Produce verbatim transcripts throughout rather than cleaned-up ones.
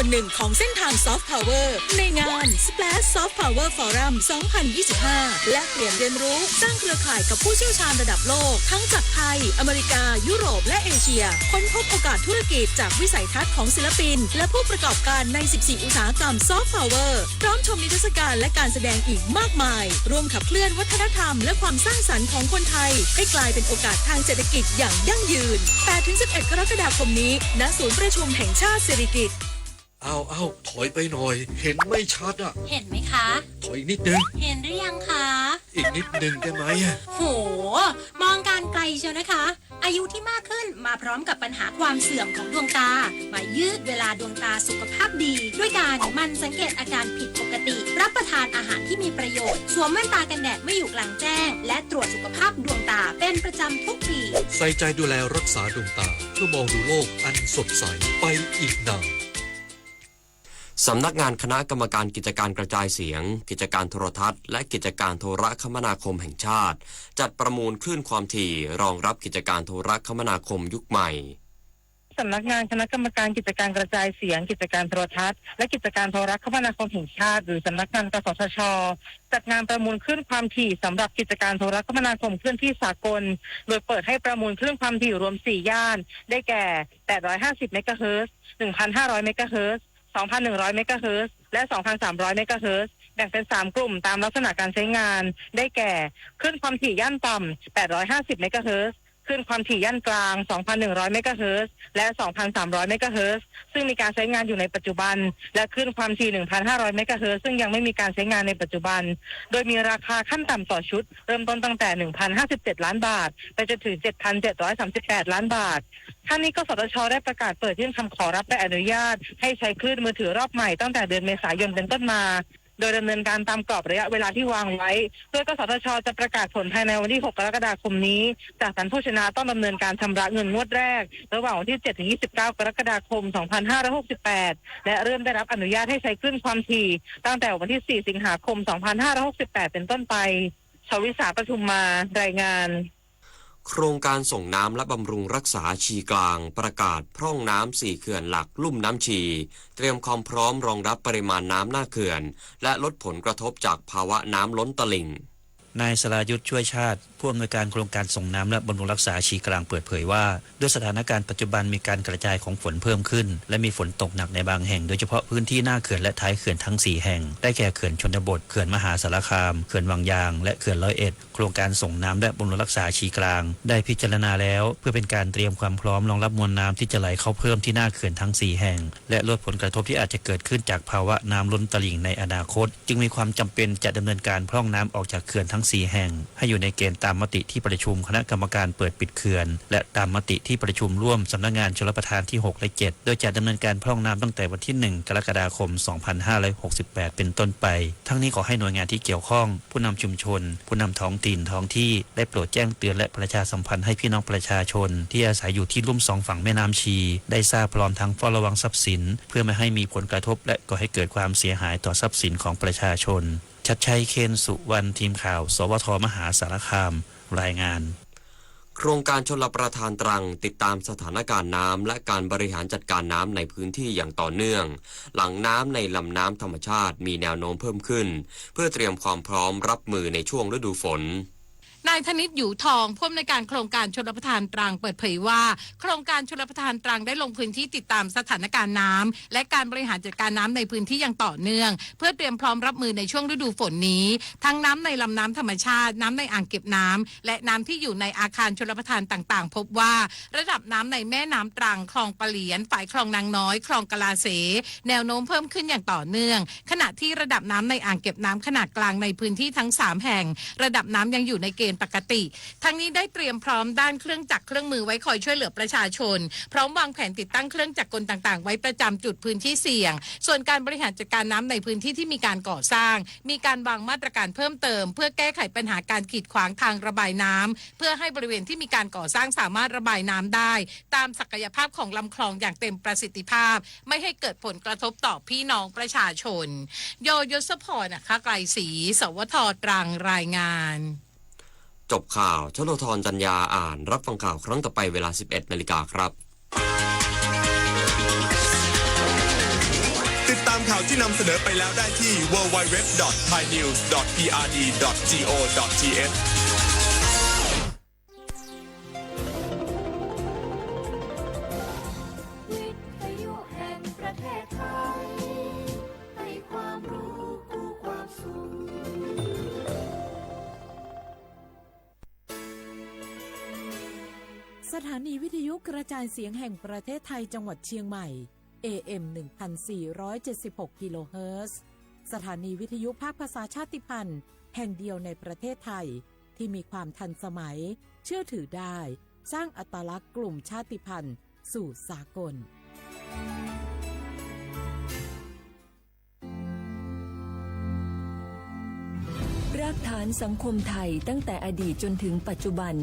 ส่วนหนึ่งของเส้นทาง Soft Power ในงาน Splash Soft Power Forum สองพันยี่สิบห้า แลกเปลี่ยนเรียนรู้ สร้างเครือข่ายกับผู้เชี่ยวชาญระดับโลก ทั้งจากไทย อเมริกา ยุโรป และเอเชีย ค้นพบโอกาสธุรกิจจากวิสัยทัศน์ของศิลปิน และผู้ประกอบการใน สิบสี่ อุตสาหกรรม Soft Power พร้อมชมนิทรรศการและการแสดงอีกมากมาย ร่วมขับเคลื่อนวัฒนธรรมและความสร้างสรรค์ของคนไทย ให้กลายเป็นโอกาสทางเศรษฐกิจอย่างยั่งยืน แปดถึงสิบเอ็ด กรกฎาคมนี้ ณ ศูนย์ประชุมแห่งชาติสิริกิติ์ อ้าว อ้าว ถอยไปหน่อย เห็นไม่ชัดอะ เห็นไหมคะ ถอยอีกนิดนึง เห็นหรือยังคะ อีกนิดนึงได้ไหมอะ โห มองการไกลเชียวนะคะ อายุที่มากขึ้นมาพร้อมกับปัญหาความเสื่อมของดวงตา มายืดเวลาดวงตาสุขภาพดี ด้วยการหมั่นสังเกตอาการผิดปกติ รับประทานอาหารที่มีประโยชน์ สวมแว่นตากันแดดเมื่ออยู่กลางแจ้ง และตรวจสุขภาพดวงตาเป็นประจำทุกปี ใส่ใจดูแลรักษาดวงตา เพื่อมองดูโลกอันสดใสไปอีกนาน สำนักงานคณะกรรมการกิจการกระจายเสียง กิจการโทรทัศน์ และกิจการโทรคมนาคมแห่งชาติ จัดประมูลคลื่นความถี่รองรับกิจการโทรคมนาคมยุคใหม่ สำนักงานคณะกรรมการกิจการกระจายเสียง กิจการโทรทัศน์ และกิจการโทรคมนาคมแห่งชาติ หรือสำนักงาน กสทช จัดงานประมูลคลื่นความถี่สำหรับกิจการโทรคมนาคมเคลื่อนที่สากล โดยเปิดให้ประมูลคลื่นความถี่รวมสี่ย่าน ได้แก่ แปดร้อยห้าสิบ เมกะเฮิรตซ์ หนึ่งพันห้าร้อย เมกะเฮิรตซ์ สองพันหนึ่งร้อย เมกะเฮิรตซ์ และ สองพันสามร้อย เมกะเฮิรตซ์ แบ่งเป็นสามกลุ่มตามลักษณะการใช้งาน ได้แก่ คลื่นความถี่ย่านต่ำ แปดร้อยห้าสิบ เมกะเฮิรตซ์ คลื่นความถี่ย่านกลาง สองพันหนึ่งร้อย เมกะเฮิรตซ์ และ สองพันสามร้อย เมกะเฮิรตซ์ ซึ่งมีการใช้งานอยู่ในปัจจุบัน และคลื่นความถี่ หนึ่งพันห้าร้อย เมกะเฮิรตซ์ ซึ่งยังไม่มีการใช้งานในปัจจุบัน โดยมีราคาขั้นต่ำต่อชุด เริ่มต้นตั้งแต่ หนึ่งพันห้าสิบเจ็ด ล้านบาท ไปจนถึง เจ็ดพันเจ็ดร้อยสามสิบแปด ล้านบาท ทั้งนี้ กสทช ได้ประกาศเปิดยื่นคำขอรับใบอนุญาตให้ใช้คลื่นมือถือรอบใหม่ตั้งแต่เดือนเมษายนเป็นต้นมา โดยดำเนินการตามกรอบระยะเวลาที่วางไว้ โดย กสทช จะประกาศผลภายในวันที่ หก กรกฎาคมนี้ จากนั้นผู้ชนะต้องดำเนินการชำระเงินงวดแรก ระหว่างวันที่ เจ็ด ถึง ยี่สิบเก้า กรกฎาคม สองพันห้าร้อยหกสิบแปด และเริ่มได้รับอนุญาตให้ใช้คลื่นความถี่ ตั้งแต่วันที่ สี่ สิงหาคม สองพันห้าร้อยหกสิบแปด เป็นต้นไป ชวิสา ปทุมมา รายงาน โครงการส่งน้ำและบำรุงรักษาชีกลาง ประกาศพร่องน้ำสี่เขื่อนหลักลุ่มน้ำชี เตรียมความพร้อมรองรับปริมาณน้ำหน้าเขื่อน และลดผลกระทบจากภาวะน้ำล้นตลิ่ง นายสรายุทธ ช่วยชาติ ผู้อำนวยการโครงการส่งน้ำและบำรุงรักษาชีกลาง เปิดเผยว่า ด้วยสถานการณ์ปัจจุบันมีการกระจายของฝนเพิ่มขึ้น และมีฝนตกหนักในบางแห่ง โดยเฉพาะพื้นที่หน้าเขื่อนและท้ายเขื่อนทั้งสี่แห่ง ได้แก่เขื่อนชลบท เขื่อนมหาสารคาม เขื่อนวังยาง และเขื่อนร้อยเอ็ด โครงการส่งน้ำและบำรุงรักษาชีกลาง ได้พิจารณาแล้ว เพื่อเป็นการเตรียมความพร้อมรองรับมวลน้ำที่จะไหลเข้าเพิ่มที่หน้าเขื่อนทั้งสี่แห่ง และลดผลกระทบที่อาจจะเกิดขึ้นจากภาวะน้ำล้นตลิ่งในอนาคต จึงมีความจำเป็นจะดำเนินการพร่องน้ำออกจากเขื่อนทั้งสี่แห่ง ให้อยู่ในเกณฑ์ตามมติที่ประชุมคณะกรรมการเปิดปิดเขื่อน และตามมติที่ประชุมร่วมสำนักงานชลประทานที่หกและเจ็ด โดยจะดำเนินการพร่องน้ำตั้งแต่วันที่หนึ่ง กรกฎาคม สองพันห้าร้อยหกสิบแปด เป็นต้นไป ทั้งนี้ขอให้หน่วยงานที่เกี่ยวข้อง ผู้นำชุมชน ผู้นำท้องถิ่นท้องที่ ได้โปรดแจ้งเตือนและประชาสัมพันธ์ให้พี่น้องประชาชนที่อาศัยอยู่ที่ลุ่มสองฝั่งแม่น้ำชี ได้ทราบพร้อมทั้งเฝ้าระวังทรัพย์สิน เพื่อไม่ให้มีผลกระทบ และก่อให้เกิดความเสียหายต่อทรัพย์สินของประชาชน ชัดชัย เคนสุวรรณ ทีมข่าว สวท มหาสารคาม รายงาน โครงการชลประทานตรังติดตามสถานการณ์น้ำและการบริหารจัดการน้ำในพื้นที่อย่างต่อเนื่อง หลังน้ำในลำน้ำธรรมชาติมีแนวโน้มเพิ่มขึ้น เพื่อเตรียมความพร้อมรับมือในช่วงฤดูฝน นายธนิต อยู่ทอง ผู้อำนวยการโครงการชลประทานตรัง เปิดเผยว่า โครงการชลประทานตรังได้ลงพื้นที่ติดตามสถานการณ์น้ำ และการบริหารจัดการน้ำในพื้นที่อย่างต่อเนื่อง เพื่อเตรียมพร้อมรับมือในช่วงฤดูฝนนี้ ทั้งน้ำในลำน้ำธรรมชาติ น้ำในอ่างเก็บน้ำ และน้ำที่อยู่ในอาคารชลประทานต่างๆ พบว่า ระดับน้ำในแม่น้ำตรัง คลองปะเหลียน ฝายคลองนางน้อย คลองกะลาเส แนวโน้มเพิ่มขึ้นอย่างต่อเนื่อง ขณะที่ระดับน้ำในอ่างเก็บน้ำขนาดกลางในพื้นที่ทั้งสามแห่ง ระดับน้ำยังอยู่ในเกณฑ์ปกติ ทั้งนี้ได้เตรียมพร้อมด้านเครื่องจักรเครื่องมือไว้คอยช่วยเหลือประชาชน พร้อมวางแผนติดตั้งเครื่องจักรกลต่างๆ ไว้ประจำจุดพื้นที่เสี่ยง ส่วนการบริหารจัดการน้ำในพื้นที่ที่มีการก่อสร้าง มีการวางมาตรการเพิ่มเติม เพื่อแก้ไขปัญหาการกีดขวางทางระบายน้ำ เพื่อให้บริเวณที่มีการก่อสร้างสามารถระบายน้ำได้ ตามศักยภาพของลำคลองอย่างเต็มประสิทธิภาพ ไม่ให้เกิดผลกระทบต่อพี่น้องประชาชน โย ยศพร อัครไกรศรี สวท ตรัง รายงาน จบข่าว ชลธร จันยา อ่าน รับฟังข่าวครั้งต่อไปเวลา สิบเอ็ดนาฬิกาครับ ข่าวที่นำเสนอไปแล้วได้ที่ ดับเบิลยู ดับเบิลยู ดับเบิลยู ดอท ไทยนิวส์ ดอท พีอาร์ดี ดอท จี โอ ดอท ที เอช วิทยุแห่งประเทศไทย ให้ความรู้คู่ความสุข สถานีวิทยุกระจายเสียงแห่งประเทศไทยจังหวัดเชียงใหม่ เอ เอ็ม หนึ่งพันสี่ร้อยเจ็ดสิบหก กิโลเฮิรตซ์ สถานีวิทยุภาคภาษาชาติพันธุ์แห่งเดียวในประเทศไทย ที่มีความทันสมัย เชื่อถือได้ สร้างอัตลักษณ์กลุ่มชาติพันธุ์สู่สากล รากฐานสังคมไทยตั้งแต่อดีตจนถึงปัจจุบัน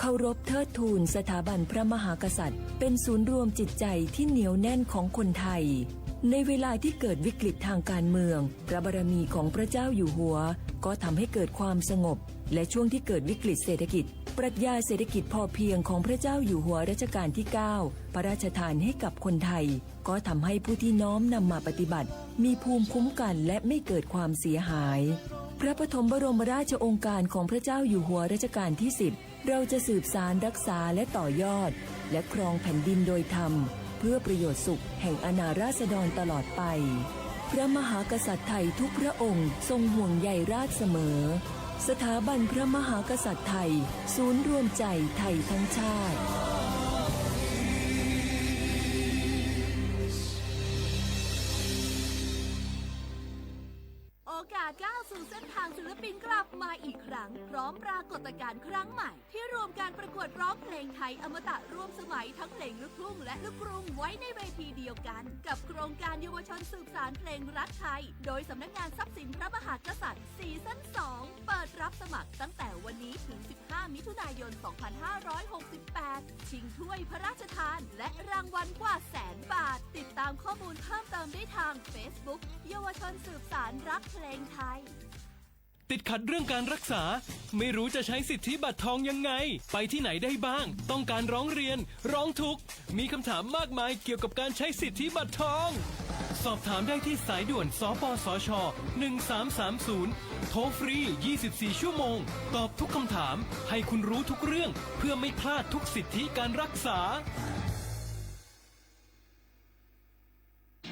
เคารพเทิดทูนสถาบันพระมหากษัตริย์ เป็นศูนย์รวมจิตใจที่เหนียวแน่นของคนไทย ในเวลาที่เกิดวิกฤตทางการเมือง พระบารมีของพระเจ้าอยู่หัวก็ทำให้เกิดความสงบ และช่วงที่เกิดวิกฤตเศรษฐกิจ ปรัชญาเศรษฐกิจพอเพียงของพระเจ้าอยู่หัวรัชกาลที่เก้า พระราชทานให้กับคนไทย ก็ทำให้ผู้ที่น้อมนำมาปฏิบัติ มีภูมิคุ้มกันและไม่เกิดความเสียหาย พระปฐมบรมราชโองการของพระเจ้าอยู่หัวรัชกาลที่สิบ เราจะสืบสานรักษาและต่อยอด และครองแผ่นดินโดยธรรม เพื่อประโยชน์สุขแห่งอาณาราษฎรตลอดไป พระมหากษัตริย์ไทยทุกพระองค์ทรงห่วงใยราษฎรเสมอ สถาบันพระมหากษัตริย์ไทย ศูนย์รวมใจไทยทั้งชาติ โอกาสก้าวสู่เส้นทางศิลปินกลับมาอีกครั้ง พร้อมปรากฏการณ์ครั้งใหม่ ที่รวมการประกวดร้องเพลงไทยอมตะร่วมสมัยทั้งเพลงลูกทุ่งและลูกกรุงไว้ในเวทีเดียวกัน กับโครงการเยาวชนสืบสานเพลงรักไทย โดยสำนักงานทรัพย์สินพระมหากษัตริย์ ซีซั่นสอง เปิดรับสมัครตั้งแต่วันนี้ถึง สิบห้า มิถุนายน สองพันห้าร้อยหกสิบแปด ชิงถ้วยพระราชทาน และรางวัลกว่าแสนบาท ติดตามข้อมูลเพิ่มเติมได้ทางเฟซบุ๊ก เยาวชนสืบสานรักเพลงไทย ติดขัดเรื่องการรักษา ไม่รู้จะใช้สิทธิบัตรทองยังไง ไปที่ไหนได้บ้าง ต้องการร้องเรียน ร้องทุกข์ มีคำถามมากมายเกี่ยวกับการใช้สิทธิบัตรทอง สอบถามได้ที่สายด่วน สปสช หนึ่งสามสามศูนย์ โทรฟรี ยี่สิบสี่ ชั่วโมง ตอบทุกคำถาม ให้คุณรู้ทุกเรื่อง เพื่อไม่พลาดทุกสิทธิการรักษา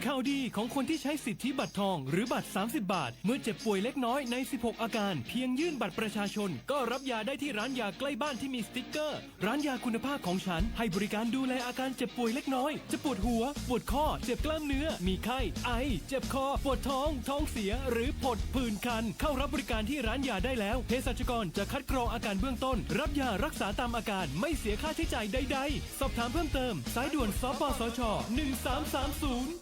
ข่าวดีของคนที่ใช้สิทธิบัตรทองหรือบัตร สามสิบบาท เมื่อเจ็บป่วยเล็กน้อยใน สิบหก อาการ เพียงยื่นบัตรประชาชน ก็รับยาได้ที่ร้านยาใกล้บ้านที่มีสติ๊กเกอร์ ร้านยาคุณภาพของฉัน ให้บริการดูแลอาการเจ็บป่วยเล็กน้อย จะปวดหัว ปวดข้อ เจ็บกล้ามเนื้อ มีไข้ ไอ เจ็บคอ ปวดท้อง ท้องเสีย หรือผดผื่นคัน เข้ารับบริการที่ร้านยาได้แล้ว เภสัชกรจะคัดกรองอาการเบื้องต้น รับยารักษาตามอาการ ไม่เสียค่าใช้จ่ายใดๆ สอบถามเพิ่มเติม สายด่วน สปสช หนึ่งสามสามศูนย์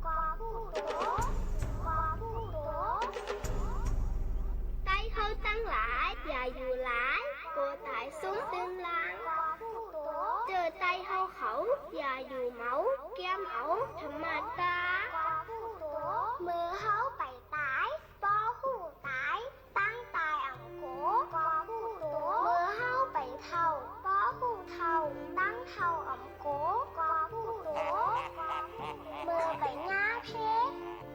กอผู้โต กอผู้โต ใต้เฮาตังหลาย อย่าอยู่หลาย กั๋วต๋ายสุมตึงหลัง กอผู้โต เจอใต้เฮาเขา อย่าอยู่เหมา เกียมเอาธรรมดา กอผู้โต เมื่อเฮาไปต๋าย ปอฮู้ต๋าย ตังต๋ายอ่ำโก๋ กอผู้โต เมื่อเฮาไปเฒ่า ปอฮู้เฒ่า ตังเฒ่าอ่ำโก๋ กอผู้โต เมื่อไปหญ้าเพ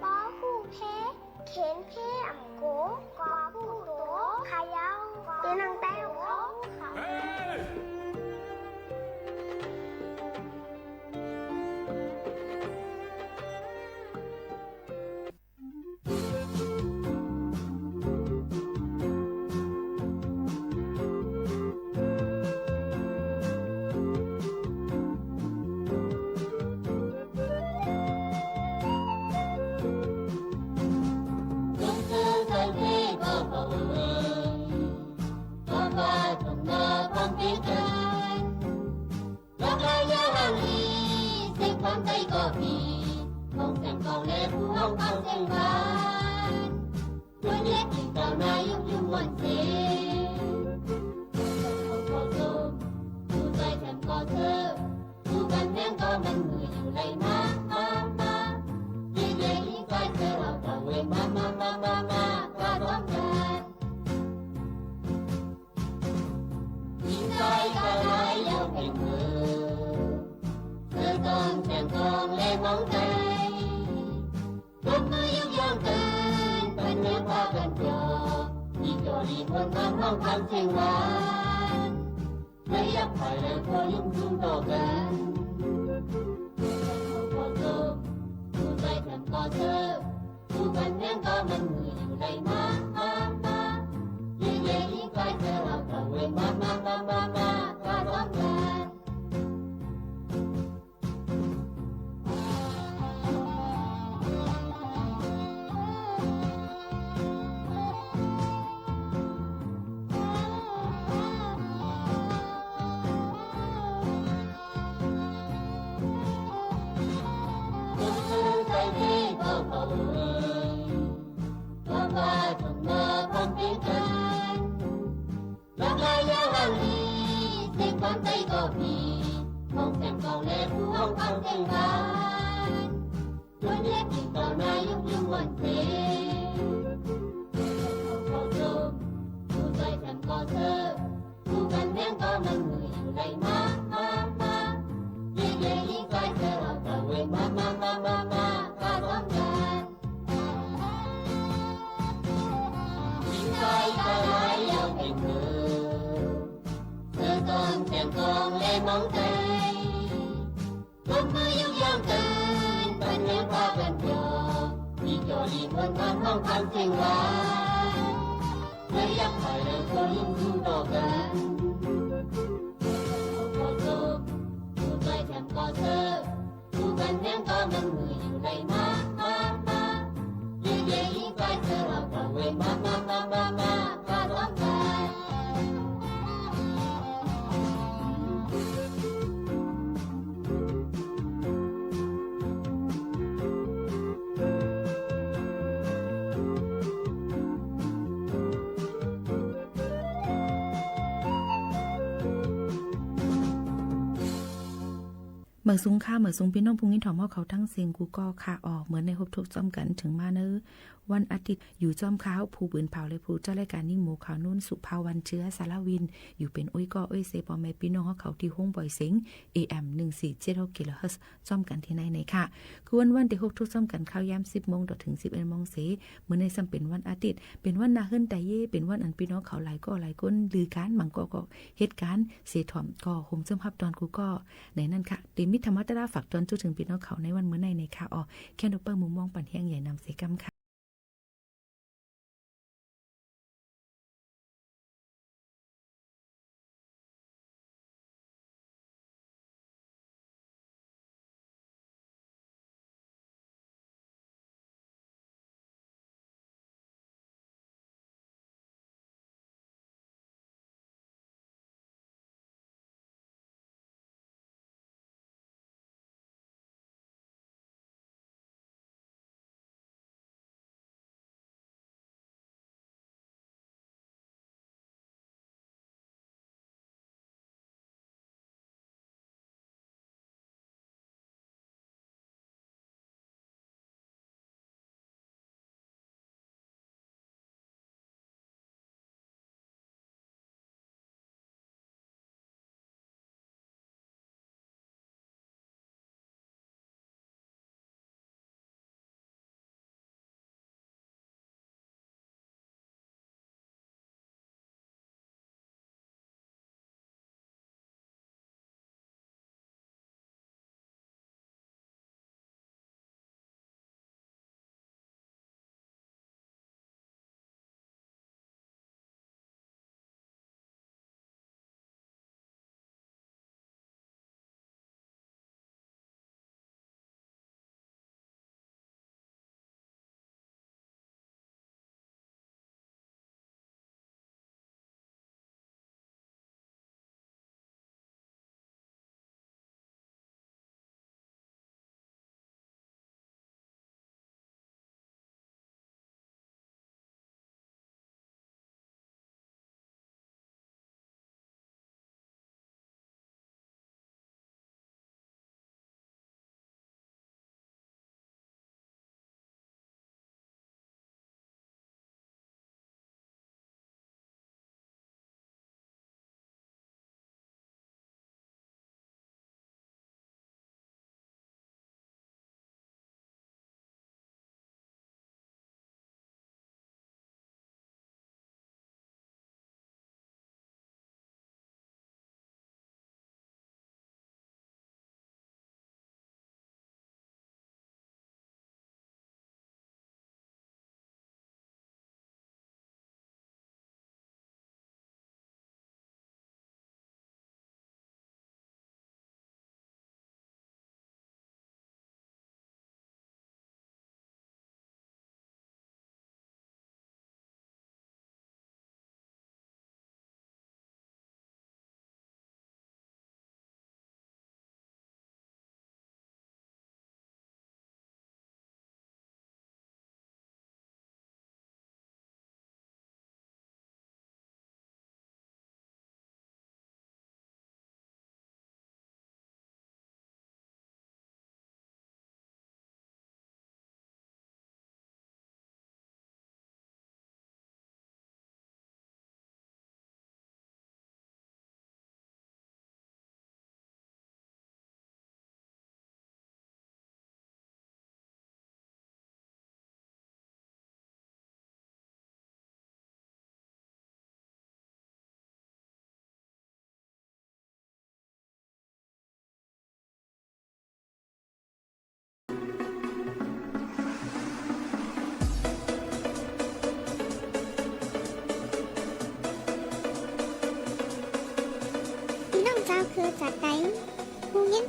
ปอฮู้เพ เข็นเพอ่ำโก๋ กอผู้โต เขย่า ตี้นั่งแต้วเขา เฮ้ย ใต้ก็มี ห้องแสงกองและผู้ห้องฟังเสียงหวาน ล้วนเรียกกิ๋นเจ้านายกอยู่ม่วนเส ผู้โตผู้จ้อยแถมก็เซอ ผู้กันแหนงก็มันมืออยู่ไหลมา มา มา เย่ เย่ อีกฝ่ายเซอเอาเต้าเว่นมา มา มา มา มา มา พร้อมกั๋น ยิงใส่กะลายยาวเป่งเผย เซอต้อนแสงกองและมองใต้ ตบมือยกย่องกั๋น ปันเนื้อพากั๋นเปียว อีจ่อลีม่วนตามห้องฟังเสียงหวาน เลยยับฝ่ายเลยพอลุ่มทุ่งต่อกั๋น ผู้โตผู้จ้อยแถมก็เซอ ผู้กันแหนงก็มันมืออยู่ไหลมา มา มา เย่ เย่ อีกฝ่ายเซอเอาเต้าเว่นมา มา มา มา มา พร้อมกั๋น หลากหลายยาวหางลี เสียงกลอนใต้ก็มี ห้องแสงกองและผู้ห้องฟังเสียงหวาน ล้วนเรียกกิ๋นเจ้านายกอยู่ม่วนเส ผู้โตผู้จ้อยแถมก็เซอ ผู้กันแหนงก็มันมืออยู่ไหลมา มา มา เย่ เย่ อีกฝ่ายเซอเอาเต้าเว่นมา มา มา มา มา พร้อมกั๋น ยิงใส่กะลายยาวเป่งเผย เซอต้อนแสงกองและมองใต้ ตบมือยกย่องกั๋น ปันเนื้อพากั๋นเปียว อีจ่อลีม่วนตามห้องฟังเสียงหวาน เลยยับฝ่ายเลยพอลุ่มทุ่งต่อกั๋น ผู้โตผู้จ้อยแถมก็เซอ ผู้กันแหนงก็มันมืออยู่ไหลมา มา มา เย่ เย่ อีกฝ่ายเซอเอาเต้าเว่นมา มา มา มา มา พร้อมกั๋นหมายสูงค่ะ หมายสูงปี้น้องผู้ยินถ่อมเฮาเขาตังเสียงกู้ก้อค่ะ อ่อ เหมือนในฮบทบจ้อมกั๋นเถิงมาเนอะ วันอาทิตย์ อยู่จ้อมข้าว ผู้ปืนเผาและผู้จัดรายก๋านยิ่งหมูขาวนุ่น สุภาวัน เจื้อสารวิน อยู่เป๋นอุ้ยก้ออุ้ยเซ ป้อแม่ปี้น้องเฮาเขาตี้โฮงปล่อยเสียง เอ เอ็ม หนึ่งสี่เจ็ดหก กิโลเฮิรตซ์ จ้อมกั๋นตี้ไหนไหนค่ะ คือวันวันตี้ฮบทบจ้อมกั๋นข้าวยามสิบโมงต่อเถิงสิบเอ็ดโมงเส มื้อนี้ซ้ำเป๋นวันอาทิตย์ เป๋นวันหน้าเฮือนไตเย่ เป๋นวันอันปี้น้องเขาหลายก้อหลายคน ลือก๋าน บางก้อก็เฮ็ดก๋าน เสียถ่อมก็โฮมเจิมฮับตอนกู้ก้อ ในนั้นค่ะ เตมีธรรมะตะลาฝากตอนจู้เถิงปี้น้องเขาในวันมื้อไหนไหนค่ะ อ่อ แค่นกเปิ้งมุมมองปันแฮงใหญ่นำเสกำค่ะ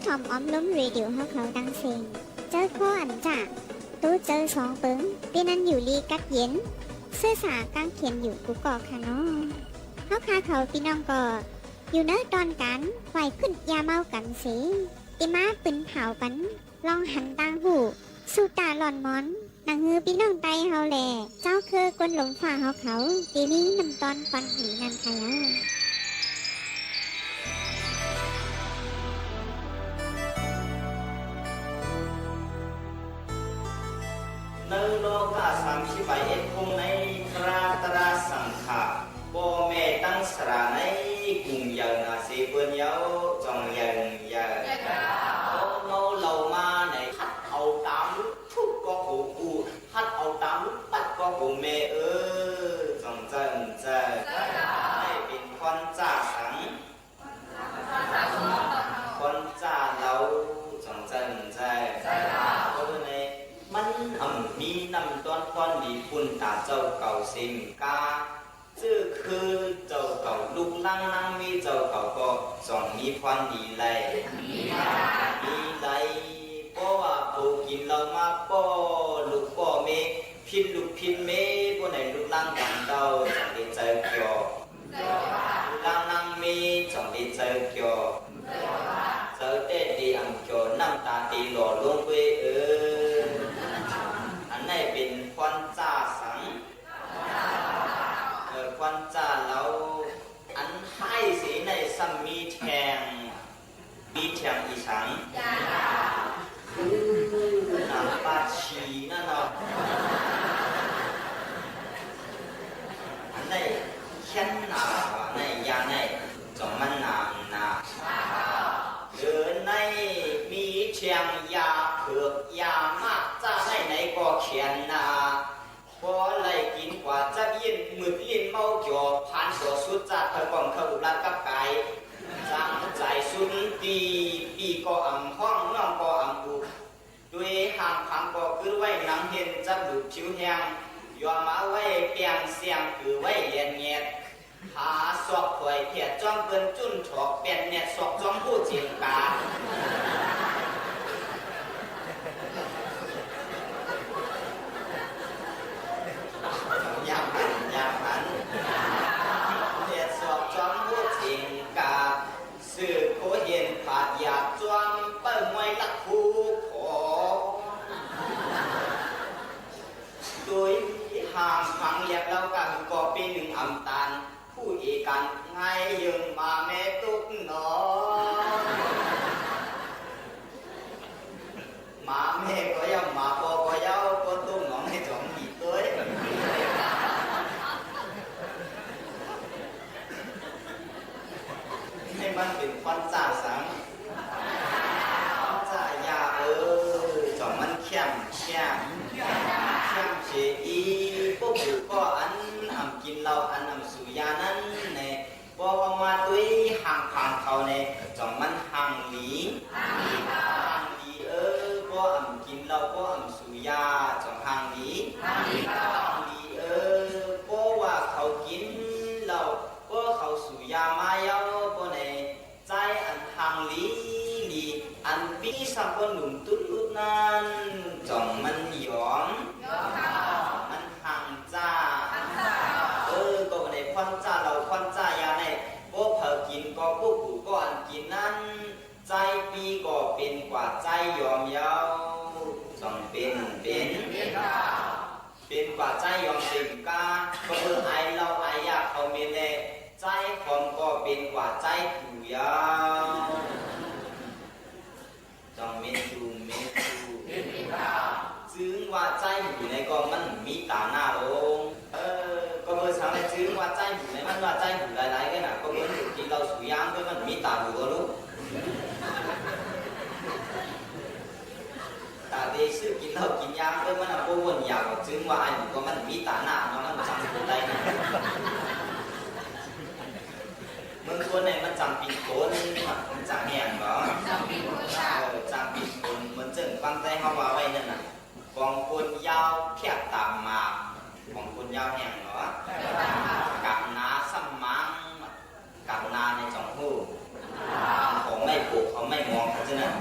ถ่อมออมลมเรดิโอเฮาเขาตังเซ็ง เจ้าข้ออันจะ ตู้เจ้าสองเปิง ตี้นั้นอยู่ลีกั๊กเย็น เสื้อสาก้างเขียนอยู่กู้ก่อค่ะน้อ เฮาข้าเขาปี้น้องก็ อยู่เนอะตอนก๋าน ไหว้ขึ้นอย่าเมากั๋นเส ตี้มาปืนเผาปัน ลองหันตางหู สู้ต้าร้อนมอน หนังหือปี้น้องไตเฮาแล เจ้าคือคนหลงฟ้าเฮาเขา ตี้มีน้ำตอนฟังดีนั้นค่ะยา ในโลกาสามสิบเอ็ดองค์ในพระตระสังฆา ป้อแม่ตังสลาในกุ่มเยินนาเสเปิ้นเย้า จ่องเยินเยิน เมาเหล้ามาใน หัดเอาต๋ามลูก ทุกข์ก็โหกู หัดเอาต๋ามลูก ปัดก็โหแม่เออ จ่องเจินเจิน ได้เป๋นควรจ้าสัง ควรจ้าเฮา จ่องเจินเจิน ก็เลยมันอ่ำมีน้ำตอนควรดีปุ้นต๋าเจ้าเก่าเสียงกา จื้อคือเจ้าเก่า ลูกหลานนางเมย์เจ้าเก่าก็จ่องมีควรดีไล มีไล เพราะว่าผู้กิ๋นเหล้ามาป้อลูกป้อเมย์ ผิดลูกผิดเมย์ ป้อไหนลูกหลานกั๋นเต้า จ่องได้เจอเกี่ยว ลูกหลานนางเมย์ จ่องได้เจอเกี่ยว เจอแต่ตี้อ่ำเกี่ยว น้ำต๋าตี้หล่อลงเว้ยเออ อันไหนเป๋นควรจ้าสัง เออ ควรจ้าเฮา อันไห้เสในซ้ำมีแทง มีแทงอีสัง หนังปาชีนั่นเนาะ อันไหนแค้นหนาว่าไหนยาไหน จ่องมันหนาหนา เดินในมีแทงยาเผือกยามาก จ้าไหนไหนก็แขนนา ปอไหลกิ๋นกว่าจับยิ่น มืดลิ้นเมาจ๋อ ผานจ๋อสุดจาด เผยป้องเข้าอุบลัดกับก๋าย จังใจ๋สุดปี้ ปี้ก็อ่ำฮ้อง น้องก็อ่ำอุบ ตวยห่างผังก็กึ๊ดไว้ หนังเห็นจับดูดผิวแห้ง ยอมเอาไว้เปียงเสียง กือไว้เลียนแงด หาซอกถอยเพียดจ้อมเปิ้นจุ้นถอก แป้นแนดซอกจ้อมผู้เจียงกา ยามหัน ยามหัน แนดซอกจ้อมผู้เจียงกา ซื่อโขเห็นผาดหยาบจ้วม เปิ้งมวยลักคู่ขอ ตวยห่างผังเรียบเล้า กะหือก็ปี้นึ่งอ่ำตาน ผู้เอกั๋นไงเยิงหมาแม่ตุ๊กหนอ หมาแม่ก็เย้า หมาป้อก็เย้า ก็ตุ๊กหนองในจ๋องหีตวย ให้มันเป๋นควรจ้าสัง ควรจ้ายาเออ จ่องมันเข้มเข้ม เข้มเสียอี พวกผู้ก็อันอ่ำกิ๋นเหล้า อันอ่ำสูบยานั้นแหละ ปอเอามาตวยห่างผังเขาใน จ่องมันห่างหลี ห่างหลีเออ ปออ่ำกิ๋นเหล้า ปออ่ำสูบยา จ่องห่างหลี ห่างหลีเออ ปอว่าเขากิ๋นเหล้า ปอเขาสูบยามาเย้า ปอใน ใจ๋อันห่างหลีหลี อันปี้ซ้ำปอหนุ่มตุ๊ดตุ๊ดนั้น จ่องมันหยอม มันห่างจ้า เออ ก็บ่ได้ควรจ้าเหล้าควรจ้ายาใน ปอเผลอกิ๋นก็พวกผู้ก็อันกิ๋นนั้น ใจ๋ปี้ก็เป๋นกว่าใจ๋ยอมเย้า จ่องเป๋น เป๋น เป๋นกว่าใจ๋ยอมเป๋นก้า ก็เปิ้นอายเหล้าอายยาเขาเมนแล ใจ๋หอมก็เป๋นกว่าใจ๋ถูเย้า จ่องเมนถูเมนถู จึงว่าใจ๋หูในก็มันมีต๋าหน้าองค์ เออ ก็เปิ้นสังในจึงว่าใจ๋หูใน มันว่าใจ๋หูหลายๆ กั๋นน่ะ ก็เปิ้นกิ๋นเหล้าสูบยา เปิ้นมันมีต๋าหูก็ลูก ต๋าเตซื้อกิ๋นเหล้ากิ๋นยา เปิ้นมันน่ะบ่วนอยาก จึงว่าไอ้หมูก็มันมีต๋าหน้าเนาะ มันจังบ่ได้นะ เมืองคนเนี่ยมันจังปิ๊งคน มันจังแหงเหรอ เออ จังปิ๊งคน เหมือนเจิ่งปังใต้เฮาว่าไว้นั่นน่ะ ของคนยาวเทียบต๋ามหมาก ของคนยาวแหงเหรอ กั๋งหนาซ้ำหมาง กั๋งหนาในจ่องฮู้ ของไม่ปลูกเขา ไม่มองเขาจะนั่น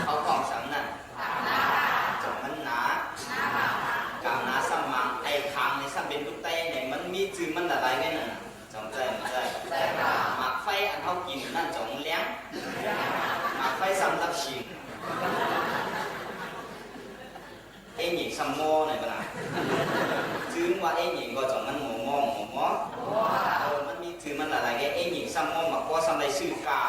เขาก้องสังนั่น จ่องมันหนา กางหนาซ้ำมาง ไอ้ขางในซ้ำเป๋นลูกไต้ใน มันมีจื้อมันหลายๆ ไว้นั่นน่ะ จ่องใจ้ ใจ้ หมากไฟอันเฮากิ๋นนั่นจ่องแหลง หมากไฟซ้ำลับชิง เอ๊ะหญิงซ้ำหม้อไหนปะนะ จื้อว่าเอ๊ะหญิงก็จ่องมันหม้อหม้อหม้อหม้อ เออ มันมีจื้อมันหลายๆ ไง เอ๊ะหญิงซ้ำหม้อ หมากก็ซ้ำได้ซื่อกา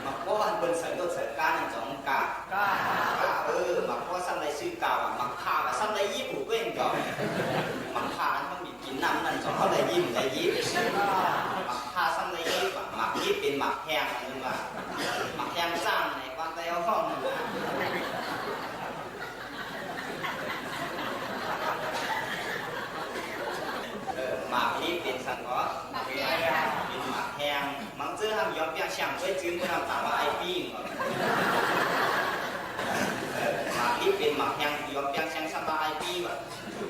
หมากก็อันเปิ้นใส่รถใส่ก้านั่นจ่องกา กา เออ หมากก็ซ้ำได้ซื่อกา หมากผ่าก็ซ้ำได้ยิบหูเว้นจ่อง หมากผ่าอันมันมีกิ๋นน้ำนั่นจ่องเขาได้ยิบได้ยิบ หมากผ่าซ้ำได้ยิบอะ หมากยิบเป๋นหมากแฮงอันนั้นว่า หมากแฮงจ้างในความใต้เอาห้องนั่นนะ เออ หมากนี้เป๋นสังเคราะห์ เป๋นหมากแฮง บางเตื้อห้ามยอมเปียกแช่งไว้จื้อผู้นำต่างว่าไอ้ปี้ก่อน เออ หมากนี้เป๋นหมากแฮง ยอมเปียกแช่งซ้ำว่าไอ้ปี้ก่อน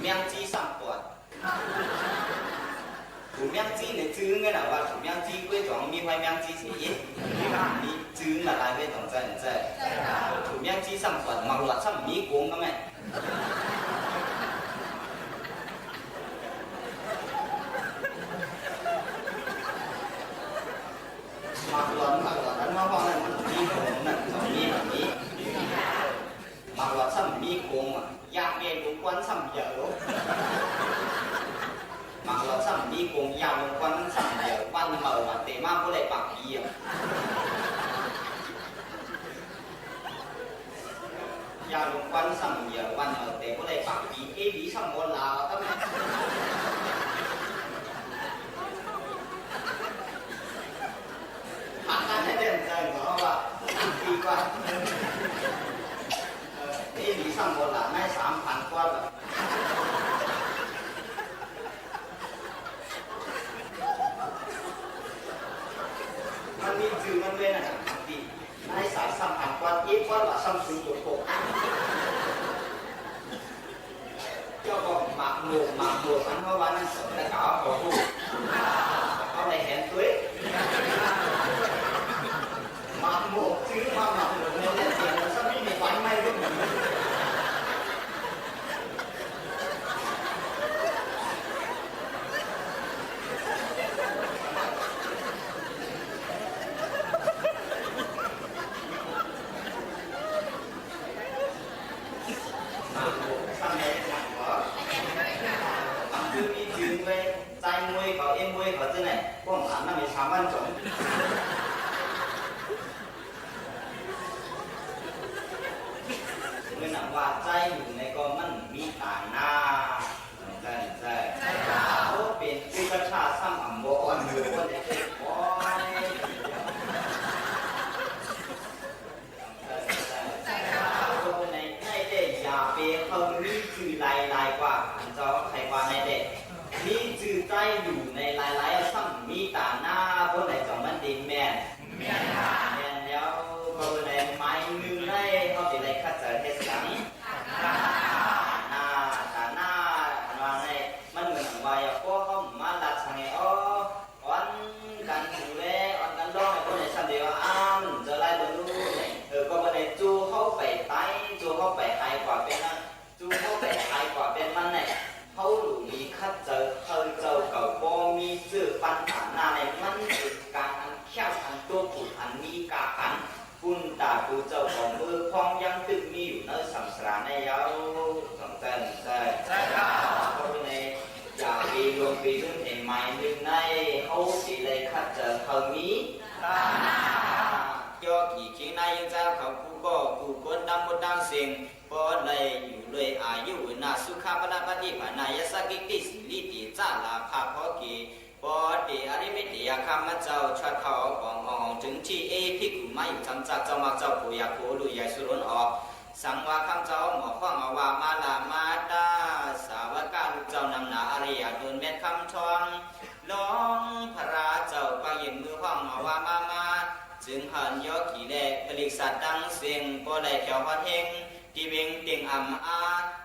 แมงจีซ้ำปอด ถูแมงจี้ในจื้อไงน่ะ ว่าถูแมงจี้ก้วยจ๋องมีห้อยแมงจี้สี มีจื้อละลายไว้ตรงใจใจ ถูแมงจี้ซ้ำก่อน หมากหลอดซ้ำมีโกงก็แม่ หมากหลอด หมากหลอด อันว่าว่านั่นมันมีโกงนั่น ตรงนี้แบบนี้ หมากหลอดซ้ำมีโกงอ่ะ ยาเมรุงควันซ้ำเหยิว หมากหลอดซ้ำมีโกง ยาเมรุงควันซ้ำเหยิว วันเหมิววันเต๋มาบ่ได้ปากปีอ่ะ ยาเมรุงควันซ้ำเหยิว วันเหมิวเต๋บ่ได้ปากปี เอหลีซ้ำบ่ลาว ครับ หักกันให้เด่นใจ เพราะว่าดีกว่า เออ นี่มีสามคนละ นายสามพันกว่าละ มันมีจื้อมันเว้ยนะ บางที นายสาม สามพันกว่า อีกกว่าละ สามศูนย์หกหก เจ้าก็หมากหมวก หมากหมวก อันเขาว่านั่นสมแต่กล่าวเขาพูด เขาได้เห็นตัว หมากหมวก ซื้อมาหมากหมวก เนี่ย เสียงมันซ้ำมีไฟไหม้ด้วย หมากหมวก ซ้ำในหมากหมวก มันคือมีจื้อเว้ย ใจ้มวยเขา เอ็มมวยเขา จื้อไหน พวกมันน่ะมีสามวันสอง เมื่อหนังว่าใจ้อยู่ในก็มันมีต๋าหน้า ใจ้ ใจ้ โอ้ เป๋นอุปัชฌาย์ซ้ำอ่ำบ่อ่อน หรือว่าในเด็กน้อย ใน ในเด้อ อย่าไปเฮามีจื้อหลายๆ กว่า อันเจ้าใครว่าในเด้อ มีจื้อใจ้อยู่ในหลายๆ ซ้ำมีต๋าหน้า บ่ไหนจ่องมันดีแม่น แม่นค่ะ แม่นแล้ว ก็เลยหมายนึ่งได้ เฮาสิได้คัดเจอเฮ็ดหยัง ต๋าหน้า ต๋าหน้า อันว่าใน มันเหมือนว่าอย่าพวกเฮามาลัดทางไง อ๋อ อ่อนกั๋นอยู่แล อ่อนกั๋นร้องให้คนในซ้ำเดียว อ้ำ จะไล่บ่รู้เนี่ย เออ ก็บ่ได้จู้เฮาไปต๋าย จู้เฮาไปหายกว่าเป๋นนั้น จู้เฮาไปหายกว่าเป๋นมันเนี่ย เฮาหลู่หลีคัดเจอ เฮาเจ้าเก่าบ่มีจื้อปันต๋าหน้าใน มันเป๋นก๋านอันแค้วอันตุ๊กข์อันมีกาอัน ปุณต๋ากูเจ้าของมือพ้องยังตึกมีอยู่ในสังสารในเย้า สองเต้น ใจ้ ใจ้ครับ เพราะใน อย่าไปลงไปลุ่นเองหมายนึ่งใน เฮาสิได้คัดเจอเฮามี ต๋าหน้า ย่อกี่คิงในยังเจ้าเขากู้ก็กู้คนดำหมดดังเสียง บ่ได้อยู่เลยอายุนะสุขะพละปฏิภาณายะสักกิตติสิริติจาราภาพอเก ปอเตอริมิติยาคำเจ้าชวดเท่าของอองถึงที่เอภิกขุมาอยู่ทำจักเจ้ามักเจ้าผู้อยากผู้รู้ใหญ่สุรนออก สังวาคำเจ้าหมอข้องเอาว่ามาลามาตาสาวกาลูกเจ้านำหนาอริยะดุลเม็ดคำทอง ร้องพระเจ้าปางยืนมือห้องเอาว่ามามา จึงหันยอกี่แลผลิกสัตว์ดังเสียงบ่ได้แถวฮอดเฮง ที่เวงเตียงอำอา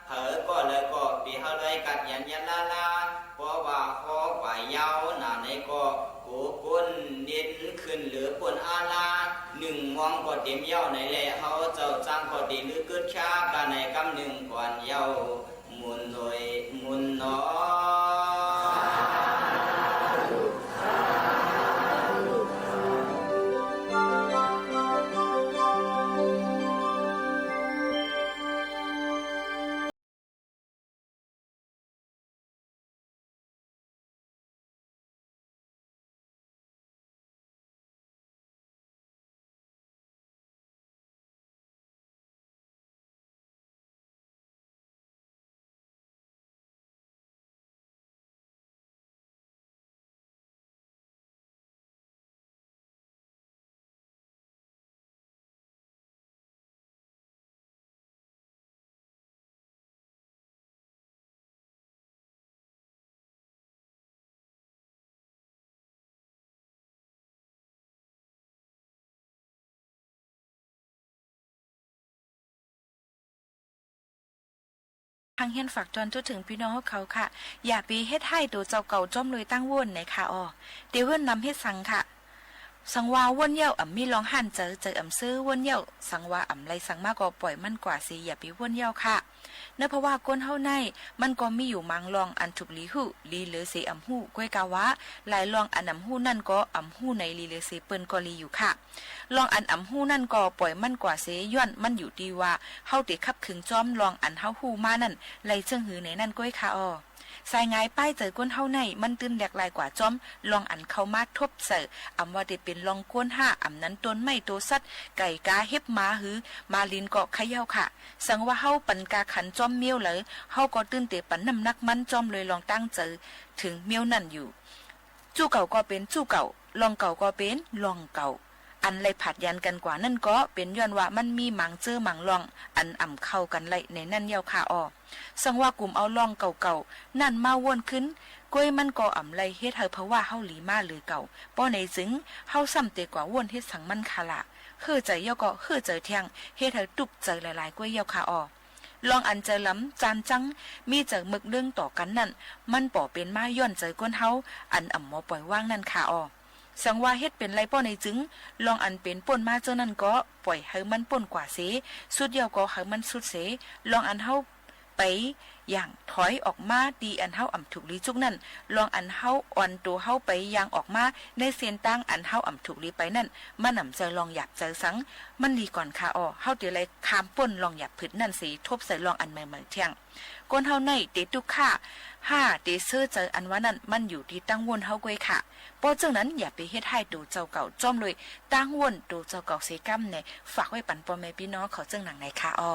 เผอก็เลยก็ปีเฮาเลยกัดยันยันลาลา เพราะว่าฮอกว่าเย้าหนาในก็โกกุนนินขึ้นเหลือปุ่นอาลา นึ่งมองก็เต็มเย้าในแล เฮาเจ้าจั้งก็ดีลือเกิดช้ากั๋นในกำนึ่งก่อนเย้า หมุนโดยหมุนหนอทางเฮียนฝากตอนจุดเถิงปี้น้องเฮาเขาค่ะ อย่าไปเฮ็ดฮ้ายตั๋วเจ้าเก่าจ้อมโดยตั้งวนไหนค่ะออ เตียวเวิ้นนำเฮ็ดสังค่ะ สังว่าวนเย้าอ่ำมีลองหันเจ๋อ เจ๋ออ่ำเซ้อวนเย้า สังว่าอ่ำไรสังมาก็ป่อยมันกว่าเส อย่าไปวนเย้าค่ะ เนาะ เพราะว่าคนเฮาในมันก็มีอยู่มางลองอันถูกหลีฮู้ หลีเหลือเสอ่ำฮู้ ก้วยกาว่า หลายลองอันอ่ำฮู้นั่นก็อ่ำฮู้ในหลีเหลือเสเปิ้นก็หลีอยู่ค่ะ ลองอันอ่ำฮู้นั่นก็ป่อยมันกว่าเส ย้อนมันอยู่ตี้ว่า เฮาเตขับขึงจ้อมลองอันเฮาฮู้มานั่น ไรเจิ่งหือในนั้นก้วยค่ะออ สายหงายป้ายเจ๋อคนเฮาในมันตื้นแหลกหลายกว่าจ้อม ลองอันเข้ามาทบเสอ อ่ำว่าเตเป๋นลองก้นห้า อ่ำนั้นต้นไม้ตั๋วสัตว์ ไก่ก๋าเห็บหมาหือ หมาลิ้นก็เขย่าค่ะ สังว่าเฮาปันกาขันจ้อมเมี้ยวเหลอ เฮาก็ตื้นเตปันน้ำหนักมันจ้อมเลยลองตั้งเจ๋อเถิงเมี้ยวนั่นอยู่ จู้เก่าก็เป๋นจู้เก่า ลองเก่าก็เป๋นลองเก่า อันไรผลัดยันกั๋นกว่านั่นก็เป๋นย้อนว่ามันมีมางเจ้อมางลอง อันอ่ำเข้ากั๋นไรในนั้นเย้าค่ะออ สังว่ากุ่มเอาลองเก่าๆ นั่นมาวนขึ้น ก้วยมันก็อ่ำไรเฮ็ดหื้อผวาเฮาหลีมาเหลือเก่า ป้อไหนจึง เฮาซ้ำเตกว่าวนเฮ็ดสังมันค่ะละ เฮ้อเจ๋อเย้าก็เฮ้อเจ๋อแท้ง เฮ็ดหื้อตุ๊กเจ๋อหลายๆ ก้วยเย้าค่ะออ ลองอันเจ๋อหลำจานจัง มีเจ๋อเมิกเรื่องต่อกั๋นนั่น มันป่อเป๋นมาย้อนเจ๋อคนเฮา อันอ่ำหมอป่อยว่างนั่นค่ะออ สังว่าเฮ็ดเป๋นไรป้อไหนจึง ลองอันเป๋นป้นมาเจ้านั่นก็ ป่อยหื้อมันป้นกว่าเส สุดเย้าก็หื้อมันสุดเส ลองอันเฮาไปอย่างถอยออกมาตี้อันเฮาอ่ำถูกหลีจุกนั่น ลองอันเฮาอ่อนตั๋วเฮาไปอย่างออกมาในเส้นตางอันเฮาอ่ำถูกหลีไปนั่น มันอ่ำใจ้ลองหยาบใจ้สัง มันหลีก่อนค่ะออ เฮาเตไล่ข้ามป้นลองหยาบผึดนั่นเส ทบใส่ลองอันใหม่ๆ แท้ง คนเฮาในเตตุ๊กข์ค่ะ ห้าเตเซ้อใจ้อันว่านั่น มันอยู่ตี้ตั้งวนเฮาก้วยค่ะ ป้อเจิ่งนั้นอย่าไปเฮ็ดฮ้ายตั๋วเจ้าเก่าจ้อมเลย ตั้งวนตั๋วเจ้าเก่าเสก้ำแน่ ฝากไว้ปันป้อแม่ปี้น้องเขาเจิ่งหนังในค่ะออ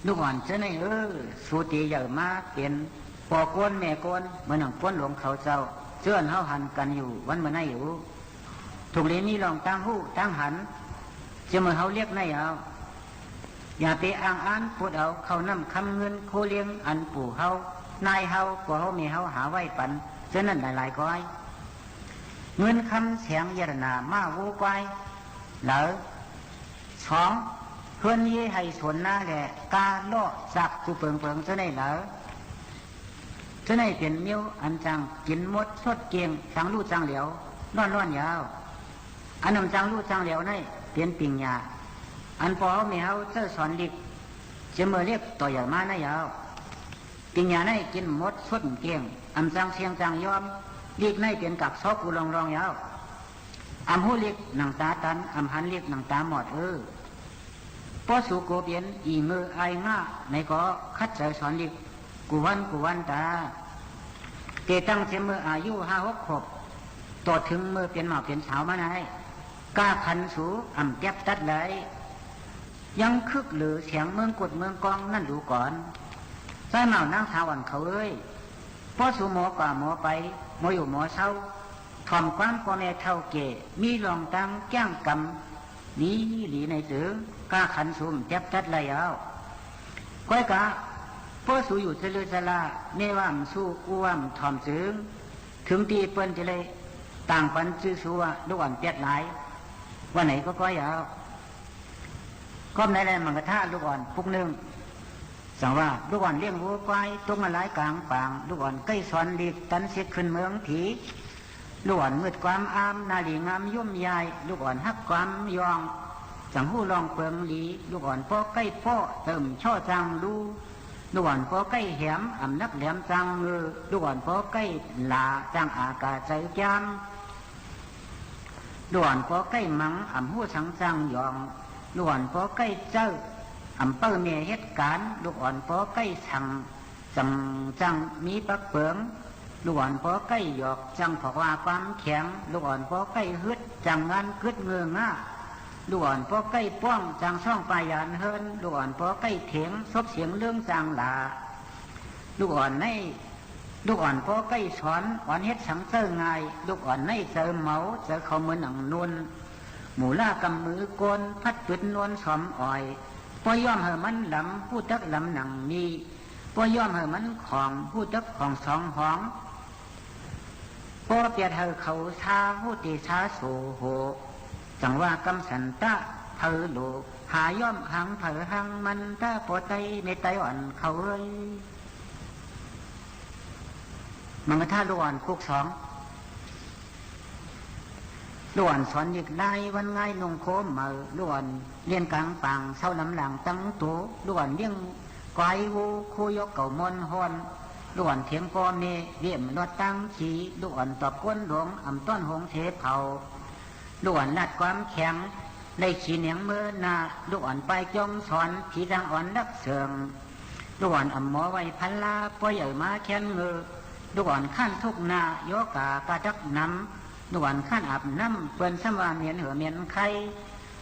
ลูกอ่อนเจ้าเน่ยเออ สูติใหญ่มาเป๋นป้อโก๊นแม่โก๊น เหมือนหนังโก๊นหลวงเขาเจ้า เจื้อนเฮาหันกั๋นอยู่วันเมื่อนี้อยู่ ถูกหลีมีร่องตางฮู้ตางหัน เจ้าเมื่อเฮาเรียกในเอา อย่าไปอ้างอ้านปูดเอาเข้าน้ำคำเงินโคเลี้ยงอันปู่เฮา นายเฮา ป้อเฮาแม่เฮาหาไว้ปั๋น เจ้านั้นหลายๆ ก้อย เงินคำแสงเยียรนาม้าวัวควาย เหลอ สอง เฮือนเย้ไฮ่สวนนาแหล่ กาเลาะจักกู้เปิงๆ เจ้าเน่ยเหลอ เจ้าเน่ยเป๋นเมี้ยวอันจั้งกิ๋นหมดสดเกลี้ยง จั้งลู่จั้งเหลียว ร้อนๆ ยาว อันอันจั้งลู่จั้งเหลียวเน่ยเป๋นปิงญา อันป้อเฮาแม่เฮาเจ้าสอนหลีก เจ้าเมื่อเรียกต่อใหญ่มาเน่ยยาว ปิงญาเน่ยกิ๋นหมดสดเกลี้ยง อันจั้งเสี้ยงจั้งยอม หลีกเน่ยเป๋นกักซอกกู้รองๆ ยาว อำฮู้หลีกหนังต๋าตัน อำหันหลีกหนังต๋าหมอดเออ ป้อสูโกเป๋นอี่เงออายง่าไหนก็ขัดใจ๋สอนหลีก กู้วันกู้วันต๋า เตตั้งเสียเมื่ออายุห้าหกขวบ ต่อเถิงเมื่อเป๋นหม่าวเป๋นสาวมาใน ก้าขันสูอ่ำแก็บตัดไหล ยังคึกเหลือเสียงเมืองกุดเมืองกองนั่นดูก่อน ใจ๊หม่าวนางสาวอ่อนเขาเอ้ย ป้อสูหมอกว่าหมอไป หมออยู่หมอเซา ถ่อมความป้อแม่เฒ่าแก่ มีร่องตางแก้งกำ ดีหลีในเติง ก้าขันสูอ่ำแก็บตัดไหลเอา ก้อยกะ ป้อสูอยู่เจริญสลา แม่ว่าอ่ำสู้ อู้ว่าอ่ำถ่อมเติง เถิงตี้เปิ้นจะเลยต่างปันจื้อสูว่าลูกอ่อนแป๊ดหลาย ว่าไหนก็ก้อยเอา ก้อมไหนแลมังกะทะลูกอ่อนปุกนึ่ง สังว่าลูกอ่อนเลี้ยงวัวควาย ตกมาหลายก๋างปาง ลูกอ่อนใก้สอนหลีก ตันเสียขึ้นเมืองผี ลูกอ่อนมืดความอาม นาหลีงามย่มยาย ลูกอ่อนฮักความยอง จั้งฮู้ลองเปิงหลี ลูกอ่อนป้อใก้ป้อ เติมช่อจั้งลู่ ลูกอ่อนป้อใก้แหม อ่ำนักแหลมจั้งเงือ ลูกอ่อนป้อใก้หลา จั้งอากาใจ๋จาม ลูกอ่อนป้อใก้มัง อ่ำฮู้สังจั้งหยอง ลูกอ่อนป้อใก้เจ้อ อ่ำเป้อแม่เหตุก๋ารณ์ ลูกอ่อนป้อใก้สัง จั้ง จั้งมีปักเปิง ลูกอ่อนป้อใก้หยอก จั้งผอกว่าความแข็ง ลูกอ่อนป้อใก้ฮึด จั้งงานกึ๊ดเงืองา ลูกอ่อนป้อใก้ป้อง จั้งซ่องปายหยานเฮิรน ลูกอ่อนป้อใก้เถียง ซบเสียงเรื่องจั้งหลา ลูกอ่อนใน ลูกอ่อนป้อใก้สอน อ่อนเฮ็ดสังเจ้อง่าย ลูกอ่อนในเจอเหมา เจอเขาเหมือนหนังนุน หมู่ล่ากำมือโกน พัดปืดนวลสอมอ่อย ป้อย่อมหื้อมันลำ ฮู้จักลำหนังมี ป้อย่อมหื้อมันของ ฮู้จักของสองหอง ป้อเปียดหื้อเขาซา ฮู้ติซาโสโห จั้งว่ากำสันตะเผาโหล หาย่อมหังเผาหังมัน ตะป้อไต้แม่ไต้อ่อนเขาเอ้ย มังกะทะลูกอ่อนปุกสอง ลูกอ่อนสอนหลีกหลาย วันง่ายนุ่งโคมเหมา ลูกอ่อนเลี้ยงก๋างปาง เซาลำหลังตั้งโต ลูกอ่อนเลี้ยงควายวัว โคยกเก่ามอนฮอน ลูกอ่อนเถียงป้อแม่ เวียมรอดตังขี่ ลูกอ่อนตอบก้นหลวง อ่ำต้อนหงเสเผา ลูกอ่อนลาดความแข็ง ได้ขี่เหนียงเมือหน้า ลูกอ่อนปายจ้องสอน ผีจั้งอ่อนลักเสิง ลูกอ่อนอ่ำหมอไว้พันลา ป้อใหญ่มาแค้นเงือ ลูกอ่อนค้านทุกข์หน้า ยอกากาจักหนำ ลูกอ่อนค้านอาบน้ำ เปิ้นซ้ำว่าเหม็นเหือเหม็นไข้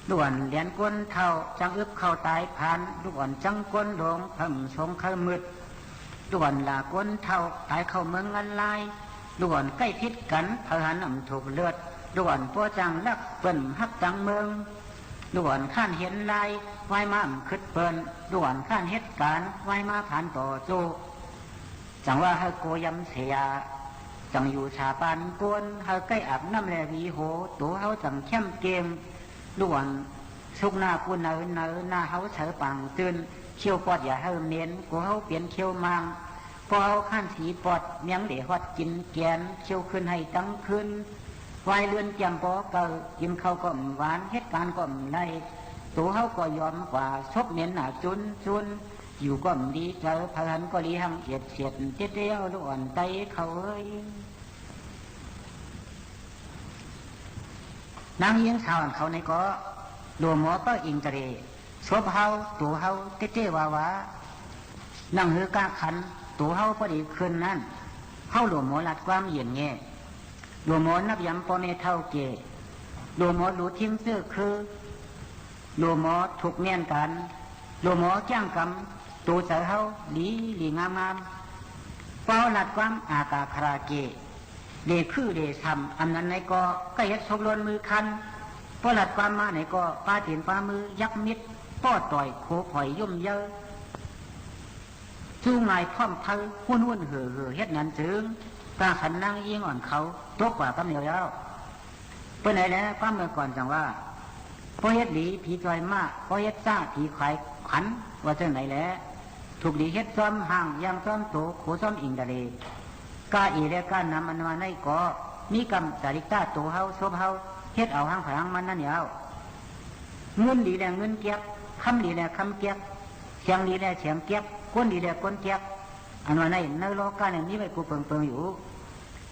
ลูกอ่อนเหลียนก้นเฒ่า จั้งอึบเข้าต๋ายพราน ลูกอ่อนจั้งก้นหลง เผิ่มสงเคยมืด ลูกอ่อนหล่าก้นเฒ่า ต๋ายเข้าเมืองอันลาย ลูกอ่อนใก้ผิดกั๋น เผาหันอ่ำถูกเลือด ลูกอ่อนป้อจั้งลัก เปิ้นฮักตังเมือง ลูกอ่อนค้านเหียนลาย วายมาอ่ำคึดเปิ้น ลูกอ่อนค้านเหตุก๋ารณ์ วายมาผานต่อโจ้ จั้งว่าหื้อโกยำเสีย จั้งอยู่สาปานโกน หื้อใก้อาบน้ำแลหวีโห ตั๋วเฮาจั้งเข้มเกม ลูกอ่อนสุกหน้ากู้เนินเนิน หน้าเฮาเสอปางตื่น เขี้ยวปอดอย่าหื้อเหม็น กั๋วเฮาเปียนเขี้ยวมาง ป้อเฮาค้านสีปอด เมียงเหล่ฮอดกิ๋นแก๋น เขี้ยวขึ้นหื้อตังคืน วายเลือนแก้มป้อเก่อ กิ๋นข้าวก็บ่หวาน เหตุก๋ารณ์ก็บ่ได้ ตั๋วเฮาก็ยอมกว่า ซบเหม็นหน้าจุนจุน อยู่ก็บ่ดีใจ๋ เผาหันก็หลีหังเอียดเสียด เตี้ยๆ ลูกอ่อนไต้เขาเอ้ย นางญิงสาวอันเขาในก็ หลัวหมอเป้ออิงตะเร ซบเฮา ตั๋วเฮา เตี้ยๆ วาๆ นั่งหื้อก้าขัน ตั๋วเฮาป้อดีขึ้นนั้น เฮาหลัวหมอลาดความเหียนแง่ หลัวหมอนับยำป้อแม่เฒ่าแก่ หลัวหมอหลูทิ้งซื่อคือ หลัวหมอถูกเมียนกั๋น หลัวหมอแก้งก ตั๋วเจ๋อเฮาหลีหลีงามงาม ป้อลัดความอากาขราเกะ เหล่คือเหล่ส่ำ อำนั้นไหนก็ ก็เฮ็ดซบล้นมือคัน ป้อลัดความมาไหนก็ ปาตี๋นปามือยักมิด ป้อต่อยโขผอยย่มเย้ย จู้งายพร้อมไพ วุ่นวุ่นเห่อเห่อ เฮ็ดนั้นจึง ตาขันนางญิงอ่อนเขา ตกกว่ากำเหลียวแล้ว เปิ้นไหนแล ความเมื่อก่อนจังว่า ป้อเฮ็ดหลีผีจอยมา ป้อเฮ็ดซ้าผีขายขวัญ ว่าจั่งไหนแล ถูกหลีเฮ็ดจ้อมห่าง ย่างจ้อมโต โขจ้อมอิงทะเล ก้าเอและก้าน้ำอันว่าไหนก็ มีกำจาริกต้าตั๋วเฮา ซบเฮา เฮ็ดเอาห้างผางมันนั้นเยียะ เงินหลีแลเงินเกียก คำหลีแลคำเกียก เสียงหลีแลเสียงเกียก ก้นหลีแลก้นเกียก อันว่าไหน ในโลก้าเนี่ยมีไว้กู้เปิงๆ อยู่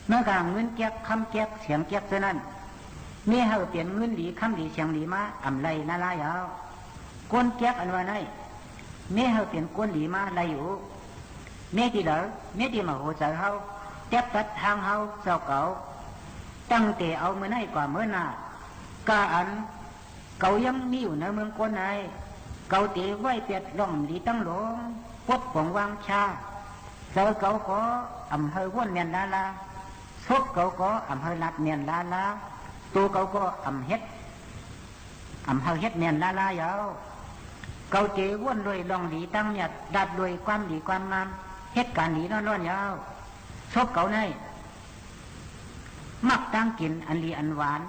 เมื่อกาเงินเกียก คำเกียก เสียงเกียกเจ้านั้น เมื่อหื้อเป๋นเงินหลี คำหลี เสียงหลีมา อ่ำไล่นาลาเยียะ ก้นเกียกอันว่าไหน เมื่อหื้อเป๋นก้นหลีมาไล่อยู่ เมื่อตี้เหลอ เมื่อตี้มาหัวเจ๋อเฮา แต๊บตัดตางเฮาเจ้าเก่า ตั้งแต่เอาเมื่อไหนกว่าเมื่อหน้า ก้าอัน เก่ายังมีอยู่ในเมืองก้นไหน เก่าเต๋ไว้เปียดล่องหลีตั้งหลง ปดป๋องวางชา เจ๋อเก่าก็อ่ำหื้อว่นแม่นลาลา ซบเก่าก็อ่ำหื้อลัดแม่นลาลา ตั๋วเก่าก็อ่ำเฮ็ด อ่ำหื้อเฮ็ดแม่นลาลาเยียะ เก่าเต๋ว่นโดยล่องหลีตั้งเมียด ลัดโดยความหลีความงาม เฮ็ดก๋านหลีล้วนๆ เยียะ ซบเก่าไหน มักตางกิ๋นอันหลีอันหวาน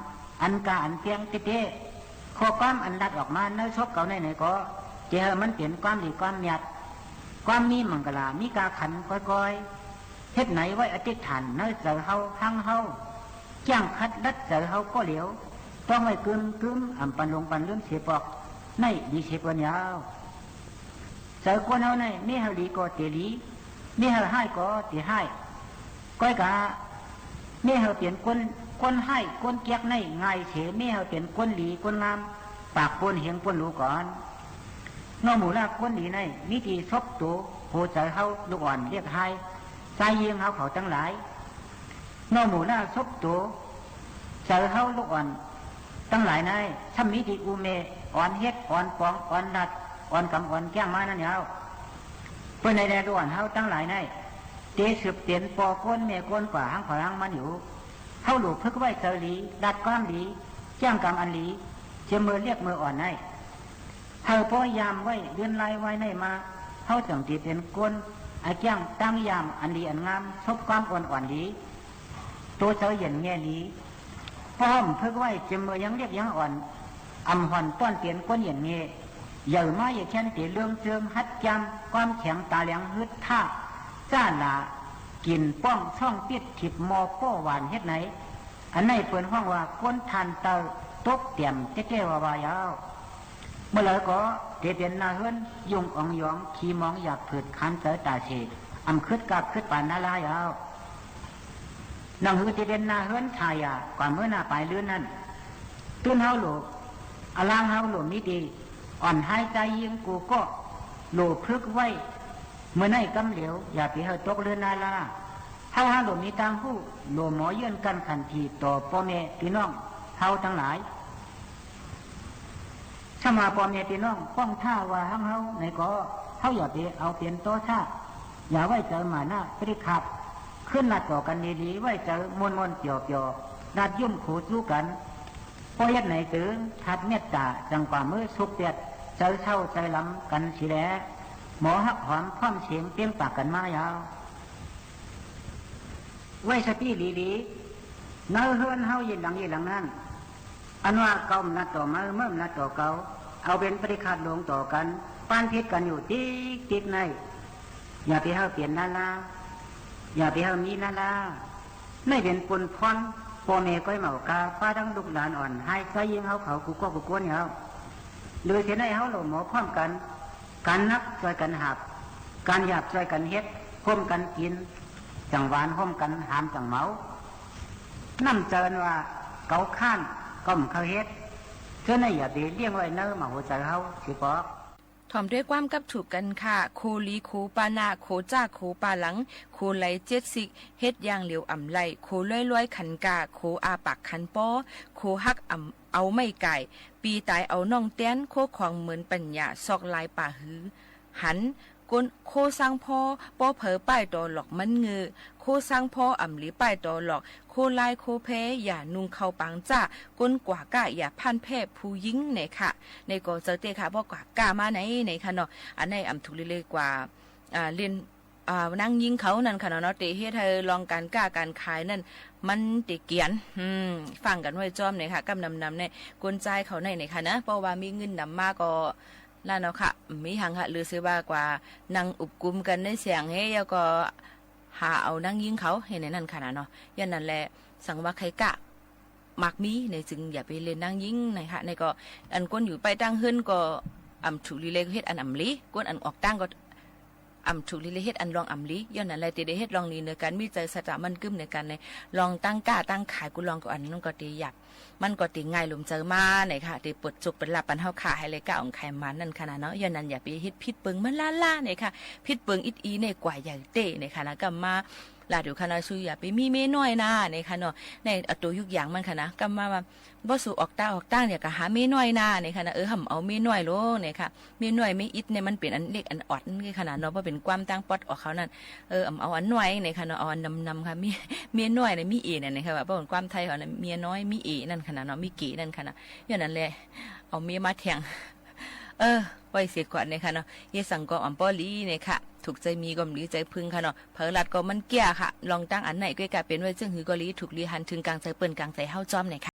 อันก้าอันเปียงเต๊ๆ ข้อความอันลัดออกมาในซบเก่าไหนไหนก็ จะหื้อมันเป๋นความหลีความเมียด ความมีมังกลา มีก้าขันก้อยๆ เฮ็ดไหนไว้อธิษฐานในเจ๋อเฮา หังเฮา จ้างขัดลัดเจ๋อเฮาก็เหลียว ต้องไว้กึมๆ อ่ำปันหลงปันลืมเสียปอก ไหนหลีเสียเปิ้นเยียะ เจ๋อก้นเฮาไหน เมื่อหื้อหลีก็เต๋หลี เมื่อหื้อฮ้ายก็เต๋ฮ้าย ก้อยกา เมื่อหื้อเป๋นก้น ก้นฮ้าย ก้นเกียกไหนง่ายเส เมื่อหื้อเป๋นก้นหลีก้นงาม ปากป้นเฮงป้นหลูก่อน นอหมู่ล่าก้นหลีไหน มีตี้ซบตั๋ว หัวเจ๋อเฮาลูกอ่อนเรียกฮ้าย จายญิงเฮาเขาตังหลาย นอหมู่ล่าซบตั๋ว เจ๋อเฮาลูกอ่อนตังหลายไหน ซ้ำมีตี้อู้แม่ อ่อนเฮ็ด อ่อนป๋อง อ่อนลัด อ่อนก๋ำ อ่อนแก้งมานั้นเยียะ เปิ้นไหนแล ลูกอ่อนเฮาตังหลายไหน เต๋สืบเป๋นป้อก้นแม่ก้นกว่าหังผาหังมันอยู่ เฮาหลู่ฝึกไว้เจ๋อหลี ลัดความหลี แจ้งก๋ำอันหลี เจียมเมื่อเรียกเมื่ออ่อนไหน หื้อป้อยามไว้ เดือนลายไว้ไหนมา เฮาจั่งตี้เป๋นก้น อะแก้งตางยามอันหลีอันงาม ซบความอ่อนอ่อนหลี ตั๋วเจ๋อเย็นแง่หลี ป้อมฝึกไว้เจียมเมื่อยังเรียกยังอ่อน อ่ำห่อนต้อนเป๋นก้นเย็นแง่ ใหญ่มาใหญ่แค้นเต๋เรื่องเจิง หัดจ้ำความแข็งต๋าแหลง ฮึดถ้า จ้าหลา กิ๋นป้องช่องปิด ถิบหม้อป้อหวานเฮ็ดไหน อันไหนเปิ้นฮ้องว่าก้นถ่านเตา ตกเตียมแต๊ๆ ว่าๆ เยียะ เมื่อไหร่ก็เต๋เป๋นหน้าเฮือน ยุ่งอ๋องหยอง ขี้หมองอยากผืด คันเจ๋อต๋าเส อ่ำคึดกาบคึดปานนาลาเยียะ หนังหื้อตี้เป๋นหน้าเฮือนถ่ายอะ กว่าเมื่อหน้าปายเรือนนั้น ตื้นเฮาหลู่ อะลางเฮาหลู่มีตี้ อ่อนฮ้ายจายญิงกู้ก็ หลู่ฝึกไว้ เมื่อไหนกำเหลียว อย่าไปหื้อตกเรือนนาลา เฮาหาหลู่มีตางฮู้ หลู่หมอเยื่อนกั้นขันทีต่อป้อแม่ปี้น้องเฮาตังหลาย ซ้ำว่าป้อแม่ปี้น้องป้องถ้าว่าหังเฮาไหนก็ เฮาอย่าไปเอาเป๋นต่อช้า อย่าไว้เจ๋อหม่าหน้าปริฆาต ขึ้นลัดต่อกั๋นดีๆ ไว้เจ๋อม่วนๆ เปียวๆ ลัดยุ่มขูจู๊กั๋น ป้อเฮ็ดไหนตึง ธาตุเมตต๋า จั่งกว่ามื้อสุขเปียด เจ๋อเศร้าเจ๋อหลำกั๋นสิแล หมอฮักหอมพร้อมเสียงเปียงปากกั๋นมาเยียะ ไว้สติหลีๆ ในเฮือนเฮาเยียะหลังเยียะหลังนั้น อันว่าเก่าบ่ลัดต่อใหม่ ใหม่บ่ลัดต่อเก่า เอาเป๋นปริฆาตหลงต่อกั๋น ปานผิดกั๋นอยู่ติ๊กๆ ไหน อย่าไปหื้อเป๋นนาลา อย่าไปหื้อมีนาลา ไหนเป๋นปุญพร ป้อแม่ก้อยเหมากา ปาตังลูกหลานอ่อนฮ้ายจายญิงเฮาเขากู้ก็กู้ก้นเยียะ หรือเสียไหนเฮาหลู่หมอพร้อมกั๋น ก๋านหนักจ้อยกั๋นหาบ ก๋านหยาบจ้อยกั๋นเฮ็ด ฮ่มกั๋นกิ๋น จั่งหวานฮ่มกั๋น หามจั่งเมา น้ำเจินว่าเก๋าค้าน ก็บ่เข้าเฮ็ด เจ้าไหนอย่าไปเลี้ยงไว้ในหม่าหัวเจ๋อเฮาเสียปอก ถ่อมด้วยความกับถูกกั๋นค่ะ โขหลีโขปาหน้า โขจ้าโขปาหลัง โขไหลเจ็ดสิก เฮ็ดอย่างเหลียวอ่ำไหล่ โขล้อยๆ ขันกา โขอาปากขันป้อ โขฮักอ่ำเอาไม้ก่าย ปีต๋ายเอาน้องแตน โคของเหมือนปั๋ญญา ซอกลายป่าหือ หัน คน คนสังพ่อ ป้อเผยป้ายต่อหลอกมันเงอ คนสังพ่ออ่ำหลีป้ายต่อหลอก คนร้ายคนแพ้ อย่านุ่งเข้าปางจ้า คนกว่าก้าอย่าพ่านแพ้ผู้ญิง เนี่ยค่ะ เนี่ยก็เจ้าเต้ค่ะ ป้อกว่าก้ามาไหน เนี่ยค่ะเนาะ อันไหนอ่ำถูกลีเลกว่า อ่า เล่น อ่า นางญิงเขานั่นค่ะเนาะ เนาะ เต๋เฮ็ดหื้อลองก๋านก้าก๋านขายนั่น มันเต๋เกียน อืม ฟังกั๋นไว้จ้อมเนี่ยค่ะ กำนำนำเนี่ย คนจายเขาไหนเนี่ยค่ะนะ เพราะว่ามีเงินนำมาก็ นั่นเนาะค่ะ มีหังค่ะ หรือสิว่ากว่านั่งอุบกุมกั๋นในเสียงเฮ้ แล้วก็หาเอานางญิงเขาเฮ้ ในนั้นค่ะนะเนาะ ย้อนนั้นแหละ สังว่าใค่ก้า มักมีเนี่ย จึงอย่าไปเล่นนางญิงนะคะ เนี่ยก็ อันคนอยู่ไปตั้งเฮือนก็ อ่ำถูกลีเลเฮ็ดอันอ่ำหลี คนอันออกตั้งก็ อ่ำถูกลีเลเฮ็ดอันลองอ่ำหลี ย้อนนั้นแหละ เต๋ได้เฮ็ดลองหลีเนือกั๋น มีใจ๋สัจจะมั่นกึ้มเนือกั๋นเนี่ย ลองตั้งก้าตั้งขายกู้ลองก็อันนั้นก็เต๋อยาก มันก็เต๋ง่ายลมใจ๋มาเนี่ยค่ะ เต๋เปิดโจคเปิดลาภปันเฮาค่ะ หื้อได้ก้าของใค่มันนั่นค่ะนะเนาะ ย้อนนั้นอย่าไปเฮ็ดผิดเปิงมันล้าๆ เนี่ยค่ะ ผิดเปิงอิดอีเนี่ยกว่าใหญ่เต้เนี่ยค่ะนะ ก็มา ลาดอยู่ค่ะนะ สูอย่าไปมีเมียน้อยนา เนี่ยค่ะเนาะ ในเอาตั๋วยุกอย่างมันค่ะนะ ก็มาว่า บ่สูออกตาออกตางเนี่ยก็หาเมียน้อยนา เนี่ยค่ะนะ เออ ห้ามเอาเมียน้อยลง เนี่ยค่ะ เมียน้อยเมียอิดเนี่ยมันเป๋นอันเล็กอันออดนี่ค่ะนะเนาะ บ่เป๋นความตางป๊อดออกเขานั่น เออ ห้ามเอาอันน้อย เนี่ยค่ะเนาะ เอาอันนำๆ ค่ะ เมีย เมียน้อยเนี่ยมีเอ นั่น เนี่ยค่ะ ว่าบ่เป๋นความไทยเขานะ เมียน้อยมีเอ นั่นค่ะนะเนาะ มีเก๋นั่นค่ะนะ ย้อนนั้นแหละ เอาเมียมาแทง เออ ไว้เสียก่อนเนี่ยค่ะเนาะ เฮ็ดสังก็อ่ำป้อหลีเนี่ยค่ะ ถูกใจ๋หมีก็บ่หลีใจ๋ผึ้งค่ะเนาะ เผลอลัดก็มันเกี้ยค่ะ ลองตั้งอันไหนก็กลายเป๋นไว้เจิ่งหื้อก็หลี ถูกหลีหันเถิงก๋างใจ๋เปิ้นก๋างใจ๋เฮาจ้อมเนี่ยค่ะ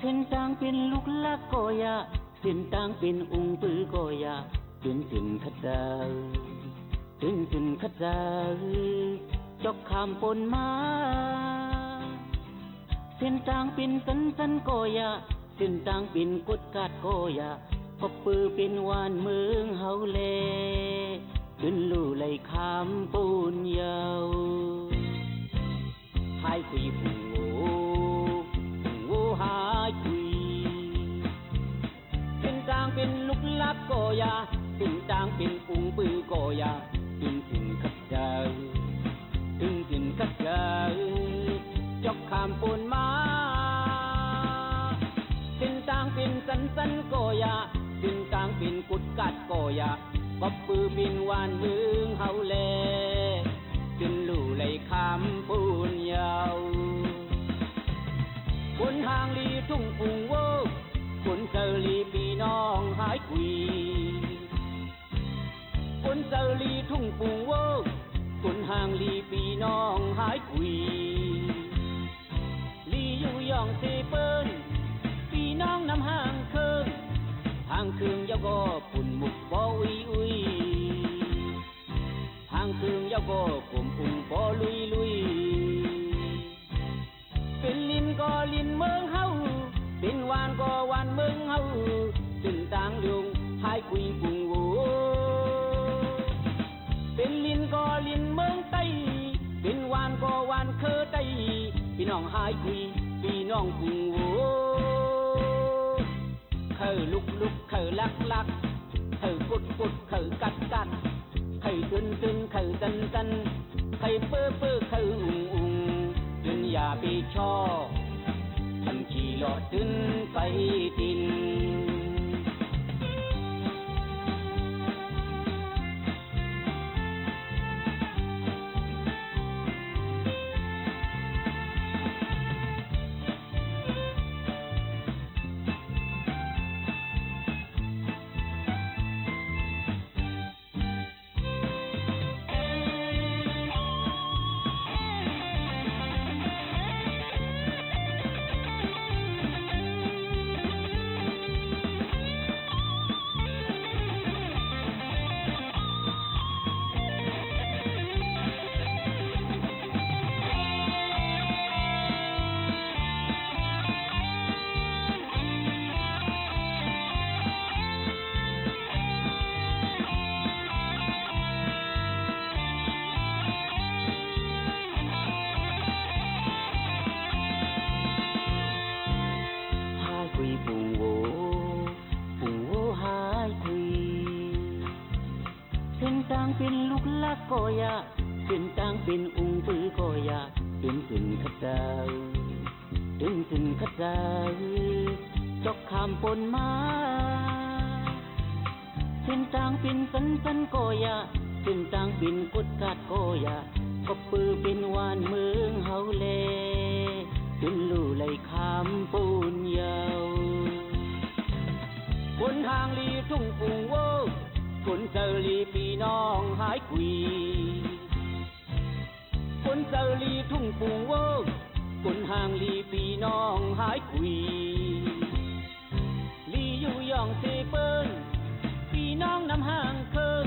เส้นตางเป๋นลูกลักก็อย่า เส้นตางเป๋นอุ๋งปือก็อย่า เตื๋อนเซินข้าเจ้า เตื๋อนเซินข้าเจ้า จ๊อกข้ามป๊นมา เส้นตางเป๋นสันๆ ก็อย่า เส้นตางเป๋นกดกาดก็อย่า ก็ปื้อเป๋นหวานเมืองเฮาแล เปิ้นลู่ไหลข้ามป๊นเย้า หายกุย ฝูงโว ฝูงโวหายกุย เส้นตางเป๋นลูกลักก็อย่า เส้นตางเป๋นอุ๋งปือก็อย่า เตื๋อนเซินข้าเจ้า เตื๋อนเซินข้าเจ้า จ๊อกข้ามป๊นมา เส้นตางเป๋นสันๆ ก็อย่า เส้นตางเป๋นกดกาดก็อย่า ก็ปื้อเป๋นหวานเมืองเฮาแล เปิ้นลู่ไหลข้ามป๊นเย้า คนห่างลี่ทุ่งฝูงโว คนเซาหลีปี้น้องหายกุย คนเซาหลีทุ่งฝูงโว คนห่างหลีปี้น้องหายกุย หลีอยู่ย่องเซเปิ้น ปี้น้องนำห่างเคิง ห่างเคิงเย้าก็ปูนหมุกปออุ๊ยอุ๊ย ห่างเคิงเย้าก็กลมอุ๋งปอลุยลุย เป๋นลินก็ลินเมืองเฮา เป๋นหวานก็หวานเมืองเฮา เส้นตางหลวงหายกุย ฝูงโว เป๋นลินก็ลินเมืองใต้ เป๋นหวานก็หวานคือใต้ ปี้น้องหายกุย ปี้น้องฝูงโว ใค่ลุกลุก ใค่ลักลัก ใค่กุดกุด ใค่กัดกัด ใค่เซินเซิน ใค่สันสัน ใค่เป้อเป้อ ใค่อุ๋งอุ๋ง เปิ้นอย่าไปชอบ ทำขี้เลาะเปิ้นไปติน หายกุย ฝูงโว ฝูงโวหายกุย เส้นตางเป๋นลูกลักก็อย่า เส้นตางเป๋นอุ๋งปือก็อย่า เปิ้นเซินข้าเจ้า เปิ้นเซินข้าเจ้า จ๊อกข้ามป๊นมา เส้นตางเป๋นสันสันก็อย่า เส้นตางเป๋นกดกาดก็อย่า ก็ปื้อเป๋นหวานเมืองเฮาแล เปิ้นลู่ไหลข้ามป๊นเย้า คนห่างหลีทุ่งฝูงโว คนเซาหลีปี้น้องหายกุย คนเซาหลีทุ่งฝูงโว คนห่างหลีปี้น้องหายกุย หลีอยู่ย่องเซเปิ้น ปี้น้องนำห่างเคิง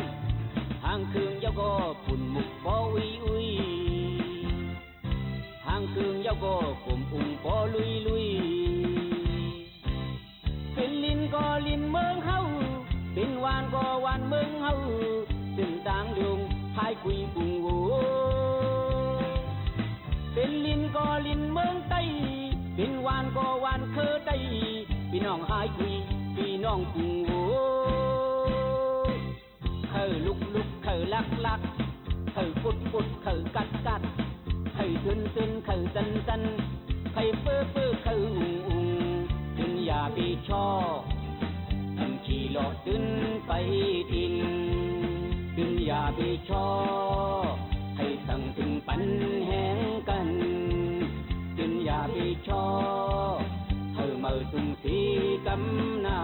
ห่างเคิงเย้าก็ปูนหมุกปออุ๊ยอุ๊ย ห่างเคิงเย้าก็กลมอุ๋งปอลุยลุย เป๋นลินก็ลินเมืองเฮา เป๋นหวานก็หวานเมืองเฮา เส้นตางหลวงหายกุย ฝูงโว เป๋นลินก็ลินเมืองใต้ เป๋นหวานก็หวานคือใต้ ปี้น้องหายกุย ปี้น้องฝูงโว ใค่ลุกลุก ใค่ลักลัก ใค่กุดกุด ใค่กัดกัด ใค่เซินเซิน ใค่สันสัน ใค่เป้อเป้อ ใค่อุ๋งอุ๋ง เปิ้นอย่าไปชอบ ทำขี้เลาะเปิ้นไปติน เปิ้นอย่าไปชอบ ใค่สั่งเปิ้นปันแหงกั๋น เปิ้นอย่าไปชอบ ใค่เมินสุงสีกำนา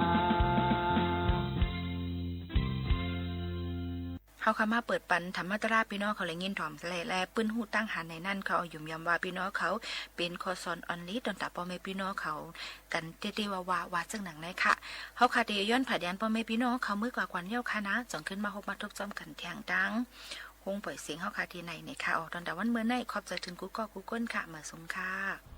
ห เฮาค่ะมาเปิดปันธรรมะตราปี้น้องเขาแลยินถ่อมแล แลปื้นฮู้ตั้งหากในนั้นค่ะ เอาหยุมยำว่าปี้น้องเขาเป๋นข้อสอนอันดีต้อนตาป้อแม่ปี้น้องเขากั๋นเต๊ๆ ว่าๆ ว่าเจิ่งหนังในค่ะ เฮาค่ะเตียะย้อนผาดยันป้อแม่ปี้น้องเขาเมื่อกว่าก่อนเย้าค่ะนะ จ่องขึ้นมาฮบมาทบจ้อมกั๋นแทงตังโฮงป่อยเสียงเฮาค่ะตี้ไหนเนี่ยค่ะ ออกต้อนตาวันเมื่อใน ขอบใจ๋เถิงกู้ก้อกู้ก้นค่ะ มาสุงค่ะ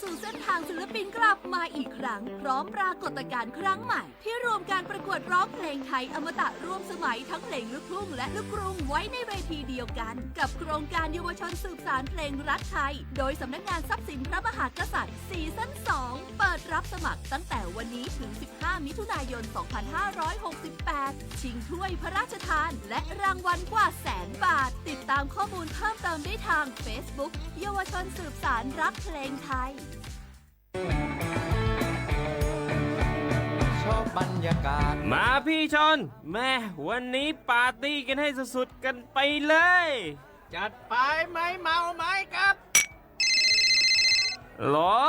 สู่เส้นทางศิลปินกลับมาอีกครั้ง พร้อมปรากฏการณ์ครั้งใหม่ ที่รวมการประกวดร้องเพลงไทยอมตะร่วมสมัยทั้งเพลงลูกทุ่งและลูกกรุงไว้ในเวทีเดียวกัน กับโครงการเยาวชนสืบสานเพลงรักไทย โดยสำนักงานทรัพย์สินพระมหากษัตริย์ ซีซั่นสอง เปิดรับสมัครตั้งแต่วันนี้ถึง สิบห้า มิถุนายน สองพันห้าร้อยหกสิบแปด ชิงถ้วยพระราชทาน และรางวัลกว่าแสนบาท ติดตามข้อมูลเพิ่มเติมได้ทางเฟซบุ๊ก เยาวชนสืบสานรักเพลงไทย ชอบบรรยากาศ มาพี่ชอน แม่ วันนี้ปาร์ตี้กันให้สุดๆ กันไปเลย จัดไป ไม้เมาไม้กลับ หรอ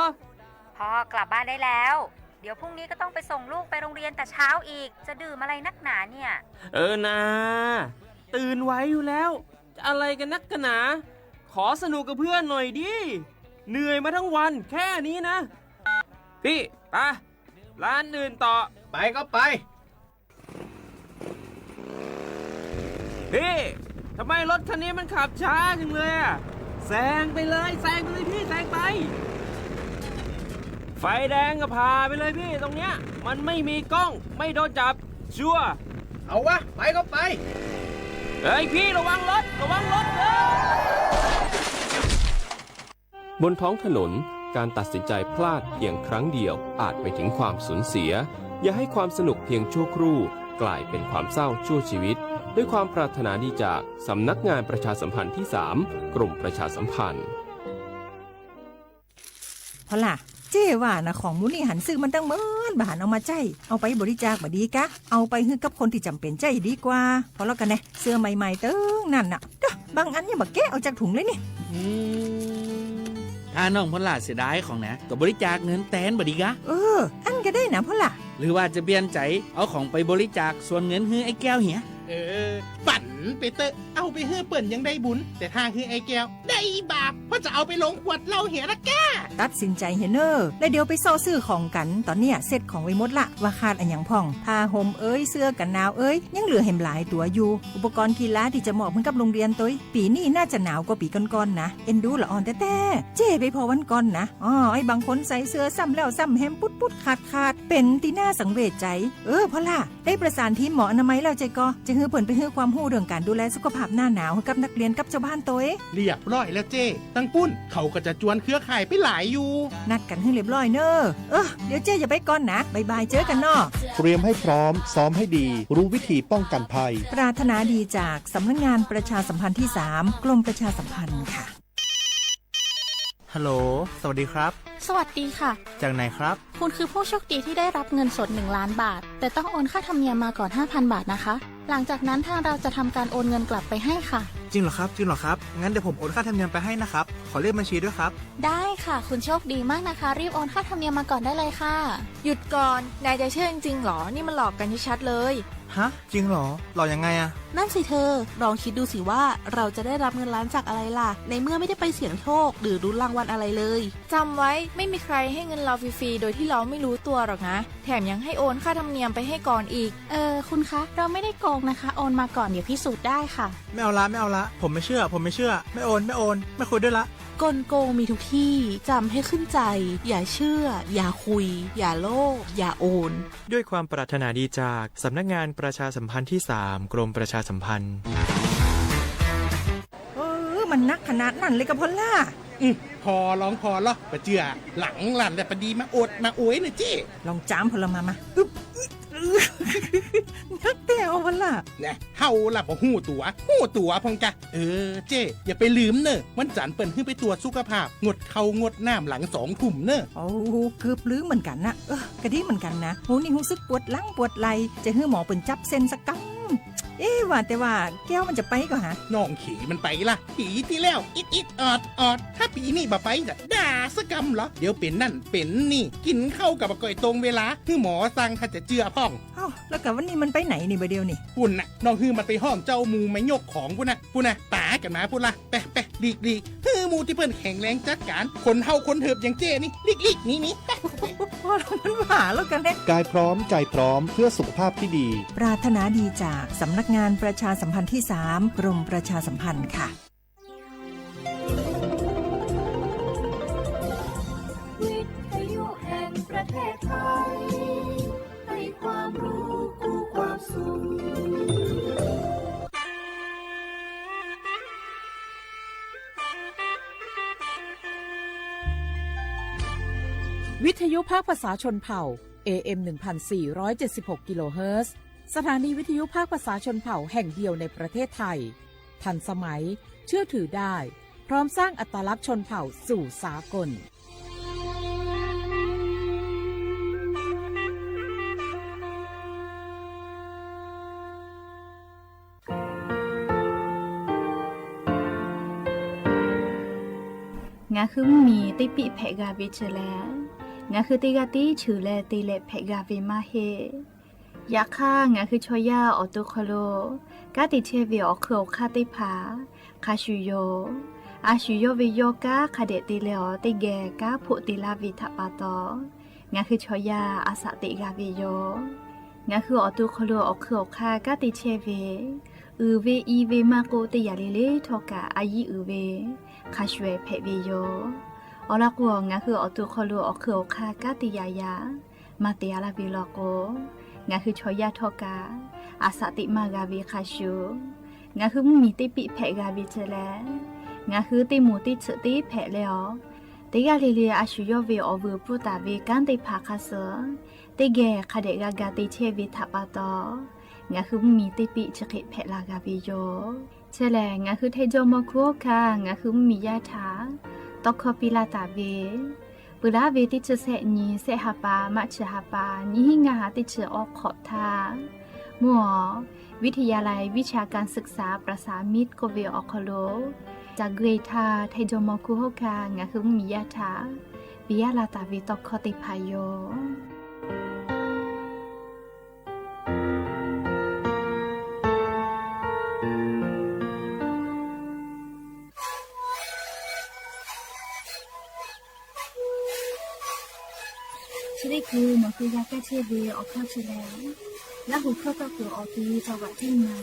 พ่อกลับบ้านได้แล้ว เดี๋ยวพรุ่งนี้ก็ต้องไปส่งลูกไปโรงเรียนแต่เช้าอีก จะดื่มอะไรนักหนาเนี่ย เออนา ตื่นไวอยู่แล้ว จะอะไรกันนักกันหนา ขอสนุกกับเพื่อนหน่อยดิ เหนื่อยมาทั้งวันแค่นี้นะ พี่ ไป ร้านอื่นต่อ ไปก็ไป พี่ ทำไมรถคันนี้มันขับช้าจังเลยอะ แซงไปเลย แซงไปเลยพี่ แซงไป ไฟแดงก็ผ่าไปเลยพี่ ตรงเนี้ย มันไม่มีกล้อง ไม่โดนจับ ชัวร์ เอาวะ ไปก็ไป เฮ้ยพี่ ระวังรถ ระวังรถ เฮ้ย บนท้องถนน การตัดสินใจพลาดเพียงครั้งเดียวอาจไปถึงความสูญเสีย อย่าให้ความสนุกเพียงชั่วครู่กลายเป็นความเศร้าชั่วชีวิต ด้วยความปรารถนาดีจากสำนักงานประชาสัมพันธ์ที่สาม กรมประชาสัมพันธ์ พ่อหล้า เจ๊ว่านะ ของหมู่นี้หันซื้อมันตั้งเมิน บ่หันเอามาใจ๊ เอาไปบริจาคบ่ดีกา เอาไปหื้อกับคนตี้จ๋ำเป๋นใจ๊ดีกว่า พ่อหล้า ก็แน่ เสื้อใหม่ๆ ตึงนั้นน่ะ เต๊อะ บางอันยังบ่แกะออกจากถุงเลยนี่ อืม ถ้าน้องพ่อหล้าเสียดายของนะ ก็บริจาคเงินแตนบ่ดีกา เออ อั้นก็ได้นะพ่อหล้า หรือว่าจะเปลี่ยนใจ๋ เอาของไปบริจาคส่วนเงินหื้อไอ้แก้วเหีย เออ ปั่น หืม ไปเต๊อะ เอาไปหื้อเปิ้นยังได้บุญ แต่ถ้าหื้อไอ้แก้ว ได้บาป เพราะจะเอาไปลงขวดเหล้าเหียละก้า ตัดสินใจ๋เหียเน่อ แล้วเดี๋ยวไปเซาะซื้อของกั๋น ต๋อนเนี้ยเซ็ตของไว้หมดละ ว่าขาดอะหยังพ่อง ผ้าห่มเอย เสื้อกั๋นหนาวเอย ยังเหลือแหมหลายตั๋วอยู่ อุปกรณ์กีฬาตี้จะมอบหื้อกับโฮงเฮียนตวย ปี๋นี้น่าจะหนาวกว่าปี๋ก่อนๆ นะ เอ็นดูละอ่อนแต๊ๆ เจ้ไปผ่อวันก่อนนะ อ้อ ไอ้บางคนใส่เสื้อซ้ำแล้วซ้ำแหม ปุ๊ดๆ ขาดๆ เป๋นตี้น่าสังเวชใจ๋ เออ พ่อหล้า ได้ประสานทีมหมออนามัยแล้วใจ้ก่อ จะหื้อเปิ้นไปหื้อความฮู้เรื่องก๋านดูแลสุขภาพหน้าหนาวหื้อกับนักเฮียนกับจาวบ้านตวย เรียบร้อยแล้วเจ้ ตังปุ้น เขาก็จะจวนเครือข่ายไปหลายอยู่ นัดกั๋นหื้อเรียบร้อยเน่อ เออ เดี๋ยวเจ้จะไปก่อนนะ บ๊ายบาย เจอกั๋นเนาะ เตรียมให้พร้อม ซ้อมให้ดี รู้วิธีป้องกันภัย ปรารถนาดีจากสำนักงานประชาสัมพันธ์ที่สาม กรมประชาสัมพันธ์ค่ะ ฮัลโหล สวัสดีครับ สวัสดีค่ะ จากไหนครับ คุณคือผู้โชคดีที่ได้รับเงินสดหนึ่งล้านบาท แต่ต้องโอนค่าธรรมเนียมมาก่อนห้าพันบาทนะคะ หลังจากนั้นทางเราจะทำการโอนเงินกลับไปให้ค่ะ จริงเหรอครับ จริงเหรอครับ งั้นเดี๋ยวผมโอนค่าธรรมเนียมไปให้นะครับ ขอเลขบัญชีด้วยครับ ได้ค่ะ คุณโชคดีมากนะคะ รีบโอนค่าธรรมเนียมมาก่อนได้เลยค่ะ หยุดก่อน นายจะเชื่อจริงๆ หรอ นี่มันหลอกกันชัดๆ เลย ฮะ จริงเหรอ หลอกยังไงอะ นั่นสิเธอ ลองคิดดูสิว่าเราจะได้รับเงินล้านจากอะไรล่ะ ในเมื่อไม่ได้ไปเสี่ยงโชคหรือลุ้นรางวัลอะไรเลย จำไว้ ไม่มีใครให้เงินเราฟรีๆ โดยที่เราไม่รู้ตัวหรอกนะ แถมยังให้โอนค่าธรรมเนียมไปให้ก่อนอีก เออ คุณคะ เราไม่ได้โกงนะคะ โอนมาก่อน เดี๋ยวพิสูจน์ได้ค่ะ ไม่เอาละ ไม่เอาละ ผมไม่เชื่อ ผมไม่เชื่อ ไม่โอน ไม่โอน ไม่คุยด้วยละ กลโกงมีทุกที่ จำให้ขึ้นใจ อย่าเชื่อ อย่าคุย อย่าโลภ อย่าโอน ด้วยความปรารถนาดีจากสำนักงานประชาสัมพันธ์ที่สาม กรมประชาสัมพันธ์ เออ มันนักขนาดนั้นเลยกาพ่อหล้า อืม ผ่อลองผ่อลอ บ่เจื้อ หลังลั่นแล้วปะดีมาอวดมาอวยเน่อเจ้ ลองจ้ำพ่องละมา มา อึ๊บ อึ๊บ อึ๊บ นักแต๊พ่อหล้า แน่ เฮาละบ่ฮู้ตั๋ว ฮู้ตั๋วพ่องกา เออ เจ้ อย่าไปลืมเน่อ วันจันทร์เปิ้นหื้อไปตรวจสุขภาพ งดข้าวงดน้ำหลังสองทุ่มเน่อ โอ้ เกือบลืมเหมือนกั๋นนะ เออ ก็ดีเหมือนกั๋นนะ ฮู้นี่ฮู้สึกปวดหลังปวดไหล่ จะหื้อหมอเปิ้นจับเส้นสักกำ เอ๊ะ ว่าแต่ว่าแก้วมันจะไปก่อหา น้องเขยมันไปละ ปี๋ตี้แล้ว อิดอิดออดออด ถ้าปี๋นี้บ่ไปจะด่าสักกำเหรอ เดี๋ยวเป๋นนั่นเป๋นนี่ กิ๋นข้าวก็บ่ก่อยตรงเวลา หื้อหมอสั่งถ้าจะเจื้อพ่อง เอ้า แล้วกาวันนี้มันไปไหนนี่บ่าเดี่ยวนี่ ปุ้นน่ะ น้องหื้อมันไปฮ้องเจ้าหมู่มายกของปุ้นน่ะ ปุ้นน่ะ ป๋ากั๋นมาปุ้นละ ไป ไป หลีก หลีก หื้อหมู่ตี้เปิ้นแข็งแรงจัดก๋าน คนเฒ่าคนเถิบอย่างเจ้นี่ หลีก หลีก หนี หนี ไป พ่องละมันว่าแล้วกั๋นแน่ กายพร้อม ใจพร้อม เพื่อสุขภาพที่ดี ปรารถนาดีจากสำนักงานประชาสัมพันธ์ที่สาม กรมประชาสัมพันธ์ค่ะ วิทยุแห่งประเทศไทย ให้ความรู้คู่ความสุข วิทยุภาคภาษาชนเผ่า เอเอ็ม หนึ่งพันสี่ร้อยเจ็ดสิบหก กิโลเฮิรตซ์ สถานีวิทยุภาคภาษาชนเผ่าแห่งเดียวในประเทศไทย ทันสมัย เชื่อถือได้ พร้อมสร้างอัตลักษณ์ชนเผ่าสู่สากล ငါဃုမီးတံၣ်ပံၣ်ဖဲးဂၤဝ့ၢ်ဆၢလဲၣ်, ငါဃုတံၣ်ဂၤတံၣ်ဆၢလဲၣ် တ့လဲၣ်ဖဲးဂၤဝ့ၢ်မးဟ့ၣ် ယခါ ငါဃုဆီယၢ်အီၣ်တူၢ်ခီလိာ် ကါတံၢ်ဆဲးဝ့ၢ်အီၣ်ခၢၣ်အီၣ်ခါသ့ၣ်တဖၣ် ခါဆူၣ်ယိာ် အါဆူၣ်ယိာ်ဝ့ၢ်ယိာ် ကါခါဒဲးတ့လဲၣ်အီၤ တ့ၢ်ဂဲၤ ကါဖိးတ့လၢ်ဝ့ၢ်ထးပာ်တီၤ ငါဃုဆီယၢ် အသးတ့ဂၤဝ့ၢ်ယိာ် ငါဃုအီၣ်တူၢ်ခီလိာ်အီၣ်ခၢၣ်အီၣ်ခါ ကါတံၢ်ဆဲးဝ့ၢ် အုၣ်ဝ့ၢ်အံဝ့ၢ်မးကိးတ့ၢ်ယၤလံလ့ထီၣ်ကး အယံၤအုၣ်ဝ့ၢ် ခါဆူၣ်ဝဲဖဲးဝ့ၢ်ယိာ် အီၤလီၤကိး ငါဃုအီၣ်တူၢ်ခီလိာ်အီၣ်ခၢၣ်အီၣ်ခါ ကါတံၢ်ယၤယၤ မၤတ့ၢ်အါလၢ်ဝ့ၢ်လီၤကိး ငါဃုဆီယၢ်ထီၣ်ကး အသးတ့မးဂၤဝ့ၢ်ခါဆူၣ် ငါဃုမီးတံၣ်ပံၣ်ဖဲးဂၤဝ့ၢ်ဆၢလဲၣ်, ငါဃုတ့ၢ်မိၢ်တ့ၢ်ဆၢတ့ၢ်ဖဲးလဲၣ်အီၤ, တ့ၢ်ဂၤလံလံ အါဆူၣ်ယိာ်ဝ့ၢ်အီၣ်ဝ့ၢ်ပူၤတၢ်ဝ့ၢ် ကါသ့ၣ်တဖၣ်ခါဆၢၣ်, တ့ၢ်ဂဲၤ ခါဒဲးဂၤဂၤတ့ၢ်ဆဲးဝ့ၢ်ထးပာ်တီၤ ငါဃုမီးတံၣ်ပံၣ်ဆၢဃ့ဖဲးလၢ်ဂၤဝ့ၢ်ယိာ် ဆၢလဲၣ် ငါဃုထဲဒိၣ်မီၢ်ခူၣ်ဟီၣ်ခါ ငါဃုမီးယၢ်ထး တီခီပံလၢ်တၢ်ဝ့ၢ်, ပှၤလၢဝ့ၢ်တ့ၢ်ဆၢဆဲးနံၤ ဆဲးဟးပၢ် မးဆၢဟးပၢ် နံၣ်ဟံၣ်ငါဟးတ့ၢ်ဆၢအိၣ်ခိးထါ, မုၢ်အီၤ วิทยาลัยวิชาการศึกษาประสานมิตร ကိးဝ့ၢ်အီၣ်ခီလိာ်, တၢ်ဂ့ၢ်ထါ ထဲဒိၣ်မီၢ်ခူၣ်ဟီၣ်ခါ ငါဃုမီးယၢ်ထး ပံယၢ်လၢ်တၢ်ဝ့ၢ်တီခီသ့ၣ်တဖၣ်ယိာ် คือหนอคือยาแก้เชษเวย์ออกข้อเชลแล และหัวข้อก็คือออกตีจังหวัดเชียงใหม่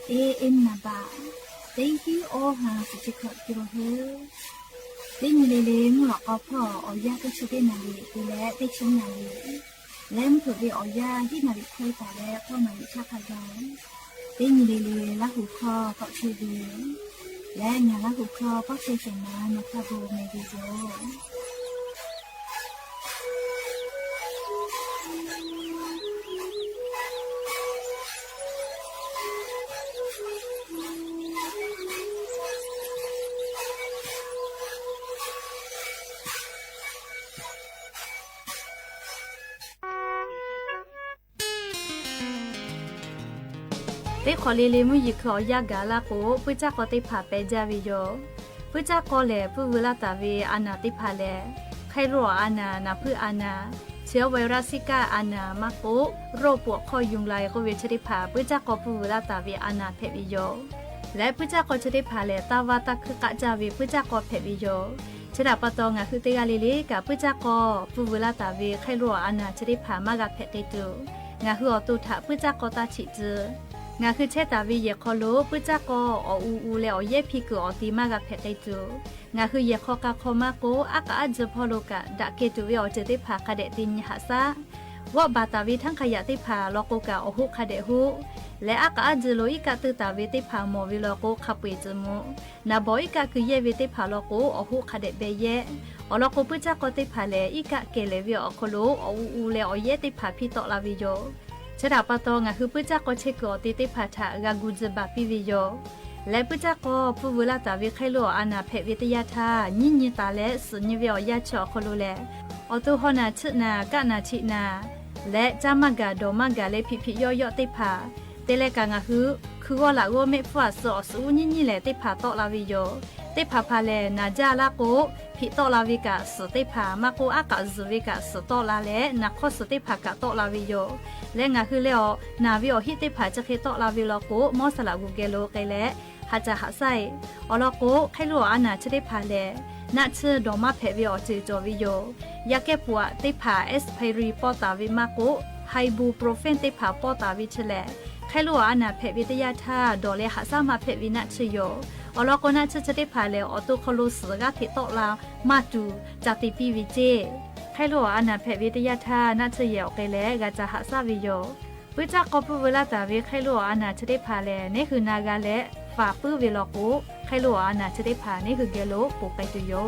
เอเอ็ม นาบา เต็งตี้โอฮาสิบเจ็ดขวบกิโลเฮิรตซ์ เต็งมีเลเลงหลอกเอาพ่อออกยาแก้เชษเวย์นาเรตคือและเต็งชิงนาเรต และเมื่อเกิดเวย์ออกยาที่นาเรตเคยตายและพ่อนาเรตชาพยา เต็งมีเลเลและหัวข้อเกาะเชเวย์ และงานและหัวข้อก็เชเวย์มาในคาโบในวิดีโอ เต๊ขอเลเลมุ้ยหยิกคือออกยากาละโก ปื้จก้อเต๊ผาแปะจ้าเวยอ ปื้จก้อแหละ ปื้วือละต๋าเวอาณาเต๊ผาแหละ ไข้หลวงอาณา นาพื้อาณา เชื้อไวรัสซิก้าอาณา มาโก โรคปวดข้อยุงลาย โควิดเต๊ผา ปื้จก้อปื้วือละต๋าเวอาณาแผดเวยอ และปื้จก้อเต๊ผาแหละ ต้าว่าต้าคือก้าจ้าเว ปื้จก้อแผดเวยอ เต๊ดาปะตอง งาคือเต๊กาเลเลกา ปื้จก้อ ปื้วือละต๋าเว ไข้หลวงอาณาเต๊ผา มากาแผดเตยโต งาคือออกตูถะ ปื้จก้อต้าฉิจื้อ งาคือเต๊ต๋าเวแหย่คอโล ปื้จก้อ ออกอูอู และออกแยะพีเกิดออกตี มากาแผดเตยโต งาคือแหย่คอกาคอมาโก อักกาอั้นจื้อพ่อโลกา ดะเกตุเวออกจื้อเต๊ผา คาแดะตินหาซะ วะบาต๋าเวทั้งขยะเต๊ผา ลอโกกาออกฮู้ คาแดะฮู้ และอักกาอั้นจื้อโล อิกะตื้อต๋าเวเต๊ผา หมอเวลอโก คาเปวจื้อมู นาบ่ออิกะคือแยะเวเต๊ผา ลอโก ออกฮู้ คาแดะแบแยะ ออกลอโก ปื้จก้อเต๊ผาแหละ อิกะแก่แหล่เวออกคอโล ออกอูอู และออกแยะเต๊ผา ผิดเต๊าะลาเวยอ เต๊ดาปะตอง งาคือปื้จก้อเต๊คือออกตีเต๊ผาถะ กากูจื้อบาปปี้เวยอ และปื้จก้อ ปื้วือละต๋าเว ไข้หลวงอาณาแผดเวตยาธา ญิ้งยีต๋าและ สือยีเวออกยาเชอออกคอโลแหละ ออกตูฮอนา ชื่อนา ก้านา ถินา และ จ้ามากา ดอมากา และผิดผิดเยาะเยาะเต๊ผา เตแลกางาคือ คือวอละวอเมะฟั่ว สือออกสืออู้ญิ้งยีแหละ เต๊ผาเต๊าะลาเวยอ เต๊ผาผาแหละ นาจ้าละโก ผิดเต๊าะลาเวกา สือเต๊ผา มาโก อักกาสือเวกา สือเต๊าะลาและ นาข้อสือเต๊ผากาเต๊าะลาเวยอ และงาคือแลออก นาเวออกฮิเต๊ผา จะเคยเต๊าะลาเวลอโก มอสละกูแกโลเกและ หาจะหาไส้ ออกลอโก ไข้หลวงอาณาเต๊ผาแหละ นะชื่อดอมมาแผดเวออกจื้อจ่อเวยอ ยาแก้ปวดเต๊ผา เอ็กซ์ไพรี ป้อต๋าเวมาโก ไฮบูโปรเฟนเต๊ผา ป้อต๋าเวเฉแหละ ไข้หลวงอาณาแผดเวตยาธา ดอและหาซะมาแผดเวนะชื่อยอ ออกลอโก นะชื่อเต๊ผาแหละ ออกตูคอโล สือกาเทเต๊าะลา มาตู จาติปี้เวเจ้ ไข้หลวงอาณาแผดเวตยาธา นะชื่อแหย่ออกเกและ กาจะหาซะเวยอ ปื้จก้อ ปื้วือละต๋าเว ไข้หลวงอาณาเต๊ผาแหละ เนหือนากาและ ฝากปื้อเวลอโก ไข้หลวงอาณาเต๊ผา เนหือแกโล ปูกไกตูยอ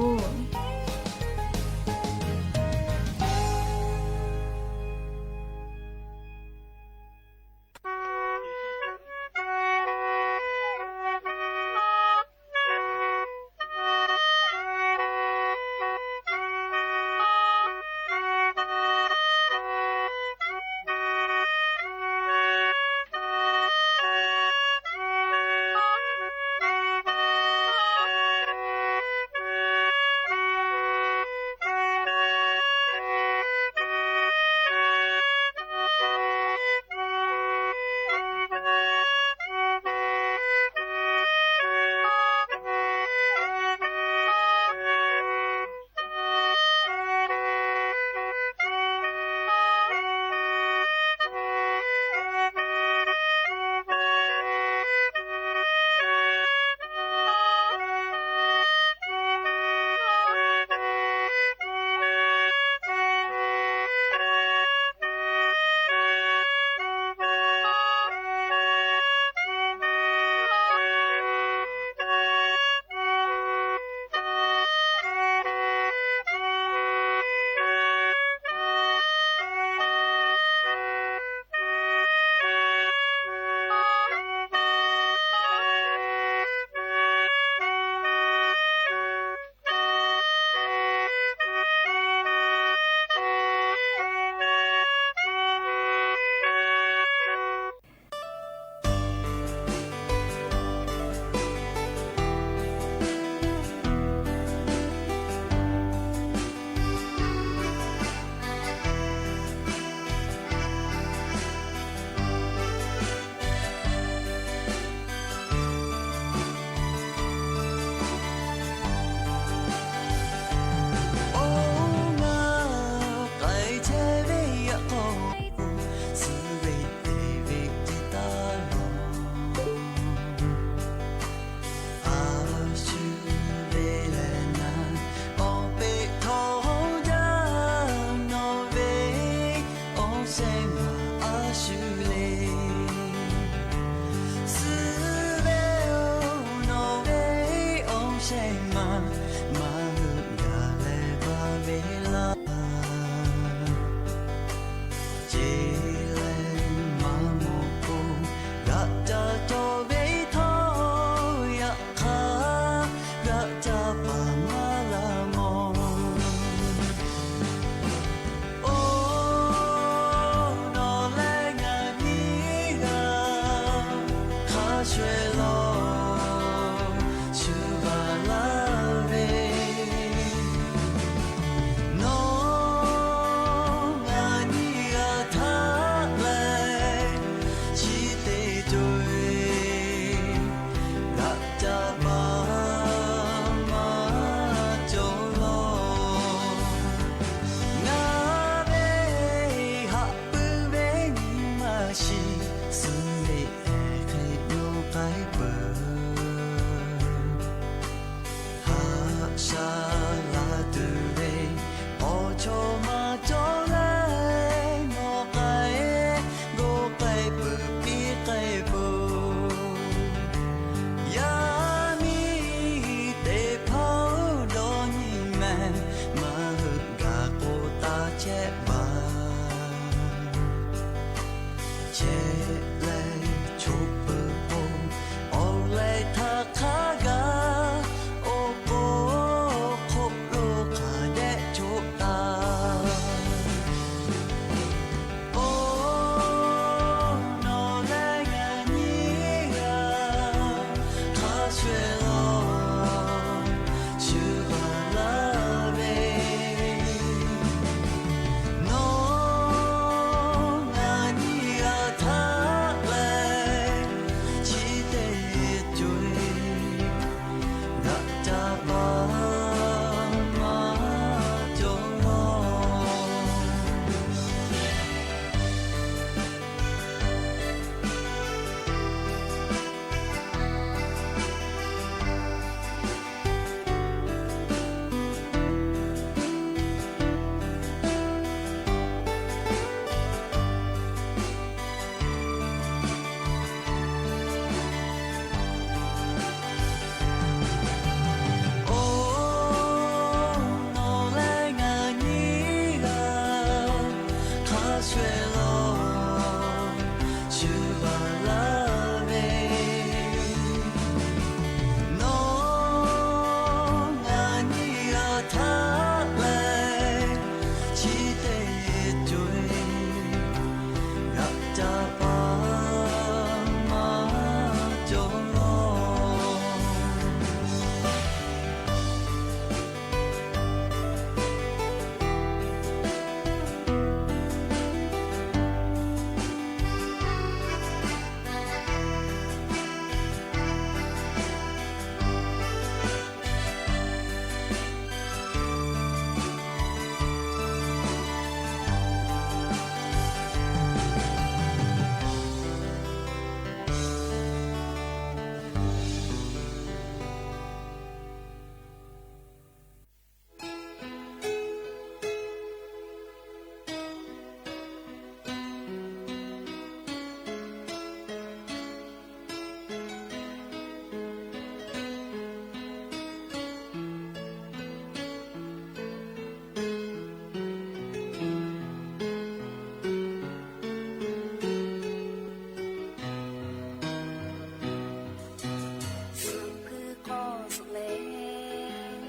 စုကဝဲၤကီၢ်စလဲၣ်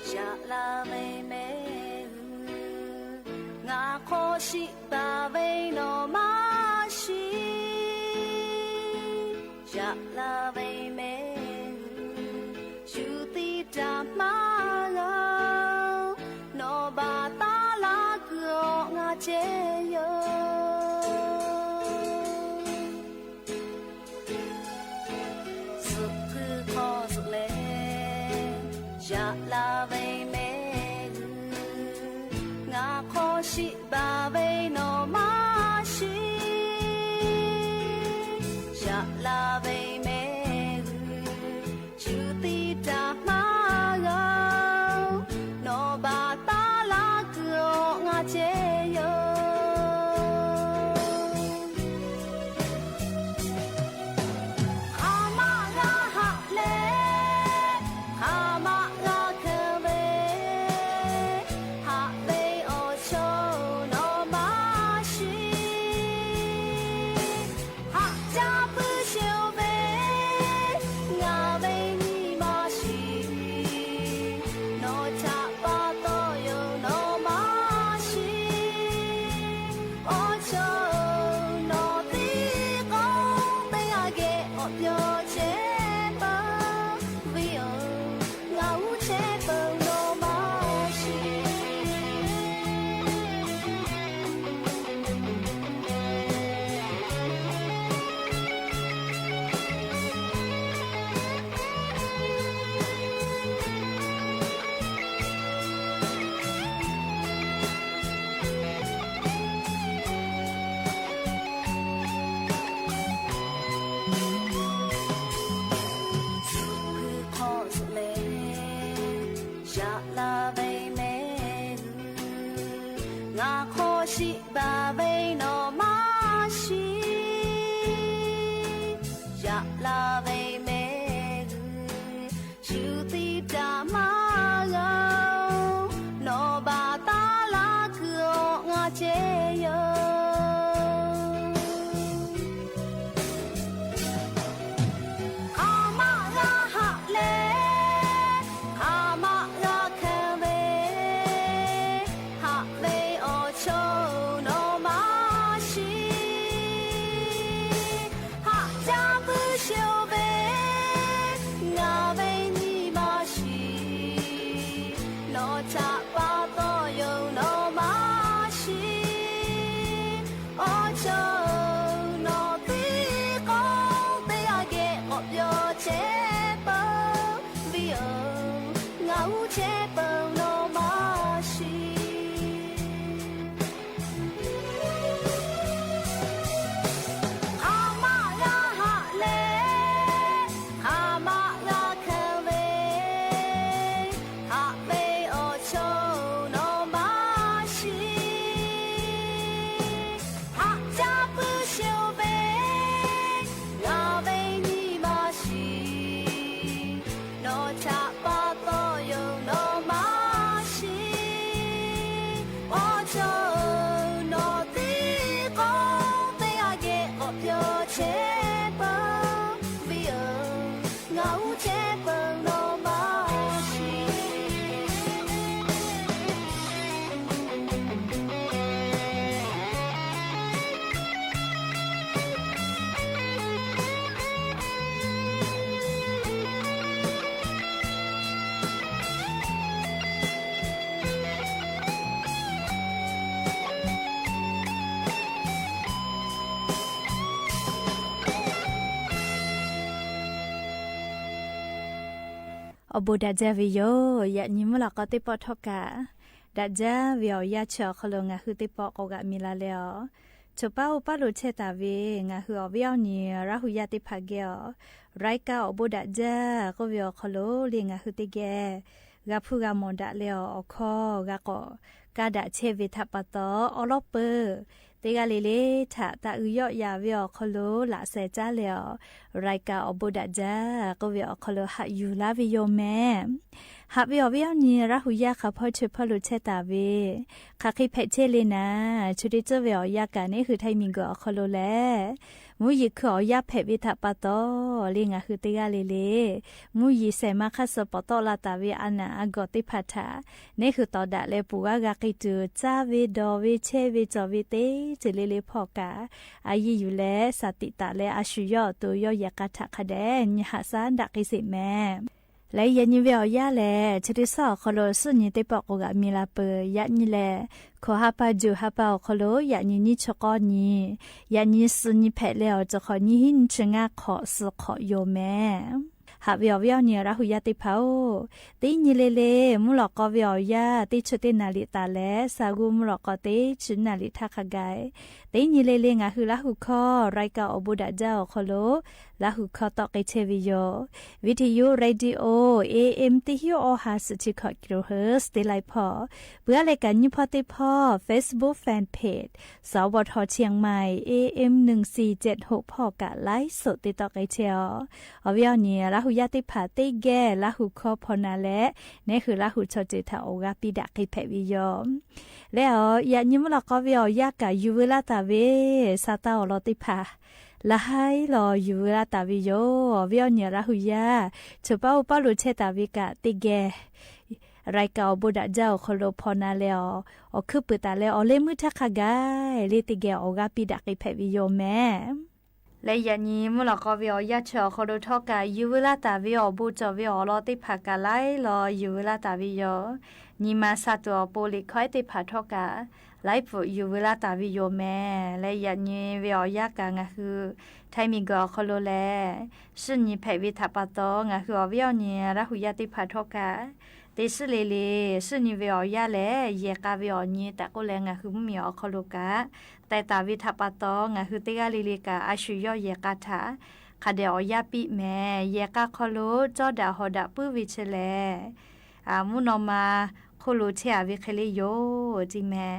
ယလၢဝဲမဲ ငါခီၣ်ဆံးဘၣ်ဝဲနီၢ်မၤဆံး ယလၢဝဲမဲ ယူၢ်သံတၢ်မၤဂီၤ နီၢ်ဘၣ်သးလၢကအိၣ်ငါကဲယိၤ စုကဝဲၤကီၢ်စလဲၣ် ယလၢဝဲမဲ ငါခီၣ်ဆံးဘၣ်ဝဲနီၢ်မၤဆံး ယလၢဝဲမဲ ယူၢ်သံတၢ်မၤဂီၤ နီၢ်ဘၣ်သးလၢကအိၣ်ငါကဲယိၤ အီၣ်ဘိးဒၣ်ဒၢဝ့ၢ်ယိာ် ယၣ်ညီမုၢ်လီၤကီးသ့ၣ်ပီၣ်ထီၣ်ကး ဒၣ်ဒၢဝ့ၢ်အီၣ်ယၢ်ဆၢအီၤခီလိာ် ငါဟုသ့ၣ်ပီၣ်ကိးဂၤမံၤလၢ်လၢအီၤ ဆိပၢ်အိၣ်ပၢ်လိာ်ဆဲးတၢ်ဝ့ၢ် ငါဟုအီၤဝ့ၢ်အီၤနံၤ ရၢ်ဟူယၢ်သ့ၣ်တဖၣ်ဂဲၤအီၤ ရၢၢ်ကၢ်အီၣ်ဘိးဒၣ်ဒၢ ကိးဝ့ၢ်အီၤခီလိာ်လၢ ငါဟုသ့ၣ်ဂဲၤ ဂၤဖုဂၤမီၣ်ဒၣ်လဲာ်အီၤ အီၣ်ခီ ဂၤကိး ကၢ်ဒၣ်ဆဲးဝ့ၢ်ထးပာ်တီ အီလီၤပၢၢ် သ့ၣ်ဂၤလံၤလံၤ ထးတၢ်အုယီၣ်ယၤဝ့ၢ်အီၤခီလိာ် လၢ်စဲးကၢ်လဲာ်အီၤ ရၢၢ်ကၢ်အီၣ်ဘိးဒၣ်ဒၢ ကိးဝ့ၢ်အီၤခီလိာ် ဟးယူၤလၢ်ဝ့ၢ်ယိာ်မဲ ဟးဝ့ၢ်အီၤဝ့ၢ်အီၤနံၤ ရၢ်ဟူယၢ်ခါဖီဆိပၢ်လိာ်ဆဲးတၢ်ဝ့ၢ် ခးဃ့ဖဲးဆဲးလံန့ၣ် ဆိဒ့ၣ်စၢၢ်ဝ့ၢ်အီၤယၢ်ကၢ်န့ၣ် ဟုထံးမံၤကီၢ်အီၤခီလိာ်လဲၣ် မူယံၤခုၣ်အီၤယၢ်ဖဲးဝ့ၢ်ထးပာ်တီ လၢ ငါဟုသ့ၣ်ဂၤလံၤလံၤ မူယံၤစဲးမါခါစၢၤပီးတီၣ်လၢ်တၢ်ဝ့ၢ်အနၢ်အဂီၢ်သ့ၣ်တဖၣ်ထး န့ၣ်ဟုတီၢ်ဒၣ်လဲာ် ပူၤဝါဂၤကံၢ်တုၤ စၢ်ဝ့ၢ်ဒီးဝ့ၢ်ဆဲးဝ့ၢ်ကၠီၣ်ဝ့ၢ်သ့ၣ် တုၤလ့လ့ဖီၣ်ကး အယံာ်ယူၢ်လဲၣ် စၢ်တံာ်တာ်လၢအဆူၣ်ယီၣ်အသိး ယီၣ်ယဲၢ်ကၢ်ထးခါဒဲး နဟးစၢ်ဒၣ်က့ၤစ့ၢ်မဲ လၢယၣ်ညီဝ့ၢ်အီၤယၢ်လဲၣ် ဆိဒ့ၣ်စၢၢ်အီၤခီလိာ် စူၣ်နံၤသ့ၣ်ပီၣ်ကိးဂၤမံၤလၢ်ပၢၢ် ယၣ်ညီလဲၣ် ခိၣ်ဟါပၢ်ယူၢ်ဟါပၢ်အီၤခီလိာ် ယၣ်ညီနံၣ်ဆိကီၢ်နံၤ ယၣ်ညီစူၣ်နံၤဖဲးလဲၣ်အီၤ တခီနံၣ်ဟံၣ်နံၣ်ဆံငါခီး စူးခီးယိာ်မဲ ဟးဝ့ၢ်အီၤဝ့ၢ်အီၤနံၤ ရၢ်ဟူယၢ်သ့ၣ်တဖၣ်ဧၢ သ့ၣ်ညါလ့လ့ မုၢ်လီၤကီးဝ့ၢ်အီၤယၢ် သ့ၣ်ဆူၣ်သ့ၣ်နၤလံာ်သးလဲၣ် စၢ်ဂူမုၢ်လီၤကီးသ့ၣ်ဆူၣ်နၤလံာ်ထးခါဂၤ သ့ၣ်ညါလ့လ့ ငါဟုလၢဟူခီ ရၢၢ်ကၢ်အီၣ်ဘိးဒၣ်ဒၢအီၤခီလိာ် လၢဟူခီတီၣ်က့ၤဆဲးဝ့ၢ်ယိာ် ဝံထယု ရေဒီယို เอเอ็ม သၢဆံ သၢဆံ คิโลเฮิรตซ์ သ့ၣ်လၢဖီၣ် ပှၤလဲၤကၢ်ညိဖီသ့ၣ်ဖီၣ် Facebook Fanpage สวท เชียงใหม่ เอเอ็ม หนึ่งสี่เจ็ดหก ဖီၣ်ကး ไลฟ์สด သ့ၣ်တီၣ်က့ၤဆဲးအီၤ အီၤဝ့ၢ်အီၤနံၤ ရၢ်ဟူယၢ်သ့ၣ်တဖၣ်သ့ၣ်ဂဲၤ လၢဟူခီဖီနၤလဲၣ် န့ၣ်ဟုလၢဟူဆီၣ်တ့ၢ်ထးအိၣ်ဂၤပံၤဒၣ်က့ၤဖဲးဝ့ၢ်ယိာ် လၢအီၤ ယၣ်ညီမုၢ်လီၤကီးဝ့ၢ်အီၤယၢ်ကၢ် ယူၢ်ဝဲလၢ်တၢ်ဝ့ၢ် စၢ်တၢ်အီၣ်လီၤသ့ၣ်တဖၣ် လၢဟါလီၤ ယူၢ်ဝဲလၢ်တၢ်ဝ့ၢ်ယိာ် အီၤဝ့ၢ်အီၤနံၤ ရၢ်ဟူယၢ် ဆိပၢ်အိၣ်ပၢ်လိာ်ဆဲးတၢ်ဝ့ၢ်ကၢ်သ့ၣ်ဂဲၤ ရၢၢ်ကၢ်အီၣ်ဘိးဒၣ်ဒၢအီၤခီလိာ် ဖီနၤလဲၣ်အီၤ အီၣ်ခုးပၢၢ်တၢ်လၢအီၤလၢမုၢ်ထးခါဂၤ လၢသ့ၣ်ဂဲၤအိၣ်ဂၤပံၤဒၣ်က့ၤဖဲးဝ့ၢ်ယိာ်မဲ လၢယၣ်ညီမုၢ်လီၤကီးဝ့ၢ်အီၤယၢ်ဆၢအီၤခီလိာ်ထီၣ်ကး ယူၢ်ဝဲလၢ်တၢ်ဝ့ၢ်အီၣ်ဘိးကၠီၣ်ဝ့ၢ်အီၣ်လီၤသ့ၣ်တဖၣ်ကၢ်လၢလီၤ ယူၢ်ဝဲလၢ်တၢ်ဝ့ၢ်ယိာ် နံၤမၤစၢ်တူာ်အီၤပိာ်လံာ်ခီသ့ၣ်တဖၣ်ထီၣ်ကၢ် လၢပူၤယူၢ်ဝဲလၢ်တၢ်ဝ့ၢ်ယိာ်မဲ လၢယၣ်ညီဝ့ၢ်အီၤယၢ်ကၢ် ငါဟု ထဲမံၤကီၢ်အီၤခီလိာ်လဲၣ် စူၣ်နံၤဖဲးဝ့ၢ်ထးပာ်တီ ငါဟုအီၤဝ့ၢ်အီၤနံၤ ရၢ်ဟူယၢ်သ့ၣ်တဖၣ်ထီၣ်ကၢ် သ့ၣ်စူၣ်လ့လ့ စူၣ်နံၤဝ့ၢ်အီၤယၢ်လဲၣ် ယဲၢ်ကၢ်ဝ့ၢ်အီၤနံၤ တၢ်ကိးလၢ ငါဟုမုၢ်မံၤအီၤခီလိာ်ကၢ် တဲတၢ်ဝ့ၢ်ထးပာ်တီ ငါဟုသ့ၣ်ဂၤလံၤလံၤကၢ် အဆူၣ်ယီၣ်ယဲၢ်ကၢ်ထး ခါဒဲးအီၤယၢ်ပံၤမဲ ယဲၢ်ကၢ်ခီလိာ် ကၠီဒၣ်ဟီၣ်ဒၣ်ပုၢ်ဝံၤဆဲးလဲၣ် အမုၢ်နီၢ်မၤ ခိၣ်လိာ်ဆဲးအဝ့ၢ်ခဲလၢာ်ယိာ် ကၠီမဲ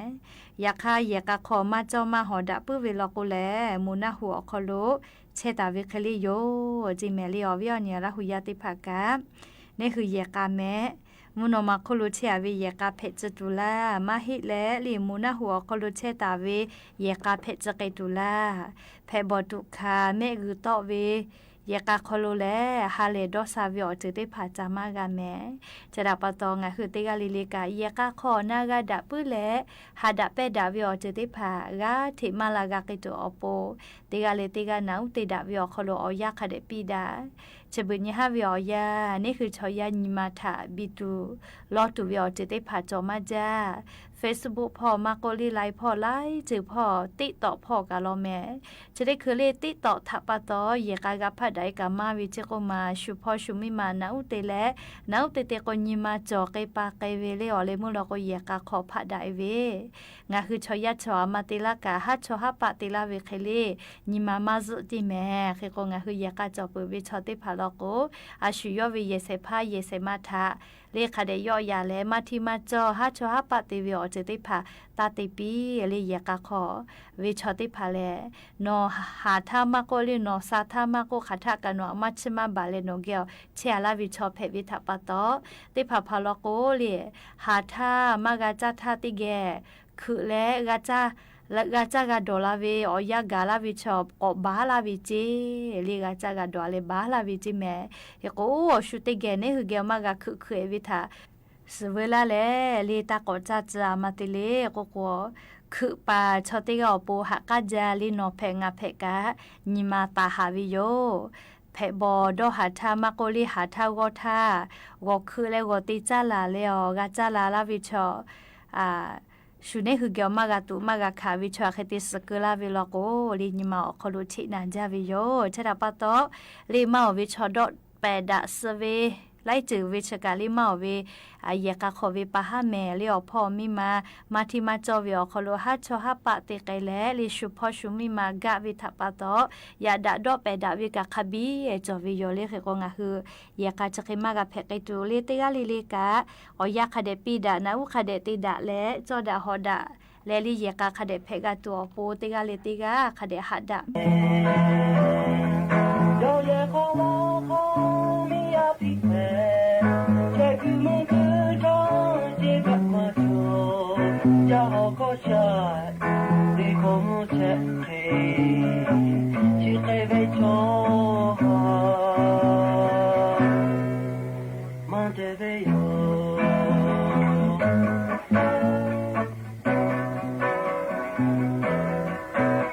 ယခါယဲၢ်ကၢ်ခီမးကၠီမးဟီၣ်ဒၣ်ပုၢ်ဝံၤလီၤကိးလဲၣ် မုၢ်နၢ်ဟူအီၤခီလိာ် ဆဲးတၢ်ဝ့ၢ်ခဲလၢာ်ယိာ် ကၠီမဲ လၢအီၤဝ့ၢ်အီၤနံၤ ရၢ်ဟူယၢ်သ့ၣ်တဖၣ်ကၢ် န့ၣ်ဟုယဲၢ်ကၢ်မဲ မုၢ်နီၢ်မၤခိၣ်လိာ်ဆဲးအဝ့ၢ်ယဲၢ်ကၢ်ဖဲးစုတူၢ်လၢ် မၤဟ့ၣ်လဲၣ်လံ မုၢ်နၢ်ဟူအီၤခီလိာ်ဆဲးတၢ်ဝ့ၢ် ယဲၢ်ကၢ်ဖဲးစုက့ၤတူၢ်လၢ် ဖဲဘီၣ်တူၢ်ခါ မဲးဂုၢ်တီၣ်ဝ့ၢ် ယဲၢ်ကၢ်ခီလိာ်လဲၣ် ဟးလဲၤဒီးစၢ်ဝ့ၢ်အီၤတ့ၢ်သ့ၣ်တဖၣ် ကၠီမးဂၤမဲ ဆဲးတၢ်ပာ်တီ ငါဟုသ့ၣ်ဂၤလံၤလံၤကၢ် ယဲၢ်ကၢ်ခီနၢ်ဂၤဒၣ်ပုၢ်လဲၣ် ဟးဒၣ်ပဲာ်ဒၣ်ဝ့ၢ်အီၤတ့ၢ်သ့ၣ်တဖၣ် ဂၤထံးမၤလၢ်ဂၤက့ၤတုၤအီၤပိာ် သ့ၣ်ဂၤလၢသ့ၣ်ဂၤနၢ်အူတ့ၢ်ဒၣ်ဝ့ၢ်အီၤခီလိာ် အီၤယၢ်ခါဒဲးပံၤဒၣ် ဆၢဘုၣ်ညါဟးဝ့ၢ်အီၤယၢ် န့ၣ်ဟုဆီယၢ်နံၤမၤထး ဘံၣ်တူၢ် လီၤတူၢ်ဝ့ၢ်အီၤတ့ၢ်သ့ၣ်တဖၣ် ကၠီမးဒၣ် Facebook ဖီၣ် မၤကိးလံ Line ဖီၣ် Line စုဖီၣ် TikTok ဖီၣ်ကၢ်လီၤမဲ ဆၢဒ့ၣ်ခုၣ်လၢ TikTok ထးပာ်တီ ယဲၢ်ကၢ်ဂၤဖးဒၣ်အံၤကၢ်မၤဝံၤ ဆ့ကိးမး ဆူၣ်ဖီဆူၣ်မံမး နၢ်အူတ့ၢ်လဲၣ် နၢ်အူတ့ၢ်တ့ၢ်ကိး နံၤမၤကၠီက့ၤပာ်က့ၤဝ့ၢ်လၢအီၤလၢမုၢ်လီၤကိး ယဲၢ်ကၢ်ခီဖးဒၣ်အံၤဝ့ၢ် ငါဟုဆီယၢ်ဆီအမၤတ့ၢ်လၢ်ကၢ် ဟးဆီဟးပာ်တ့ၢ်လၢ်ဝ့ၢ်ခဲလၢာ် နံၤမၤမၤစၢၤကၠီမဲ ဃ့ကိး ငါဟုယဲၢ်ကၢ်ကၠီပၢၢ်ဝ့ၢ်ဆီသ့ၣ်တဖၣ်လီၤကိး အဆူၣ်ယီၣ်ဝ့ၢ်ယဲၢ်ဆဲးဖး ယဲၢ်ဆဲးမၤထး လၢခါဒဲးယီၣ်ယၤလဲၣ် မၤထံမၤကၠီ ဟးဆီဟးပာ်တ့ၢ်ဝ့ၢ်အီၤတ့ၢ်သ့ၣ်တဖၣ် တၢ်တ့ၢ်ပံ လၢယဲၢ်ကၢ်ခီ ဝ့ၢ်ဆီသ့ၣ်တဖၣ်လဲၣ် နီၢ်ဟးထါမၤကိးလၢ နီၢ်စၢ်ထါမၤကိး ခးထါကၢ်နီၢ် အမၤဆံးမၤဘၣ်လဲၣ် နီၢ်ဂ့ၤအီၤ ဆဲးအလၢ်ဝ့ၢ်ဆီဖဲးဝ့ၢ်ထးပာ်တီ သ့ၣ်တဖၣ်ဖးလီၤကိးလံ ဟးထါမၤဂၤကၢ်ထါသ့ၣ်ဂဲၤ ခုၣ်လၢ ဂၤကၢ်ဂၤဒိးလၢ်ဝ့ၢ် အီၤယၢ်ဂၤလၢ်ဝ့ၢ်ဆီ ကိးဘၣ်လၢ်ဝ့ၢ်ကၠီ လၢဂၤကၢ်ဂၤဒိးလၢဘၣ်လၢ်ဝ့ၢ်ကၠီမဲ ယကိးအိၣ်ဆူၣ်သ့ၣ်ဂဲၤန့ၣ် ဟုၣ်ဂဲၤမၤဂၤခုၣ်ခုၣ်ဝ့ၢ်ထး စံးဝဲလၢ်လဲၣ် လၢတၢ်ကိးကၢ်စၢ်အမၤတ့ၢ်လၢ ကိးကိး ခုၣ်ပာ်ဆီသ့ၣ်ဂဲၤအီၤပိာ် ဟးကၢ်ဒၢလၢနီၢ်ဖဲးငါဖဲးကၢ် နံၤမၤတၢ်ဟးဝ့ၢ်ယိာ် ဖဲးဘီၣ်ဒီးဟးထါမၤကိးလၢဟးထါဂီၤထါ ဂီၤခုၣ်လၢဂီၤတ့ၢ်ကၢ်လၢ်လၢအီၤ ဂၤကၢ်လၢ်လၢ်ဝ့ၢ်ဆီ ဆူၣ်န့ၣ်ဟုၣ်က့ၤအီၤမၤဂၤတူၣ်မၤဂၤခးဝ့ၢ်ဆီ အဃိသ့စ့ၢ်ကီးလၢ်ဝ့ၢ်လီၤကိး လၢနံၤမၤအီၤခီလိာ်ထံးနၤဒၣ်ဝ့ၢ်ယိာ် ဆဲးတၢ်ပာ်တီ လၢမၤအီၤဝ့ၢ်ဆီဒီးပဲာ်ဒၣ်စၢၤဝ့ၢ် တႆးစူးဝေးဆကးလံ မၢအီၤဝေး အယဲၢ်ကးခီၣ်ဝေး ပၢ်ဟါမဲာ်လၢအီၤဖီမံမၤ မၤထံမၤကၠီဝေးအီၤခီၣ်လိာ် ဟါဆီဟါပာ်တ့ၢ်ကဲလဲၣ် လံဆူၣ်ဖီဆူၣ်မံမၤ ကးဝေးထးပာ်တီၢ် ယၣ်ဒၣ်ဒီးပဲာ်ဒၣ်ဝေး ကးခးဘံၣ်အဲၣ်ကၠီဝေးယီၤလၢဃ့ၢ်ဃီငါဟု ယဲၢ်ကးဆၢဃ့မၤဂၤဖဲးကဲတူၢ်လၢတဂၤလၢလၢကး အီၣ်ယၤခးဒဲးပံဒၣ် နၢ်အူခးဒဲးတ့ဒၣ်လဲၣ် ကၠီဒၣ်ဟီၣ်ဒၣ် လဲၤလံယဲၢ်ကးခးဒဲးဖဲးဂၤတူၢ်အီၤပူၤ တဂၤလၢတဂၤ ခးဒဲးဟးဒၣ်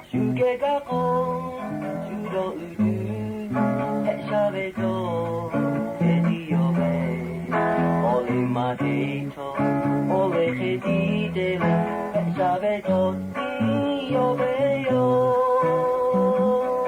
ဆူၣ်ကဲကးကိး ဆူၣ်ဒီးအုၣ်ဒု ဟဲဆှးဝဲကၠီ ဟဲဒံးယီၤဝဲ အီၣ်လၢမၤတ့ၢ်ထီၣ် အီၣ်လၢဃ့ဒံးတဲလၢ ဟဲဆှးဝဲကၠီ ဒံးယီၤဝဲယီၤ ကၠီကၠီ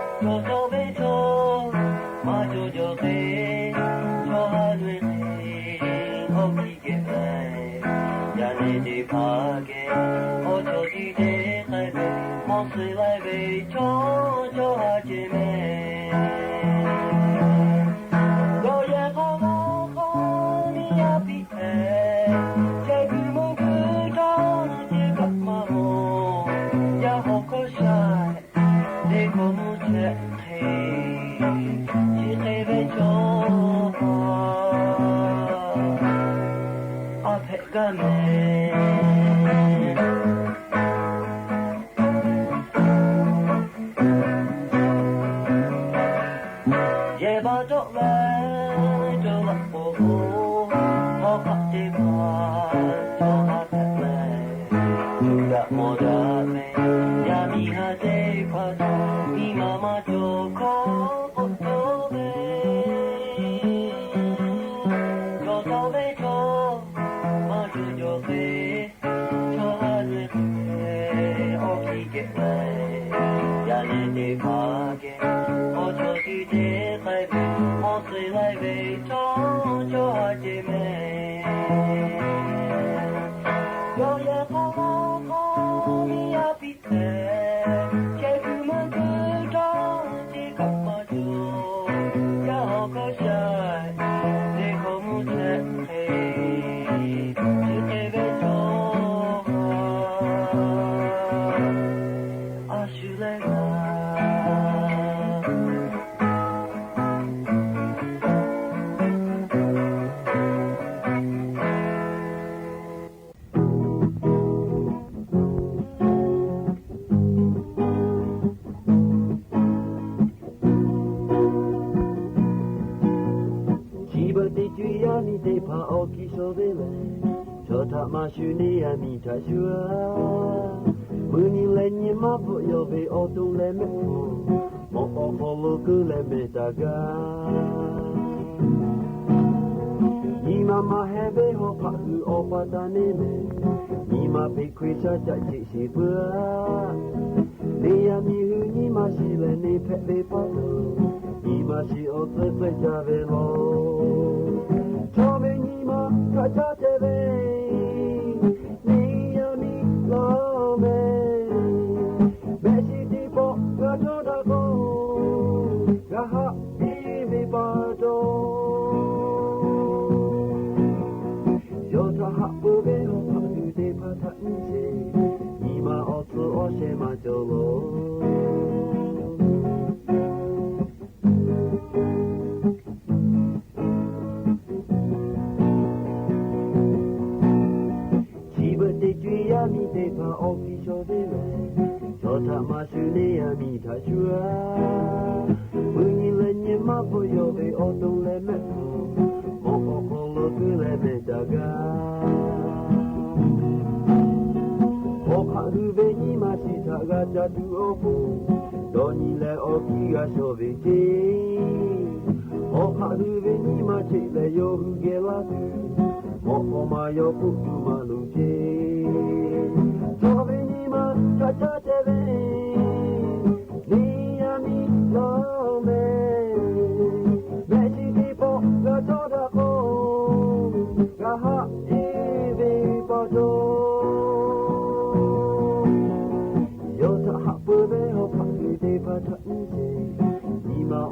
ဝဲကၠီ မၤကၠီကၠီဃ့ ကၠီဟးနွဲၣ်ဃ့ အီၣ်ကံကဲး ယၤန့ၣ်ဒ့ၣ်ဖးကဲ အီၣ်ကၠီဒံးတဲဃဲဝဲ မီၤစ့လၢဝဲ ကၠီ ကၠီဟးကဲမဲာ် ဒီးယဲၢ်ကီၢ်ဝီကီၢ် မံယၤပံအဲ ကဲကုၢ်မုၢ်ကုၢ်ထီၣ် ကဲဘၣ်မၤမီၤ ယၤဟီၣ်ကီၢ်ဆၣ် ဒ့ၣ်ကီၢ်မုၢ်ဆဲးဃ့ ဆံဃ့ဝဲကၠီ အဖဲး ကမဲ ယဲၢ်ဘၣ်တီၢ်ဝဲ တီၢ်လၢပီၤပူၤ ဟီၣ်ခးတ့ၢ်ပှၤ ကၠီအဖဲးလဲၣ် ဒုၣ်ဒၣ်မီၢ်ဒၣ်မဲ ယၤမံၤဟးတ့ၢ်ပှၤ မံၤမၤမၤကၠီခီ အိၣ်ကၠီဝဲ ကၠီကၠီဝဲကၠီ မၤကၠီကၠီဃ့ ကၠီဟးနွဲၣ်ဃ့ အီၣ်ကံကဲးဝဲ ယၤန့ၣ်ဒ့ၣ်ဖးကဲ အီၣ်ကၠီဒံးတဲဃဲဝဲ မီၤစ့လၢဝဲ ကၠီ ကၠီဟးကဲမဲာ် ကၠီယဲၢ်ကီၢ်ဝီကီၢ် မံယၤပံအဲ ကဲကုၢ်မုၢ်ကုၢ်ထီၣ် ကဲကၣ်မၤကၠီ ယၤဟီၣ်ကီၢ်ဆၣ် ဒ့ၣ်ကီၢ်မုၢ်ဆဲးဃ့ ဆံဃ့ဝဲကၠီ အါဆူလဲၣ်ဂၤ ထံဘၢၣ်တ့ၢ်ကွံာ်ယၤမံၤသ့ၣ်တဖၣ် အီၣ်ကံၣ်ဆိးသ့လဲၣ် ဆီၣ်ထးမၤဆူၣ်န့ၢ်ယၤမံၤထးဆူၣ်ဧါ မုၢ်နံၤလဲၣ်ညါမၤဘိးယီၤဘၣ်အီၤတိၢ်လဲၣ်မဲာ်ခိၣ် မီၢ်အီၣ်ခီၣ်လိာ်ကၢလဲၣ်မဲာ်တၢ်ဂၤ နံၤမၤမၤဟဲဘၣ်ဟီၣ်ဖးဟုၣ်အီၣ်ပာ်တၢ်န့ၣ်မဲာ် နံၤမၤပ့းခွ့ဆါကၠးစံးစံးပှၢ် မ့ၢ်ယၤမံၤဟုၣ်နံၤမၤဆံးလဲၣ်န့ၣ်ဖဲးဘၣ်ပၢ် နံၤမၤဆံးအီၣ်သၢသၢကၠးဝဲလီၤ ထီၣ်ဘၣ်နံၤမၤ ခးဆါတဲဝဲ မ့ၢ်ယၤမံၤလီၤမဲာ် မဲာ်ဆံးတံၢ်ပီၣ် ဂၤထီၣ်ဒၣ်ကီၢ် ဂၤဟးဘၣ်မ့ၢ်ပၢ်တီ ယီၤတၢ်ဟးပၢၢ်ဘၣ်ဟီၣ်ဖးဟုၣ်သ့ၣ်တဖၣ်ထးနံၣ်ဆဲး နံၤမၤအီၣ်ဆိးအီၣ်ဆဲးမၤကၠီလီၤ ထံဘၢၣ်တ့ၢ်ကွံာ်ယၤမံၤသ့ၣ်တဖၣ် အီၣ်ကံၣ်ဆိးသ့လဲၣ် ဆီၣ်ထးမၤဆူၣ်န့ၢ်ယၤမံၤထးဆူၣ်ဧါ မုၢ်နံၤလဲၣ်ညါမၤဘိးယီၤဘၣ်အီၤတိၢ်လဲၣ်မဲာ်ခိၣ် မီၢ်အီၣ်ခီၣ်လိာ်ကၢလဲၣ်မဲာ်တၢ်ဂၤ ဟီၣ်ဖးဟုၣ်ဘၣ်နံၤမၤဆံးထးဂၤကၠးတူၢ်အီၣ်ဖိ ဒီးနံၤလဲၣ်အီၣ်ကံၣ်ဂၤဆိးဘၣ်က့ ဟီၣ်ဖးဟုၣ်ဘၣ်နံၤမၤဆံးလဲၣ်ယီၤဟုၣ်ကဲလၢ်သု မီၢ်အီၣ်မၤယီၤဖိတူၢ်မၤလိာ်က့ ထီၣ်ဘၣ်နံၤမၤ ခးဆါတဲဝဲ မ့ၢ်ယၤမံၤလီၤမဲာ် မဲာ်ဆံးတံၢ်ပီၣ် နံၣ်မးအီၣ်သူအီၣ်ဆဲးမၤကီၤလီၤ ထံဘၢၣ်တ့ ကွံာ်ယၤမံၤသ့ၣ်တဖၣ် အီၣ်ကံၢ်စီၤသ့လဲၣ်, ထီၣ်ထၣ်မၤဆူၣ်န့ၢ်ယၤမံၤထၣ်ဆူၣ်ဧါ, မုၢ်နံၤလၢညါမၤဘိယိၣ်ဘၣ် အီၣ်ဒိၣ်လဲၣ်မဲာ်ထိၣ်, မီၢ်အီၣ်ဖီလိာ်က့ၤလဲၣ်မဲာ်တၢ်ကၤ, ထီၣ်ဘၣ်နံၣ်မး ထီၣ်တၢ်တဲဘၣ် န့ၢ်ယၤမံၤလီၤမဲာ်, မဲာ်ဆံးတံၢ်ပီၣ် တၢ်ကိၢ်တၢ်ဂီၤ ကဟးအ့ၣ်ဘၣ်ပာ်တီၤ, ယီၤတၢ်ဟးပၢၢ်ဘၣ် ဟီၣ်ခိၣ်သ့ၣ်တဖၣ်ထၣ်နံၣ်သ့, နံၣ်မးအီၣ်သူအီၣ်ဆဲးမၤကီၤလီၤ, ထံဘၢၣ်တ့ ကွံာ်ယၤမံၤကိးတုၤဧါ. ဆဵတ့တီၤ ကၠဲစၢ်ကၠီၣ်စၢ်ဖီၣ်ဝဲအီၤလီၤသ့ၣ်တဖၣ်ယိာ်. ယၤနံၣ်သ့ၣ်ပီၣ်ထီၣ်ကး ကၠဲစၢ်ကၠီၣ်စၢ်ဖီၣ်ဝဲအီၤ ယၤဆၢဒၣ်ယၤအီၤခီလိာ်, ကၠဲစၢ်ကၠီၣ်စၢ်ဂၤတုၤဝဲ အီၣ်ဘိကၠီၣ်ဝဲအီၤလီၤ အ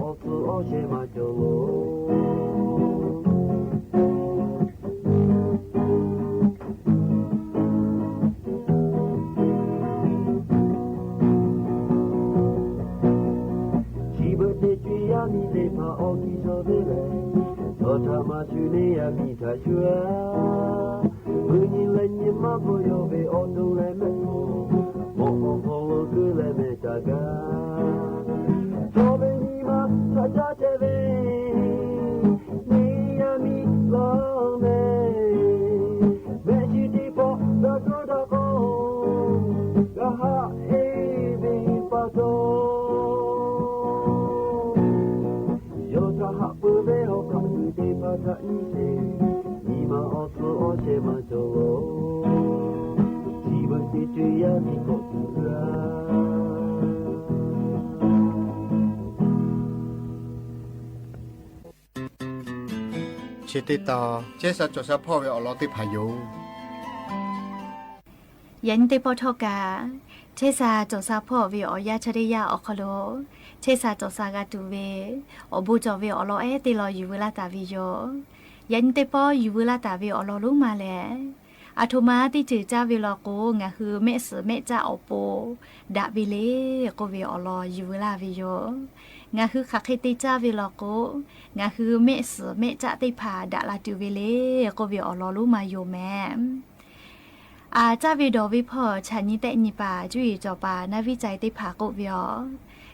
ဲၣ်တ့ၢ်လီၤ ယူၢ်ဝဲလၢတၢ်ဝဲယိာ်. ယၤနံၣ်သ့ၣ်ပီၣ် ယူၢ်ဝဲလၢတၢ်ဝဲအီၤလီၤ လီၤမးလဲၣ်. အထိၣ်မး တံၢ်စၢ်ကၠီၣ်ဝဲလီၤကိး ငါဟု မဲာ်စၢးမဲာ်ကၠၣ်အီၣ်ဘိ ဒၣ်ဝဲလဲၣ် ကိးဝဲအီၤလီၤ ယူၢ်ဝဲလၢဝဲယိာ်. ငါဟု ဃၣ်ဃ့တံၢ်စၢ်ကၠီၣ်ဝဲလီၤကိး ငါဟု မဲာ်စၢးမဲာ်ကၠၣ်သ့ၣ်တဖၣ် ဒၣ်လၢတုၤဝဲလဲၣ် ကိးဝဲအီၤလီၤ လီၤမးယိာ်မဲာ်. အစၢ်ဝဲဒီးဝဲဖီၣ် ဆၣ်နံၣ်သဲးနံၣ်ပၢၢ် ကၠူအံၤစီၤပၤ နၢ်ဝံၣ်စၢၣ်သ့ၣ်တဖၣ်ကိးဝဲအီၤ,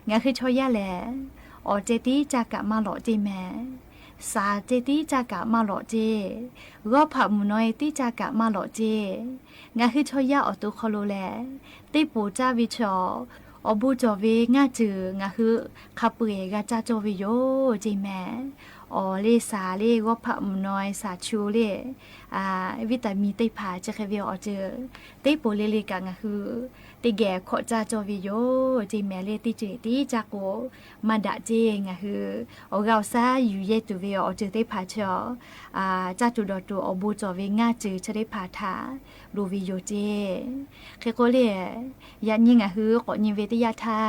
ငါဟု ဆီယၤလဲၣ်, အီၣ်စဲးတံၢ်စၢ်ကးမးလီၤတ့ၢ်မဲာ်, စၢ်စဲးတံၢ်စၢ်ကးမးလီၤတ့ၢ်, ဂီၢ်ဖးမုၢ်နီၤတံၢ်စၢ်ကးမးလီၤတ့ၢ်, ငါဟု ဆီယၤအီၤတိၤခီလိာ်လဲၣ်, သ့ၣ်ပိာ်စၢ်ဝဲဆီ အီၣ်ဘိကၠီၣ်ဝဲငါစၢၤ ငါဟု ခးပှဲၤဂၤစၢ်ကၠီၣ်ဝဲယိာ် တ့ၢ်မဲာ်. အီၣ်လၢစၢ်လၢဂီၢ်ဖးမုၢ်နီၤ စၢ်ဆူၣ်လၢ အဝံၣ်တၢ်မံၤသ့ၣ်တဖၣ် ကၠီၣ်ဃဲဝဲအီၤစၢၤ သ့ၣ်ပိာ်လၢလၢကး ငါဟု တ့ၢ်ဂဲၤခိးစၢ်ကၠီၣ်ဝဲယိာ် တ့ၢ်မဲာ်လၢ တံၢ်စၢ်တံၢ်စၢ်ကိး မၤဒၣ်တ့ၢ် ငါဟု အီၣ်ဂၤအီၣ်ဆၢ ယူၢ်ယဲၢ်တုၤဝဲအီၤ အီၤစၢၤသ့ၣ်တဖၣ်ဆီ အစၢ်တိၤဒီးတိၤ အီၣ်ဘိကၠီၣ်ဝဲငါစၢၤ ဆၢသ့ၣ်တဖၣ်ထၣ် လိၤဝဲယိာ်တ့ၢ်. ဃ့ကိးလၢ ယၤနံၣ် ငါဟု ကိးနံၣ်ဝဲတယၢ်ထါ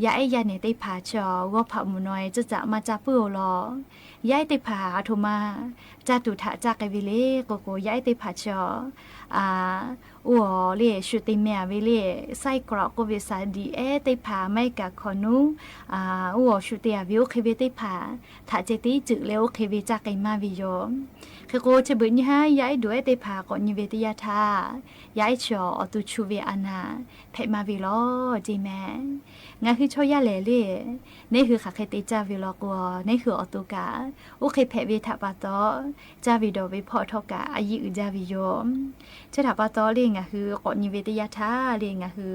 ယဲၢ်ယဲၢ်န့ၣ်သ့ၣ်တဖၣ်ဆီ ဂီၢ်ဖးမုၢ်နီၤ စၢ်စၢ်မၤစၢ်ပၢၢ်အီၤလီၤ. ယဲၢ်သ့ၣ်တဖၣ် အထိၣ်မး စၢ်တိၤထၣ်စၢ်ဃဲဝဲလဲၣ် ကိးကိး ယဲၢ်သ့ၣ်တဖၣ်ဆီ အ အိၣ်အီၤလၢ ဆူၣ်တ့ၢ်မဲာ်ဝဲလၢ စဲးကရီး ကိးဝဲ စၢ်ဒံၣ်အဲၣ်သ့ၣ်တဖၣ် မ့ၢ်ကးခီနူ အ အိၣ်အီၤဆူၣ်တ့ၢ်အဝဲ အိၣ်ဃဲဝဲသ့ၣ်တဖၣ် ထၣ်စဲးတံၢ်စၢၤလၢ အိၣ်ဃဲဝဲ စၢ်ဃဲမးဝဲယိာ်. ဃ့ကိး ဆၢဘၢၣ်ညါဟါ ယဲၢ်အဲၣ်ဒိးအဲၣ်သ့ၣ်တဖၣ် ကိးနံၣ်ဝဲတယၢ်ထါ ယဲၢ်အဲၣ်ဆီ အီၣ်သူဆူၣ်ဝဲအနၢ် ဖဲးမးဝဲလီၤ တ့ၢ်မဲာ်. ငါဟု ဆီယၤလဲၣ်လၢ နဟုဃၣ်ဃဲတံၢ်စၢ်ဝဲလီၤကိး နဟုအီၣ်သူကး အိၣ်ဃဲဖဲးဝဲထၣ်ပာ်တီ စၢ်ဝဲဒီးဝဲဖီၣ်ထီၣ်ကး အယံာ်အုၣ်ဒၣ်ဝဲယိာ်. ဆၢထၣ်ပာ်တီလၢ ငါဟု ကိးနံၣ်ဝဲတယၢ်ထါလၢ ငါဟု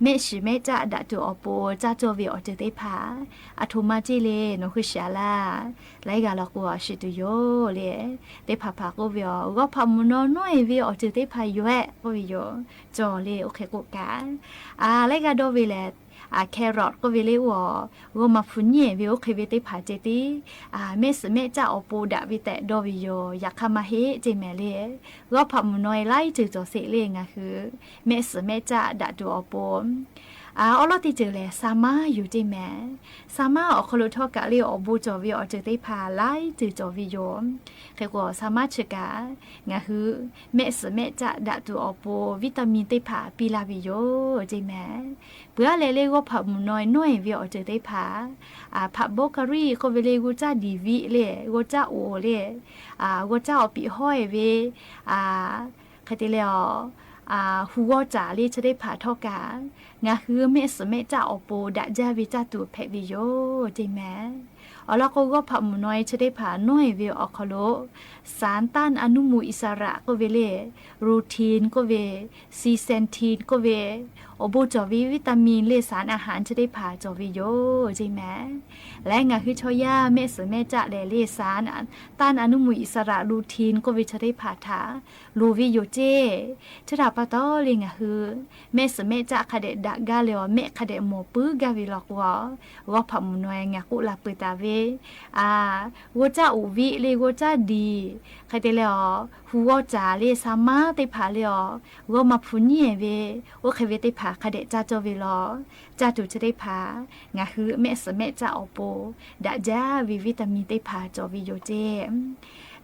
မဲာ်စၢးမဲာ်ကၠၣ်ဒၣ်တုၤအီၣ်ဘိ စၢ်ကၠီၣ်ဝဲအီၤစၢၤသ့ၣ်တဖၣ် အထိၣ်မးစ့ၢ်လၢ နီၢ်ဃုရှၢလၢ လၢဂၤလီၤကိး အဆူၣ်တ့ၢ်ယိာ်လၢ သ့ၣ်တဖၣ်ဖးကိးဝဲအီၤ ဂီၢ်ဖးမုၢ်နီၤနီၢ်အံၤဝဲအီၤစၢၤသ့ၣ်တဖၣ်ယိာ် ကိးဝဲယိာ် ကၠီၣ်လၢအိၣ်ဃဲကိးကး အလၢဂၤဒီးဝဲလဲၣ် အ carrot ကိးဝဲလၢအိၣ်အီၤ ဂီၢ်မၤဖုညဲၣ်ဝဲ အိၣ်ဃဲဝဲသ့ၣ်တဖၣ်စဲးတံၢ် အ မဲာ်စၢးမဲာ်ကၠၣ်အီၣ်ဘိဒၣ်ဝဲသ့ၣ်ဒီးဝဲယိာ် ယခါမးဟ့ၣ် တ့ၢ်မဲာ်လၢ ဂီၢ်ဖးမုၢ်နီၤအံၤ လၢတ့ၢ်ကၠီၣ်စဲးလၢ ငါဟု မဲာ်စၢးမဲာ်ကၠၣ်ဒၣ်တုၤအီၣ်ဘိ အ အီလီၤတံၢ်စၢၤလဲၣ် စှၤမးယိာ် တ့ၢ်မဲာ်. စှၤမးအီၤခီလိာ်ထီၣ်ကးလၢ အီၣ်ဘိကၠီၣ်ဝဲအီၤစၢၤသ့ၣ်တဖၣ် လၢတ့ၢ်ကၠီၣ်ဝဲယိာ်. ဃ့ကိး စှၤမးဆၢကး ငါဟု မဲာ်စၢးမဲာ်ကၠၣ်ဒၣ်တုၤအီၣ်ဘိ ဝံၣ်တၢ်မံၣ်သ့ၣ်တဖၣ် ပံလၢ်ဝဲယိာ် တ့ၢ်မဲာ်. ပှၤလဲၣ်လၢ ဂီၢ်ဖးမုၢ်နီၤနီၢ်အံၤဝဲအီၤစၢၤသ့ၣ်တဖၣ် အ ဖးဘိကရံၣ် ကိးဝဲလၢ ဂီၤကၠၣ်ဒံၣ်ဝံၣ်လၢ ဂီၤကၠၣ်အိၣ်လၢ အ ဂီၤကၠၣ်အီၣ်ပံးဟီၣ်အံၤဝဲ အ ခဲတ့ၢ်လၢအီၤ အ ဟူးဂီၢ်တၢ်လၢဆၢသ့ၣ်တဖၣ်ထီၣ်ကး ငါဟု မဲာ်စၢးမဲာ်ကၠၣ်အီၣ်ဘိဒၣ်ကၠၢ်ဝဲကၠၢ်တူာ်ဖဲးဝဲယိာ် တ့ၢ်မဲာ်. အီၤလီၤကိး ဂီၢ်ဖးမုၢ်နီၤအံၤ ဆၢသ့ၣ်တဖၣ်နီၢ်အံၤဝဲအီၤခီလိာ် สารต้านอนุมูลอิสระ ကိးဝဲလၢ รูทีน ကိးဝဲ ซีเซนทีน ကိးဝဲ အီၣ်ဘိကၠီၣ်ဝဲ ဝံၣ်တၢ်မံၣ်လၢ สารอาหาร ဆၢသ့ၣ်တဖၣ်ကၠီၣ်ဝဲယိာ် တ့ၢ်မဲာ်. လၢငါဟုဆီယၤ မဲာ်စၢးမဲာ်ကၠၣ်လဲၣ်လၢ สารต้านอนุมูลอิสระ รูทีน ကိးဝဲဆၢသ့ၣ်တဖၣ်ထၣ် လိၤဝဲယိာ်တ့ၢ်. ဆၢထၣ်ပာ်တီလၢ ငါဟု မဲာ်စၢးမဲာ်ကၠၣ်ခးဒဲးဒၣ်ဂၤလၢအီၤ မဲာ်ခးဒဲးမိၢ်ပုၢ်ဂၤဝဲလီၤကိး ဂီၢ်ဖးမုၢ်နီၤ ငါကိးလၢပှဲၤတၢ်ဝဲ ဝဲ အၢ ဂီၢ်ကၠၢ်အိၣ်ဝံၣ်လၢဂီၢ်ကၠၢ်ဒံး ခဲတဲလဲဢေၣ် ဟူးဂီၢ်စၢ်လၢ ဆါမါတ့ၢ်ဖးလၢအီၤ ဂီၢ်မၤဖူးညၣ်ဝဲ အိၣ်ဃဲဝဲတ့ၢ်ဖး ခါဒဲးကၠၢ်ကၠီၣ်ဝဲလီၤ. ကၠၢ်တူာ်ဆၢတ့ၢ်ဖး ငါးဟုမဲာ်ဆံးမဲာ်ကၠၢ်အီၤပူၤ ဒၣ်ကၠၢ်ဝဲဝံတၢ်မံၤတ့ၢ်ဖး ကၠီၣ်ဝဲယိာ်တ့ၢ်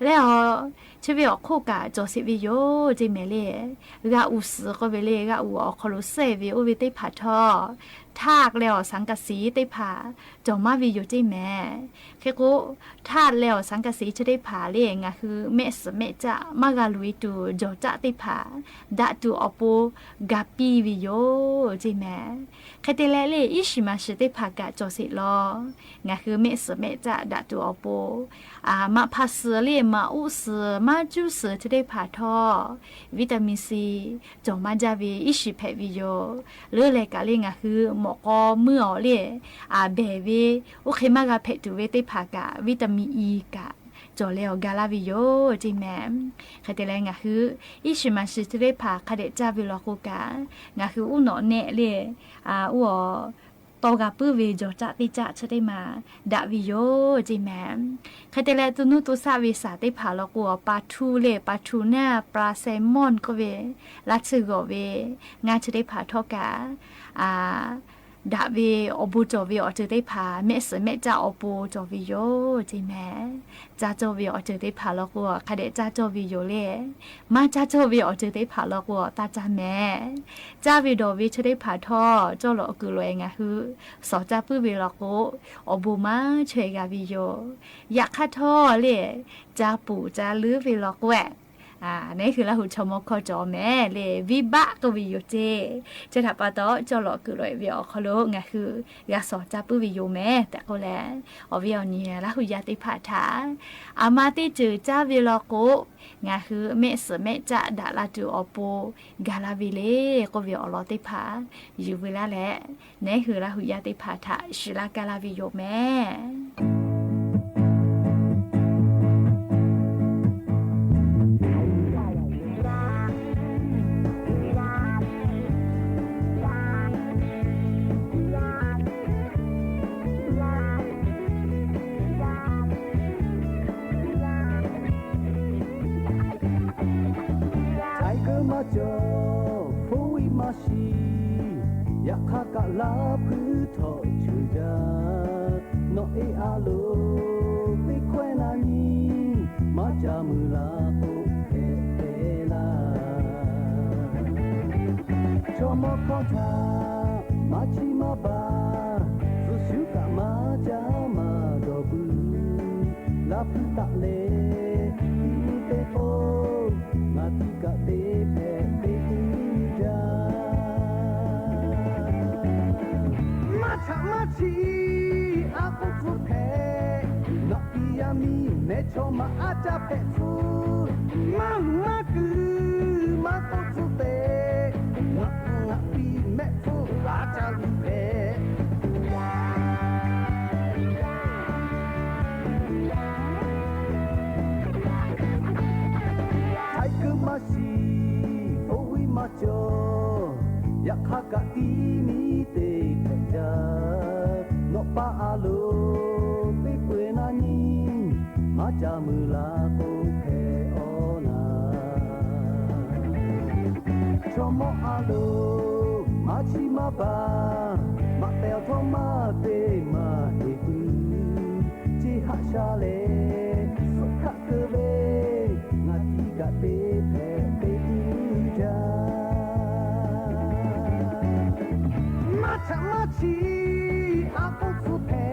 လဲၣ်အီၤ ဆၢဝဲအီၤခိၣ်ကး ကၠီၣ်စံးဝဲယိာ်တ့ၢ်မဲာ်လၢ ဂၤအူၣ်စံးကီးဝဲလၢ ဂၤအူၣ်အီၤခီလိာ်စဲးဝဲအိၣ်ဝဲတ့ၢ်ဖးထီၣ် ထၣ်လဲၣ်အီၤ ဆၣ်ကစံးတ့ၢ်ဖး ကၠီၣ်မးဝဲယိာ်တ့ၢ်မဲာ် ခဲကိး ထၣ်လဲၣ်အီၤ ဆၣ်ကစံးဆၢတ့ၢ်ဖးလၢ ငါးဟုမဲာ်ဆံးမဲာ်ကၠၢ် မၤဂၤလိာ်ဝဲတူာ် ကၠီၣ်ကၠၢ်တ့ၢ်ဖး ဒၣ်တူာ်အီၤပူၤ ဂၤပံဝဲယိာ်တ့ၢ်မဲာ် ခဲတဲလဲၣ်လၢ အံၣ်စံးမၤစံးတ့ၢ်ဖးကး ကၠီၣ်စံးလီၤ. ငါးဟုမဲာ်ဆံးမဲာ်ကၠၢ် ဒၣ်တူာ်အီၤပူၤ အၢ မၤဖးစၢၤလၢ မၤအူၣ်စၢၤ မၤစူၣ်စၢၤဆၢတ့ၢ်ဖးထီၣ် ဝံတၢ်မံၤစံး ကၠီၣ်မးကၠၢ်ဝဲ အံၣ်စံးဖဲးဝဲယိာ် လၢလဲၤကးလၢ ငါးဟု မီၣ်ကီမုၢ်အီၤလၢ အၢ ဘဲၣ်ဝဲ အိၣ်ဃဲမၤဂၤဖဲးတူာ်ဝဲတ့ၢ်ဖးကး ဝံတၢ်မံၤအံၤကး ကၠီၣ်လဲၣ်အီၤဂၤလၢ်ဝဲယိာ်တ့ၢ်မဲာ် ခဲတဲလဲၣ် ငါးဟု အံၣ်စံးမၤစံးဆၢတ့ၢ်ဖး ခါဒဲးကၠၢ်ဝဲလီၤကိးကး ငါးဟုအူၣ်နီၣ်နဲၣ်လၢ အၢ အူၣ်အီၤ တီဂၤပုၢ်ဝဲ ကၠီၣ်ကၠၢ်တ့ၢ်ကၠၢ်ဆၢတ့ၢ်မး ဒၣ်ဝဲယိာ်တ့ၢ်မဲာ် ခဲတဲလဲၣ် တူၢ်နူၢ်တူၢ်သၣ်ဝဲစၢ်တ့ၢ်ဖးလီၤကိးအီၤ ပၤထူလၢ ပၤထူနၢ် ပၤစဲမီၣ်ကီးဝဲ လၢဆၢဂီၤဝဲ ငါးဆၢတ့ၢ်ဖးထီၣ်ကး အၢ ဒၣ်ဝဲအီၤပူၤ ကၠီၣ်ဝဲအီၤတ့ၢ်တ့ၢ်ဖး မဲာ်ဆံးမဲာ်ကၠၢ်အီၤပူၤ ကၠီၣ်ဝဲယိာ်တ့ၢ်မဲာ် ကၠၢ်ကၠီၣ်ဝဲအီၤတ့ၢ်တ့ၢ်ဖးလီၤကိးအီၤ ခါဒဲးကၠၢ်ကၠီၣ်ဝဲယိာ်လဲၣ် မၤကၠၢ်ကၠီၣ်ဝဲအီၤတ့ၢ်တ့ၢ်ဖးလီၤကိးအီၤ တၢ်ကၠၢ်မဲာ် ကၠၢ်ဝဲဒီးဝဲဆၢတ့ၢ်ဖးထီၣ် ကၠီၣ်လီၤအကုာ်လီၤအဲၣ် ငါးဟု စီၤကၠၢ်ပုၢ်ဝဲလီၤကိး အီၤဘိးမၤဆဲးဂၤဝဲယိာ် ယၣ်ခၣ်ထီၣ်လၢ ကၠၢ်ပူၤကၠၢ်လၢဝဲလီၤကိး အၢ နဟ့ၣ်လၢ်ဟူ ဆီမီခီၣ်ကၠီၣ်မဲာ်လၢ ဝံဘၣ်ကီးဝဲယိာ်တ့ၢ် ကၠၢ်ထးပာ်တီၣ် ကၠီၣ်လီၤအကုာ်လီၤအဲၣ်ဝဲအီၤခီလိာ် ငါးဟု ဂၤစီၤကၠၢ်ပုၢ်ဝဲယိာ်မဲာ် တဲကိးလဲၣ် အီၤဝဲအီၤန့ၣ် လၢ်ဟူယါတ့ၢ်ဖးထး အမါတ့ၢ်စၢၤကၠၢ်ဝဲလီၤကိး ငါးဟုမဲာ်ဆံးမဲာ်ကၠၢ် ဒၣ်လၢတူာ်အီၤပူၤ ဂၤလၢ်ဝဲလၢ ကိးဝဲအီၤလီၤတ့ၢ်ဖး ယုၢ်ဝဲလၢ်လဲၣ် နဟ့ၣ်လၢ်ဟူယါတ့ၢ်ဖးထး စံးလၢ်ကါလၢ်ဝဲယိာ်မဲာ် ထၢၣ်ကၢမၤစၢၤ ဖိဝံၣ်မၤရှံ ယၣ်ခါကးလါဖုထီၣ်ဆၢဒၣ် နီၢ်အ့အလိၤ သ့ခွဲနၤနံၤ မၤစၢ်မုၢ်လၢ်ကိးဖဲဖဲလၢ် ဆီမီခီၣ်ထး မၤဆံးမၤဘၣ် စုဆူကးမၤစၢ်မၤဒီးပုၢ် လၢဖုတၢ်လဲၤ သံမံသဲဖိ နၢ်သံကးသ့ဖဲသ့တုၤဒၣ် မၤဆၣ်မၤဆံး အါကိးသူဖဲ နီၢ်ပံယါမံ မဲဆီမၤအါတၢ်ဖဲးသူ မၤလူၤမၤကုၤ မၤကိးသူဖဲ နၢ်ပံမဲးသူ အါတၢ်လူၤဖဲ ထၢၣ်ကၢမၤရှံ ဖိဝံၣ်မၤစၢၤ ယၣ်ခါကးတံၤမံၤသ့ဖဲးဒၣ် နီၢ်ပၢ်အလိၤ သ့ပှဲၤနၤနံၤ မၤစၢ်မုၢ်လၢ်ကိးဖဲအီၤနၤ ဆီမီအလိၤ မၤဆံးမၤဘၣ် မၤပဲာ်အီၤထီၣ်မၤသ့မၤဟ့ၣ်ပုၢ် စ့ဟးဆါလဲၣ် စခးကၢဘဲ နၢ်သံကးသ့ဖဲသ့တုၤဒၣ် မၤဆၣ်မၤဆံး အါကိးသူဖဲ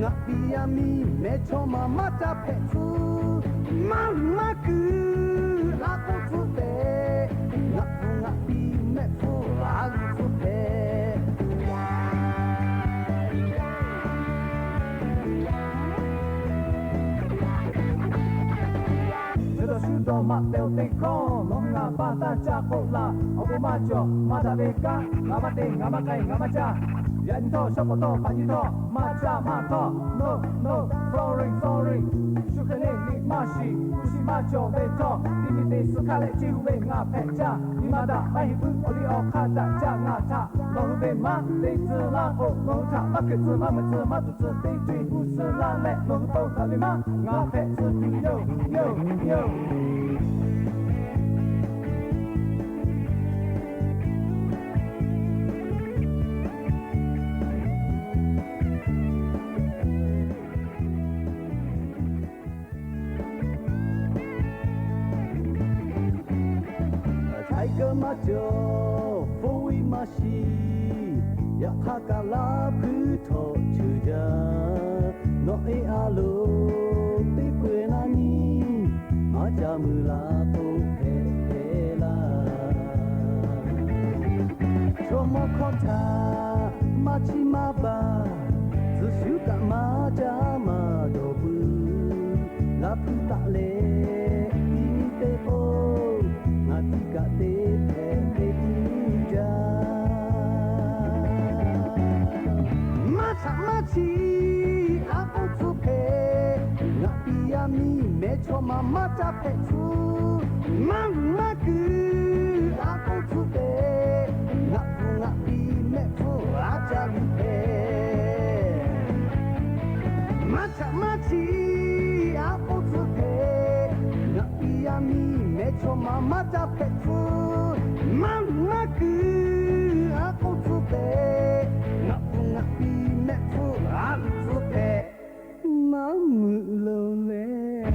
နၢ်ပံယါမံ မဲဆီမၤမၤတၢ်ဖဲးသူ မၤလူၤမၤကုၤ အါကိးသူဖဲ နၢ်ပံမဲးသူ အါလူၤသူဖဲ ဆၢဒီးဆူဒီးမးတဲာ်အိၣ်သ့ခီ နီၢ်မုၢ်ဂၤဘၣ်တၢ်ကၠၢ်ကိးလၢ် အီၣ်ဘိးမၤကၠီၣ် မၤတၢ်သ့ကါ ဂၤမၤတ့ၢ် ဂၤမၤကဲ ဂၤမၤကၠၢ် ယၢၼ်ယီၢ်ထီၣ် ရှီၢ်ပီႇတီႇ ပၢၼ်ယီၢ်ထီၣ် မၢ်ၸၢၢ်မၢ်ထီၣ် no no sorry sorry ရှူးခလေး နံၣ်မၢ်ၡံ ကူၣ်ရှံမၢ်ကၠီၣ်ဝ့ၢ်ထီၣ် တံၤမံၤတ့ၢ် သုးခါလဲၣ် ကၠံႁူဝ်ဝ့ၢ် ငါဖဲးကၠၢ် နံၤမၤတၢ် မၢ်ဟံၣ်ပူၤ အီၣ်လံအီၣ်ခါတၢ် ကၠၢ်ငါထၣ် နီၢ်ဟူဝ့ၣ်မး သ့ၣ်သုလါအိၣ် နီၢ်ဟူထၣ် မၢ်ခုၣ်သု မၢ်မုာ်သု မၢ်တူၢ်သု သ့ၣ်တွံၣ် ဟူသုလါလဲၣ် နီၢ်ဟူပိာ်သးဝ့ၣ်မး ငါဖဲးသု ယိၣ် ယိၣ် ယိၣ် ထၢၣ်ကၢမၢ်ကၠီၣ် ဖိဝံၣ်မၢ်ၡံ ယခါကလါဖုထီၣ်ဆၢၣ်ယၤ နီၢ်အ့အလို သ့ၣ်ပှဲၤနၤနံၤ မၤစၢ်မုၢ်လၢ်သိးဖဲးဖဲးလၢ် ဆိမိၣ်ခီၣ်ထၢၣ် မၤဆံမၤဘၣ် သုးဆူတၢ်မၤစၢ်မၤဒီးပုၢ် လၢဖုသးလဲၣ် တံၤမံၤတ့ၢ်အိၣ် ငါတံၤကးတ့ၢ်ဖဲးဖဲးတံၤမုၢ်ယၤ မၤဆၣ်မၤဆံ အကိးသူဖဲး ငါပံၤယၤမံၤ မဲဆီမၤ မၤစၢ်ဖဲးသူ မၤမုာ်မၤခုၣ် အကိးသူဖဲး ငါပူၤငါပံၤ မဲာ်ဖူ အစၢ်လုၢ်ဖဲး မၤဆၣ်မၤဆံ အကိးသူဖဲး ငါပံၤယၤမံၤ မဲာ်ဆီမၤ မၤစၢ်ဖဲးသူ မၤမုာ်မၤခုၣ် အကိးသူဖဲး ငါပူၤငါပံၤ မဲာ်ဖူ အလုၢ်သူဖဲး မၤမုာ်လီၤလဲၣ်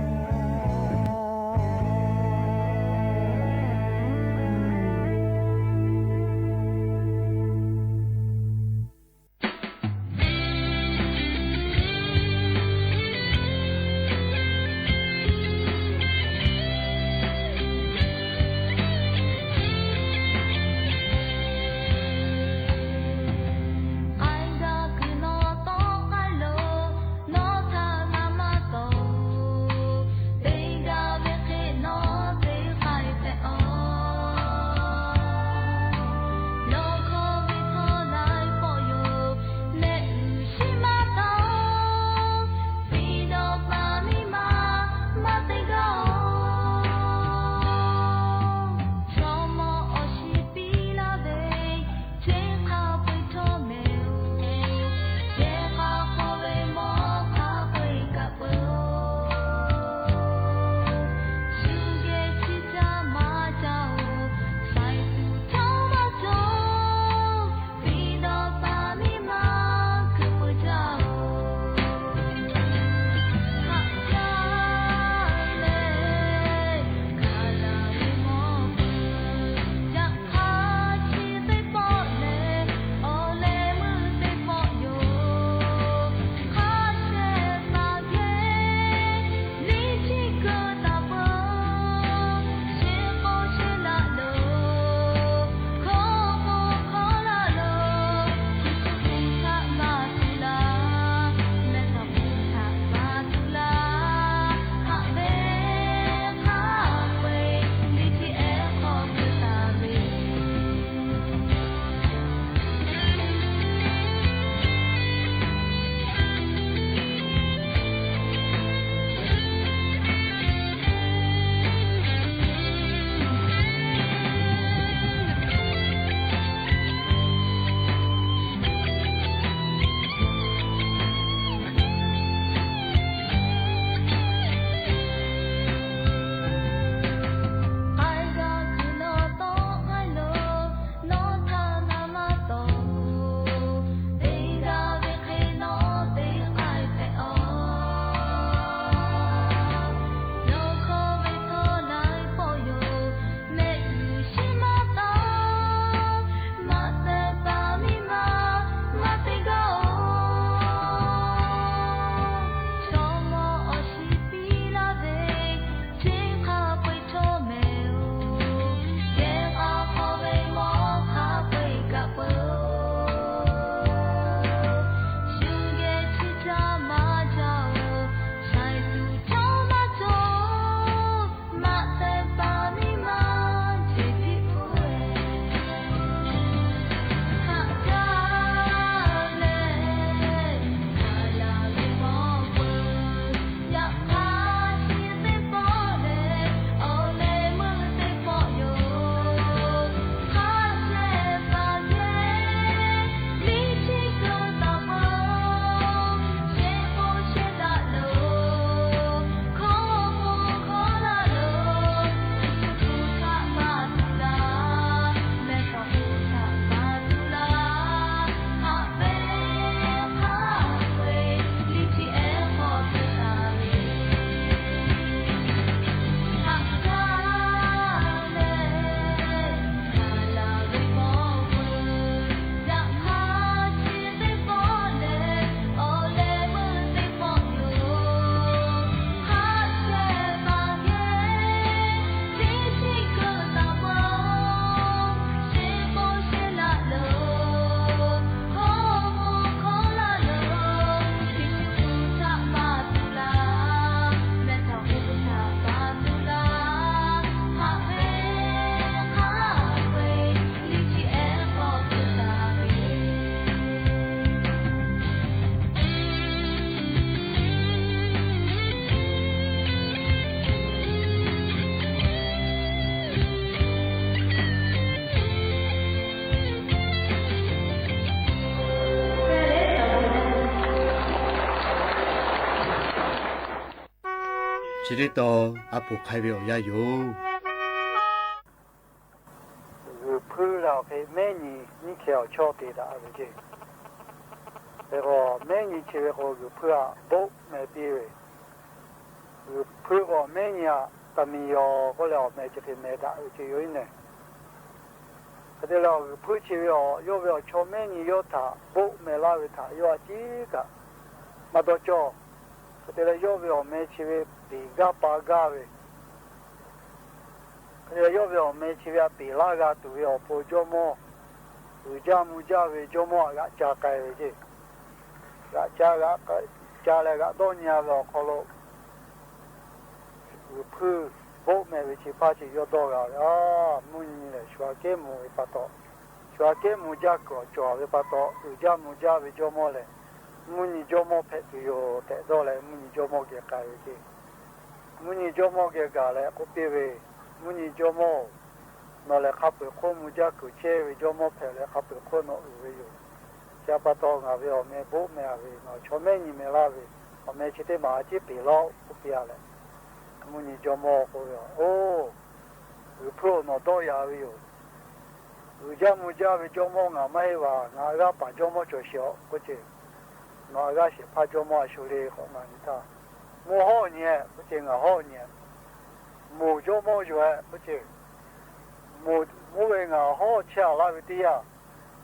ချစ်တော် အပူၤ ခဲဝဲအီၤယါယို ဂုၢ်ဖုလၢအဝဲ မဲနံၤ နံၣ်ခဲအီၤဆီၣ်တ့ၢ်ဒၣ်ဝဲက့ၢ်. ဖဲဃီ မဲနံၤဆံးဝဲဃီ ဂုၢ်ဖုအဘိးမဲာ်တံၢ်ဝဲ, ဂုၢ်ဖုဃီ မဲနံၤအတမံၤယီၤ ဃီလၢအီၤမဲာ်ဆံး က့ၤမဲာ်ဒၣ်ဝဲက့ၢ်ယိၤအံၤန့ၣ်. ကတဲလၢဂုၢ်ဖုဆံးဝဲအီၤ ယီၢ်ဝဲအီၤဆီၣ်မဲနံၤ ယီၢ်ထးဘိးမဲာ်လၢဝဲထး ယီၢ်အစ့ကၤ မၤဒီးကၠီၣ်. ကတဲလၢယီၢ်ဝဲအီၤမဲာ်ဆံးဝဲ ပ့ၤဂၤပာ်ဂၤဝဲ ကတဲလၢယီၢ်ဝဲအီၤမဲာ်ဆံးဝဲ အပ့ၤလၢဂၤတူၢ်ဝဲအီၤဖိ ကၠီမီၢ်, ဂုၢ်ကၠၢ်မူကၠၢ်ဝဲ ကၠီမီၢ်အဂၤကၢ်ကဲဝဲက့ၢ်, ဂၤကၢ်ဂၤကၢ်လၢဂၤဒီညါဝဲအီၤခီလိာ် ဂုၢ်ဖုဘိးမဲာ်ဝဲဆံးဖးဆံး ယီၢ်ဒီဂၤဝဲ အၢ မုၢ်နံၤလဲၣ် ဆှၢက့မူဝဲပၢ်တီ, ဆှၢက့မူကၠၢ် ကၠီၣ်ကၠီၣ်ဝဲပၢ်တီ, ဂုၢ်ကၠၢ်မူကၠၢ်ဝဲ ကၠီမီၢ်လဲၣ်, မုၢ်နံၤကၠီမီၢ်ဖဲးတုၤယိာ် တဲဒီးလဲၣ် မုၢ်နံၤကၠီမီၢ်က့ၤကဲဝဲက့ၢ်. မုၢ်နံၤကၠီမီၢ်က့ၤကဲလဲၣ် ကိးပ့ၤဝဲ, မုၢ်နံၤကၠီမီၢ် နီၢ်လဲၤခါပှဲၤခိၣ် မူကၠၢ်ကူၣ်ဆ့ဝဲ ကၠီမီၢ်ဖဲးလဲၣ် ခါပှဲၤခိၣ်နီၢ်အုၣ်ဝဲယိာ်. ဆံးပၢ်တီ ငါဝဲအီၤမဲာ်ဘိးမဲာ်ဝဲ နီၢ်ဆီၣ်မဲနံၤမဲာ်လၢဝဲ, အီၤမဲာ်ဆံးတ့ၢ်မး အစ့ပ့ၤလီၤ ကိးပ့ၤယၤလဲၣ်. မုၢ်နံၤကၠီမီၢ်ကိးဝဲအီၤ အိၣ် ဂုၢ်ဖုနီၢ်ဒီယၤဝဲယိာ်, ဂုၢ်ကၠၢ်မူကၠၢ်ဝဲ ကၠီမီၢ် ငါမ့ၢ်ဟ့ၣ်ဝဲ ငါအဂၤပာ်ကၠီမီၢ်ကၠီၣ်ဆံးအီၤ ကိးက့ၢ်. နီၢ်အဂၤဆံးဖးကၠီမီၢ် အၡူလ့ ဃီနၤနံၤထၢ်, မိၢ်ဟီၣ်ညါ ကိးက့ၢ် ငါဟီၣ်ညါ, မိၢ်ကၠီမီၢ်ယွဲ ကိးက့ၢ်, မိၢ်ဝဲ ငါဟီၣ်ဆံးလၢဝဲတယၢ်,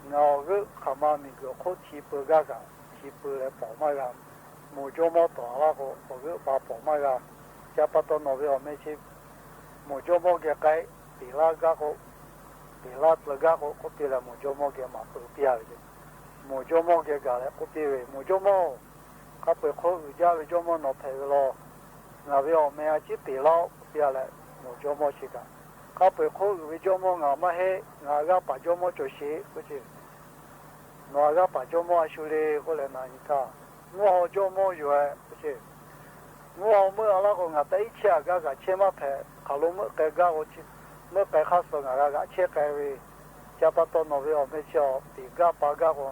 ငါအီၤဂုာ်ခးမၤမံၤဂုာ်ခိၣ်ထံပၢၤဂၤဂၤ ထံပၢၤလဲၤပိာ်မးဂၤ, မိၢ်ကၠီမီၢ်တီၤလၢဃီ အီၤဂုာ်ဘၣ်ပိာ်မးဂၤ. ဆံးပၢ်တီ နီၢ်ဝဲအီၤမဲာ်ဆံး မိၢ်ကၠီမီၢ်က့ၤကဲ ပ့ၤလၢဂၤဃီ, ပ့ၤလၢပျၢၤဂၤဃီ ကိးပ့ၤလဲၣ် မိၢ်ကၠီမီၢ်က့ၤမၤပၢၤပျၢၤဝဲက့ၢ်. မိၢ်ကၠီမီၢ်က့ၤကဲလဲၣ် ကိးပ့ၤဝဲ မိၢ်ကၠီမီၢ် ခါပှဲၤခိၣ်အုၣ်ကၠၢ်ဝဲ ကၠီမီၢ်နီၢ်ဖဲးဝဲလီၤ. ငါဝဲအီၤမဲာ်အစ့ပ့ၤလီၤ ကိးပ့ၤလဲၣ် မိၢ်ကၠီမီၢ်ဆံးကၤ, ခါပှဲၤခိၣ်အုၣ်ဝဲ ကၠီမီၢ် ငါမ့ၢ်ဟ့ၣ် ငါအဂၤပာ်ကၠီမီၢ်ကၠီၣ်ဆံး ကိးက့ၢ်. နီၢ်အဂၤပာ်ကၠီမီၢ် အၡူလ့ ဃီလဲၣ်နၤနံၤထၢ်, မိၢ်ဟီၣ်ကၠီမီၢ်ယွဲ ကိးက့ၢ်. မိၢ်ဟီၣ်မၢအလၢဃီ ငါတၢ်အံၣ်ဆံးအဂၤဂၤဆ့မးဖဲး, ခးလိမၢကဲဂၤဃီ, မၢကဲခါစီၤ ငါဂၤဂၤဆ့ကဲဝဲ. ဆံးပၢ်တီ နီၢ်ဝဲအီၤမဲာ်ဆံးအီၤ ပ့ၤဂၤပာ်ဂၤဃီ,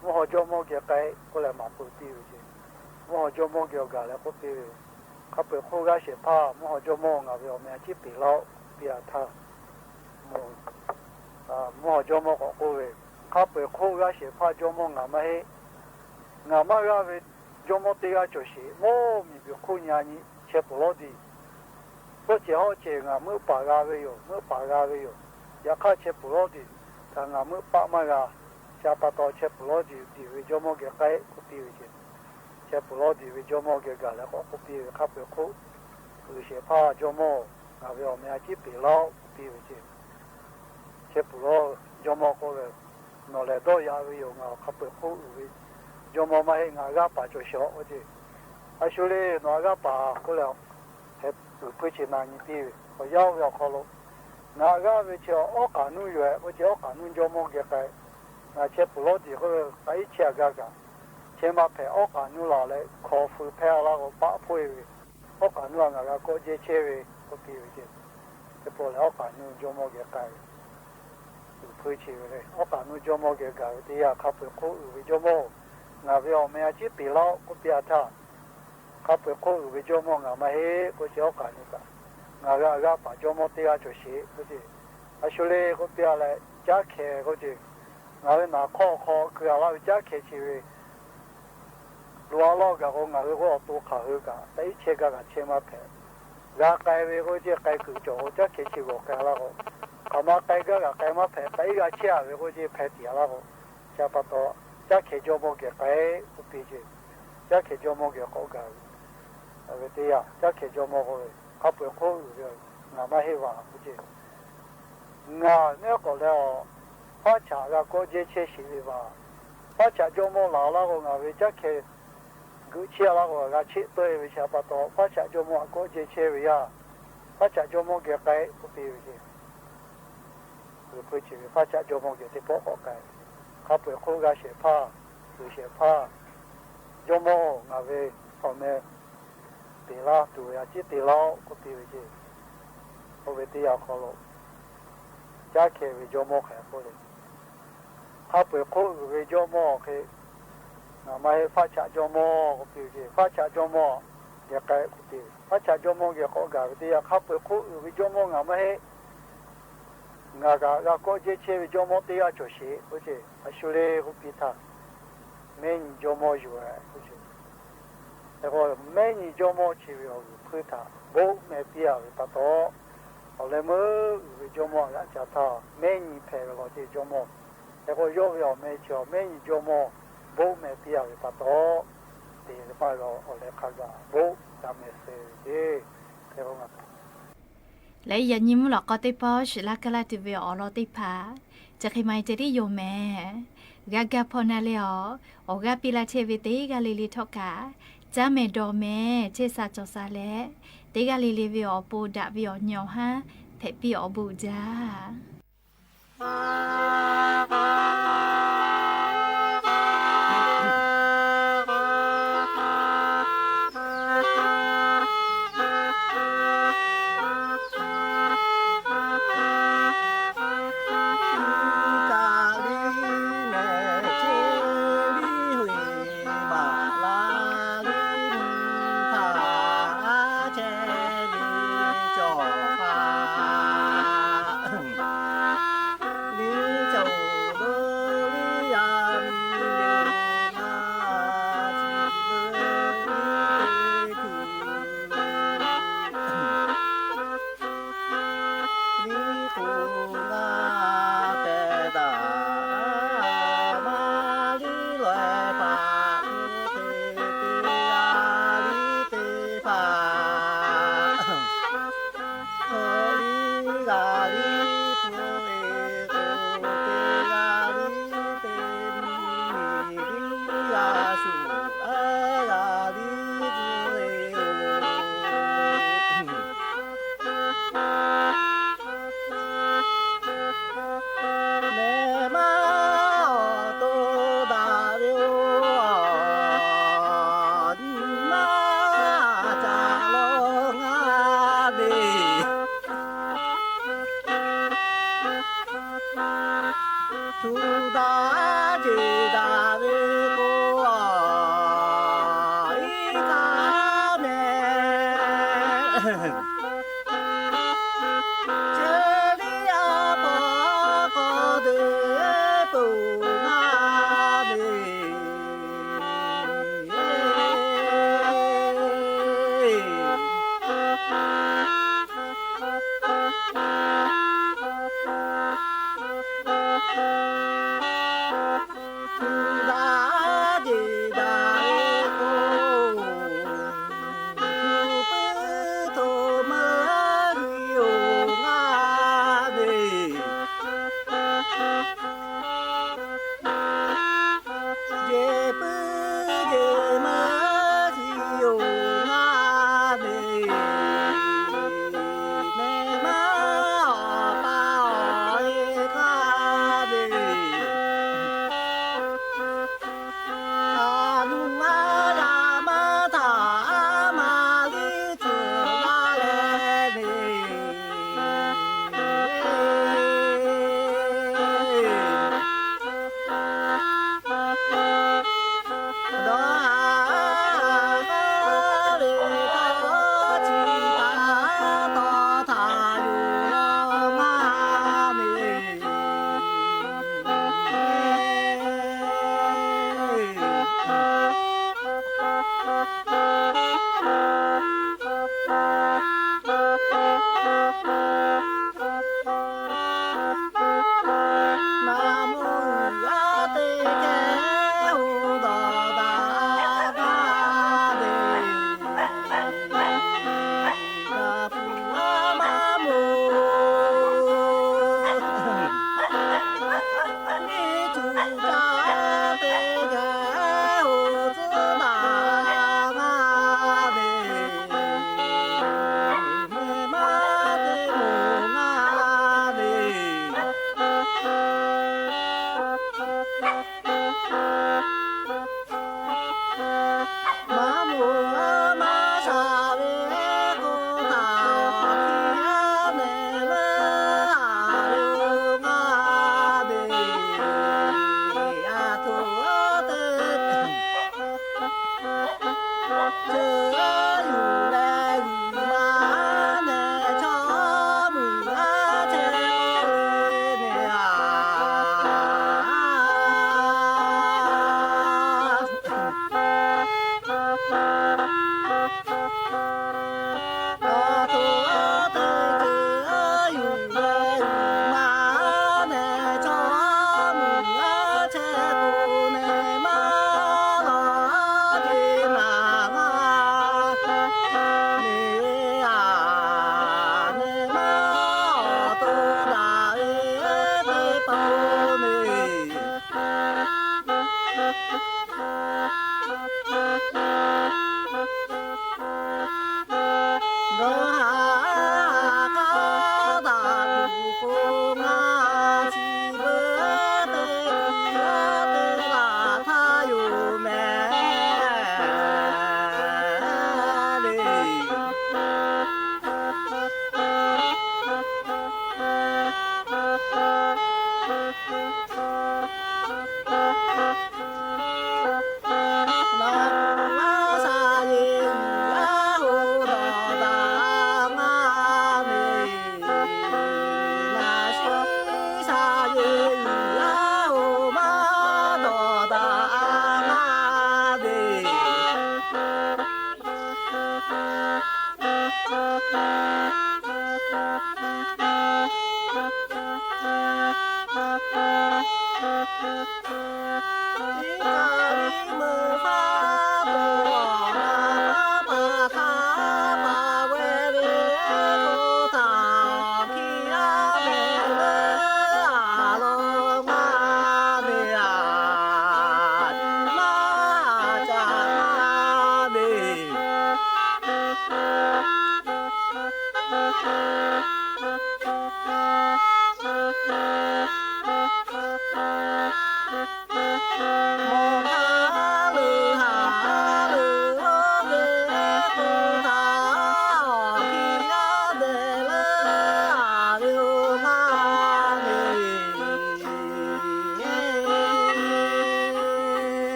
မိၢ်ဟီၣ်ကၠီမီၢ်က့ၤကဲ ဃီလဲၣ်မၤပၢၤပျၢၤဝဲက့ၢ်. မိၢ်ဟီၣ်ကၠီမီၢ်က့ၤအီၤကဲလဲၣ် ကိးပ့ၤဝဲ ခါပှဲၤခိၣ်ဂၤဆံးဖး မိၢ်ဟီၣ်ကၠီမီၢ် ငါဝဲအီၤမဲာ်အစ့ပ့ၤလီၤ ပ့ၤအထၢ်, မိၢ်ဟီၣ်ကၠီမီၢ်ကီးကိးဝဲ, ခါပှဲၤခိၣ်ဂၤဆံးဖး ကၠီမီၢ် ငါမ့ၢ်ဟ့ၣ်, ငါမ့ၢ်ဂၤဝဲ ကၠီမီၢ်တ့ၢ်ဂၤကၠီၣ်ဆံး, မိၢ်မံၤဘုးခိၣ်ညါနံၤ ဆဲးပူၤလီၤဒံး ဖိဆဲးဟီၣ်ဆဲး ငါမၢပာ်ဂၤဝဲယိာ် မၢပာ်ဂၤဝဲယိာ်, ယခါဆဲးပူၤလီၤဒံး, တၢ်ငါမၢပာ်မးဂၤ, ဆံးပၢ်တီ ဆဲးပူၤလီၤဒံး ဒံးဝဲ ကၠီမီၢ်က့ၤကဲ ကိးပ့ၤဝဲက့ၢ်. ဆဲးပူၤလီၤဒံးဝဲ ကၠီမီၢ်က့ၤကဲလဲၣ် ကိးပ့ၤဝဲ ခါပှဲၤခိၣ် ဂုာ်ဆံးဖး ကၠီမီၢ် ငါဝဲအီၤမဲာ်အစ့ပ့ၤလီၤ ကိးပ့ၤဝဲက့ၢ်. ဆဲးပူၤလီၤ ကၠီမီၢ်ကိးဝဲ, နီၢ်လဲၤဒီယၤဝဲယိာ် ငါခါပှဲၤခိၣ်အုၣ်ဝဲ, ကၠီမီၢ်မ့ၢ်ဟ့ၣ် ငါအဂၤပာ်ကၠီၣ်ဆံးအီၤ ကိးက့ၢ်. အၡူလ့ နီၢ်အဂၤပာ် ဃီလဲၣ် ဟဲအုၣ်ဖုဆံးနၤနံၤတ့ၢ်ဝဲ, ဃီယါဝဲအီၤခီလိာ်, ငါအဂၤဝဲဆံးအီၤ အီၣ်ကးနူယွဲ ကိးက့ၢ်. အီၣ်ကးနူ ကၠီမီၢ်က့ၤကဲ, ငါဆဲးပူၤလီၤဒံး ဃီဝဲ တၢ်အံၣ်ဆံးအဂၤဂၤ ဆ့မးဖဲး အီၣ်ကးနူလီၤလဲၣ် ခီၣ်ဖုဖဲအလီၤ ပာ်ဖှိၣ်ဝဲ, အီၣ်ကးနူ အငါဂၤကိးကဲဆ့ဝဲ ကိးပ့ၤဝဲက့ၢ်. ဆဲးပူၤလီၤ အီၣ်ကးနူ ကၠီမီၢ်က့ၤကဲဝဲ အုၣ်ဖုဆံးဝဲလၢ အီၣ်ကးနူ ကၠီမီၢ်က့ၤကဲဝဲတယၢ် ခါပှဲၤခိၣ်အုၣ်ဝဲ ကၠီမီၢ် ငါဝဲအီၤမဲာ်အစ့ပ့ၤလီၤ ကိးပ့ၤအထၢ်, ခါပှဲၤခိၣ်အုၣ်ဝဲ ကၠီမီၢ် ငါမ့ၢ်ဟ့ၣ် ကိးက့ၢ် အီၣ်ကးနူကး, ငါဂၤအဂၤပာ် ကၠီမီၢ်တ့ၢ်ဂၤကၠီၣ်ဆံး ကိးက့ၢ်. အၡူလ့ ကိးပ့ၤလဲၣ် ကၠါခဲ ကိးက့ၢ်. ငါဝဲနၤခီၣ်ခီ ကုၤအလီၤဝဲ ကၠါခဲဆံးဝဲ လိၤအလီၢ်ဂၤဃီ ငါဝဲဃီအီၣ်တိခးဟုကး တၢ်အံၣ်ဆံးဂၤဂၤ ဆ့မးဖဲး, ဂၤကဲဝဲ ကိးက့ၢ် ကဲကုၤကၠီၣ်ဃီ ကၠါခဲဆံးဂီၤကဲလီၤဃီ, ခီမးကဲဂၤဂၤကဲမးဖဲး တၢ်အံၣ်ဂၤဆံးဝဲ ကိးက့ၢ် ဖဲးတံၢ်လီၤဃီ. ဆံးပၢ်တီ ကၠါခဲ ကၠီမီၢ်က့ၤကဲ ကိးပ့ၤက့ၢ်. ကၠါခဲ ကၠီမီၢ်က့ၤကိးဂၤဝဲ အဝဲတယၢ် ကၠါခဲ ကၠီမီၢ်ဃီဝဲ ခါပှဲၤခိၣ်အုၣ်ဝဲ ငါမ့ၢ်ဟ့ၣ်ဝဲ ကိးက့ၢ်. ငါမ့ၢ်ကိးလဲၣ်အီၤ ဖးဆးဂၤကိးကဲဆ့ဆံးဝဲဘၣ်. ဖးဆး ကၠီမီၢ်လီၤလၢဃီ ငါဝဲကၠါခဲ ဂုာ်ဆံးလီၤဃီ ဂၤဆံးတ့ၢ်ဝဲ ဆံးပၢ်တီ ဖးဆး ကၠီမီၢ်အကိးကဲဆ့ဝဲယါ, ဖးဆး ကၠီမီၢ်က့ၤကဲ ကိးပ့ၤဝဲက့ၢ်. အုၣ်ဖုဆံးဝဲ ဖးဆး ကၠီမီၢ်က့ၤတ့ၢ်ပိာ်ကိးကဲ, ခါပှဲၤခိၣ်ဂၤဆံးဖး ဂုာ်ဆံးဖး ကၠီမီၢ် ငါဝဲ အီၣ်မဲာ် တ့ၢ်လီၤ တူၢ်ဝဲအစ့တ့ၢ်လီၤ ကိးပ့ၤဝဲက့ၢ်. အဝဲတယၢ်ခီလိာ် ကၠါခဲဝဲ ကၠီမီၢ်ခဲအဃိလီၤ. ခါပှဲၤခိၣ်အုၣ်ဝဲ ကၠီမီၢ်ခဲ, ငါမ့ၢ်ဟ့ၣ် ဖးဆး ကၠီမီၢ် ကိးပ့ၤက့ၢ်. ဖးဆး ကၠီမီၢ် ယကဲ ကူပီ ဖးဆၣ် ကျောင်းမောင်း က့ၤဃီက့ၤ ပတဲယၤ ခါပှဲၤ ခူအုၣ်ဝဲ ကျောင်းမောင်း ငါမ့ၢ်ဟဲ ငါက ဂၤကီကၠဲဆဲဝဲ ကျောင်းမောင်း တ့အီၤ ကၠီၣ်ရှ့ အိၣ်ကၠဲ အၡူလ့ ကူပီ ထါ မဲၣ်နံၤ ကျောင်းမောင်း ယိၤဝဲ အိၣ်ကၠဲ အဃိ မဲၣ်နံၤ ကျောင်းမောင်း ဆံးဝဲ အီၤ ဂုာ်ဖုထါ ဘိးမဲာ်ပျၢ်ဝဲ ပၢ်တီ အီၤလၢမ့ၢ်အုၣ်ဝဲ ကျောင်းမောင်း အစၢ်ထါ မဲၣ်နံၤဖဲးဝဲလီၤ ကၠဲ ကျောင်းမောင်း အဃိ ယိးဝဲအီၤ မဲာ်ဆံးအီၤ မဲၣ်နံၤ ကျောင်းမောင်း ဘိးမဲာ်ပျၢ်ဝဲ ပၢ်တီ တ့ၢ်လၢမးလီၤ အီၤလၢခါဂၤ ဘိးတၢ်မဲာ်ဆှဲ ကၠဲ ဖဲ လၢယၤ ညံမုၢ်လီၤကီသ့ၣ်ပီၢ် ရှုးလၢကလၢတုၤဝဲအီၤလီၤသ့ၣ်တဖၣ် တခီမး တ့ၢ်ဒံးယိၤမဲာ် ဂၤဂၤဖီၣ်နၤလၢအီၤ အီၣ်ဂၤပံလးထဲဝဲ တ့ၢ်ဂၤလံၤလံၤထီၣ်ကး တၢ်မဲာ်ဒီးမဲာ် ထဲစးစီၤစးလဲၣ် တ့ၢ်ဂၤလံၤလံၤဝဲအီၤ ပူၤဒၣ်ဝဲအီၤ ညီဟါ ဖဲးပံအီၤဘူးဒါ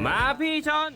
มาพี่ชอน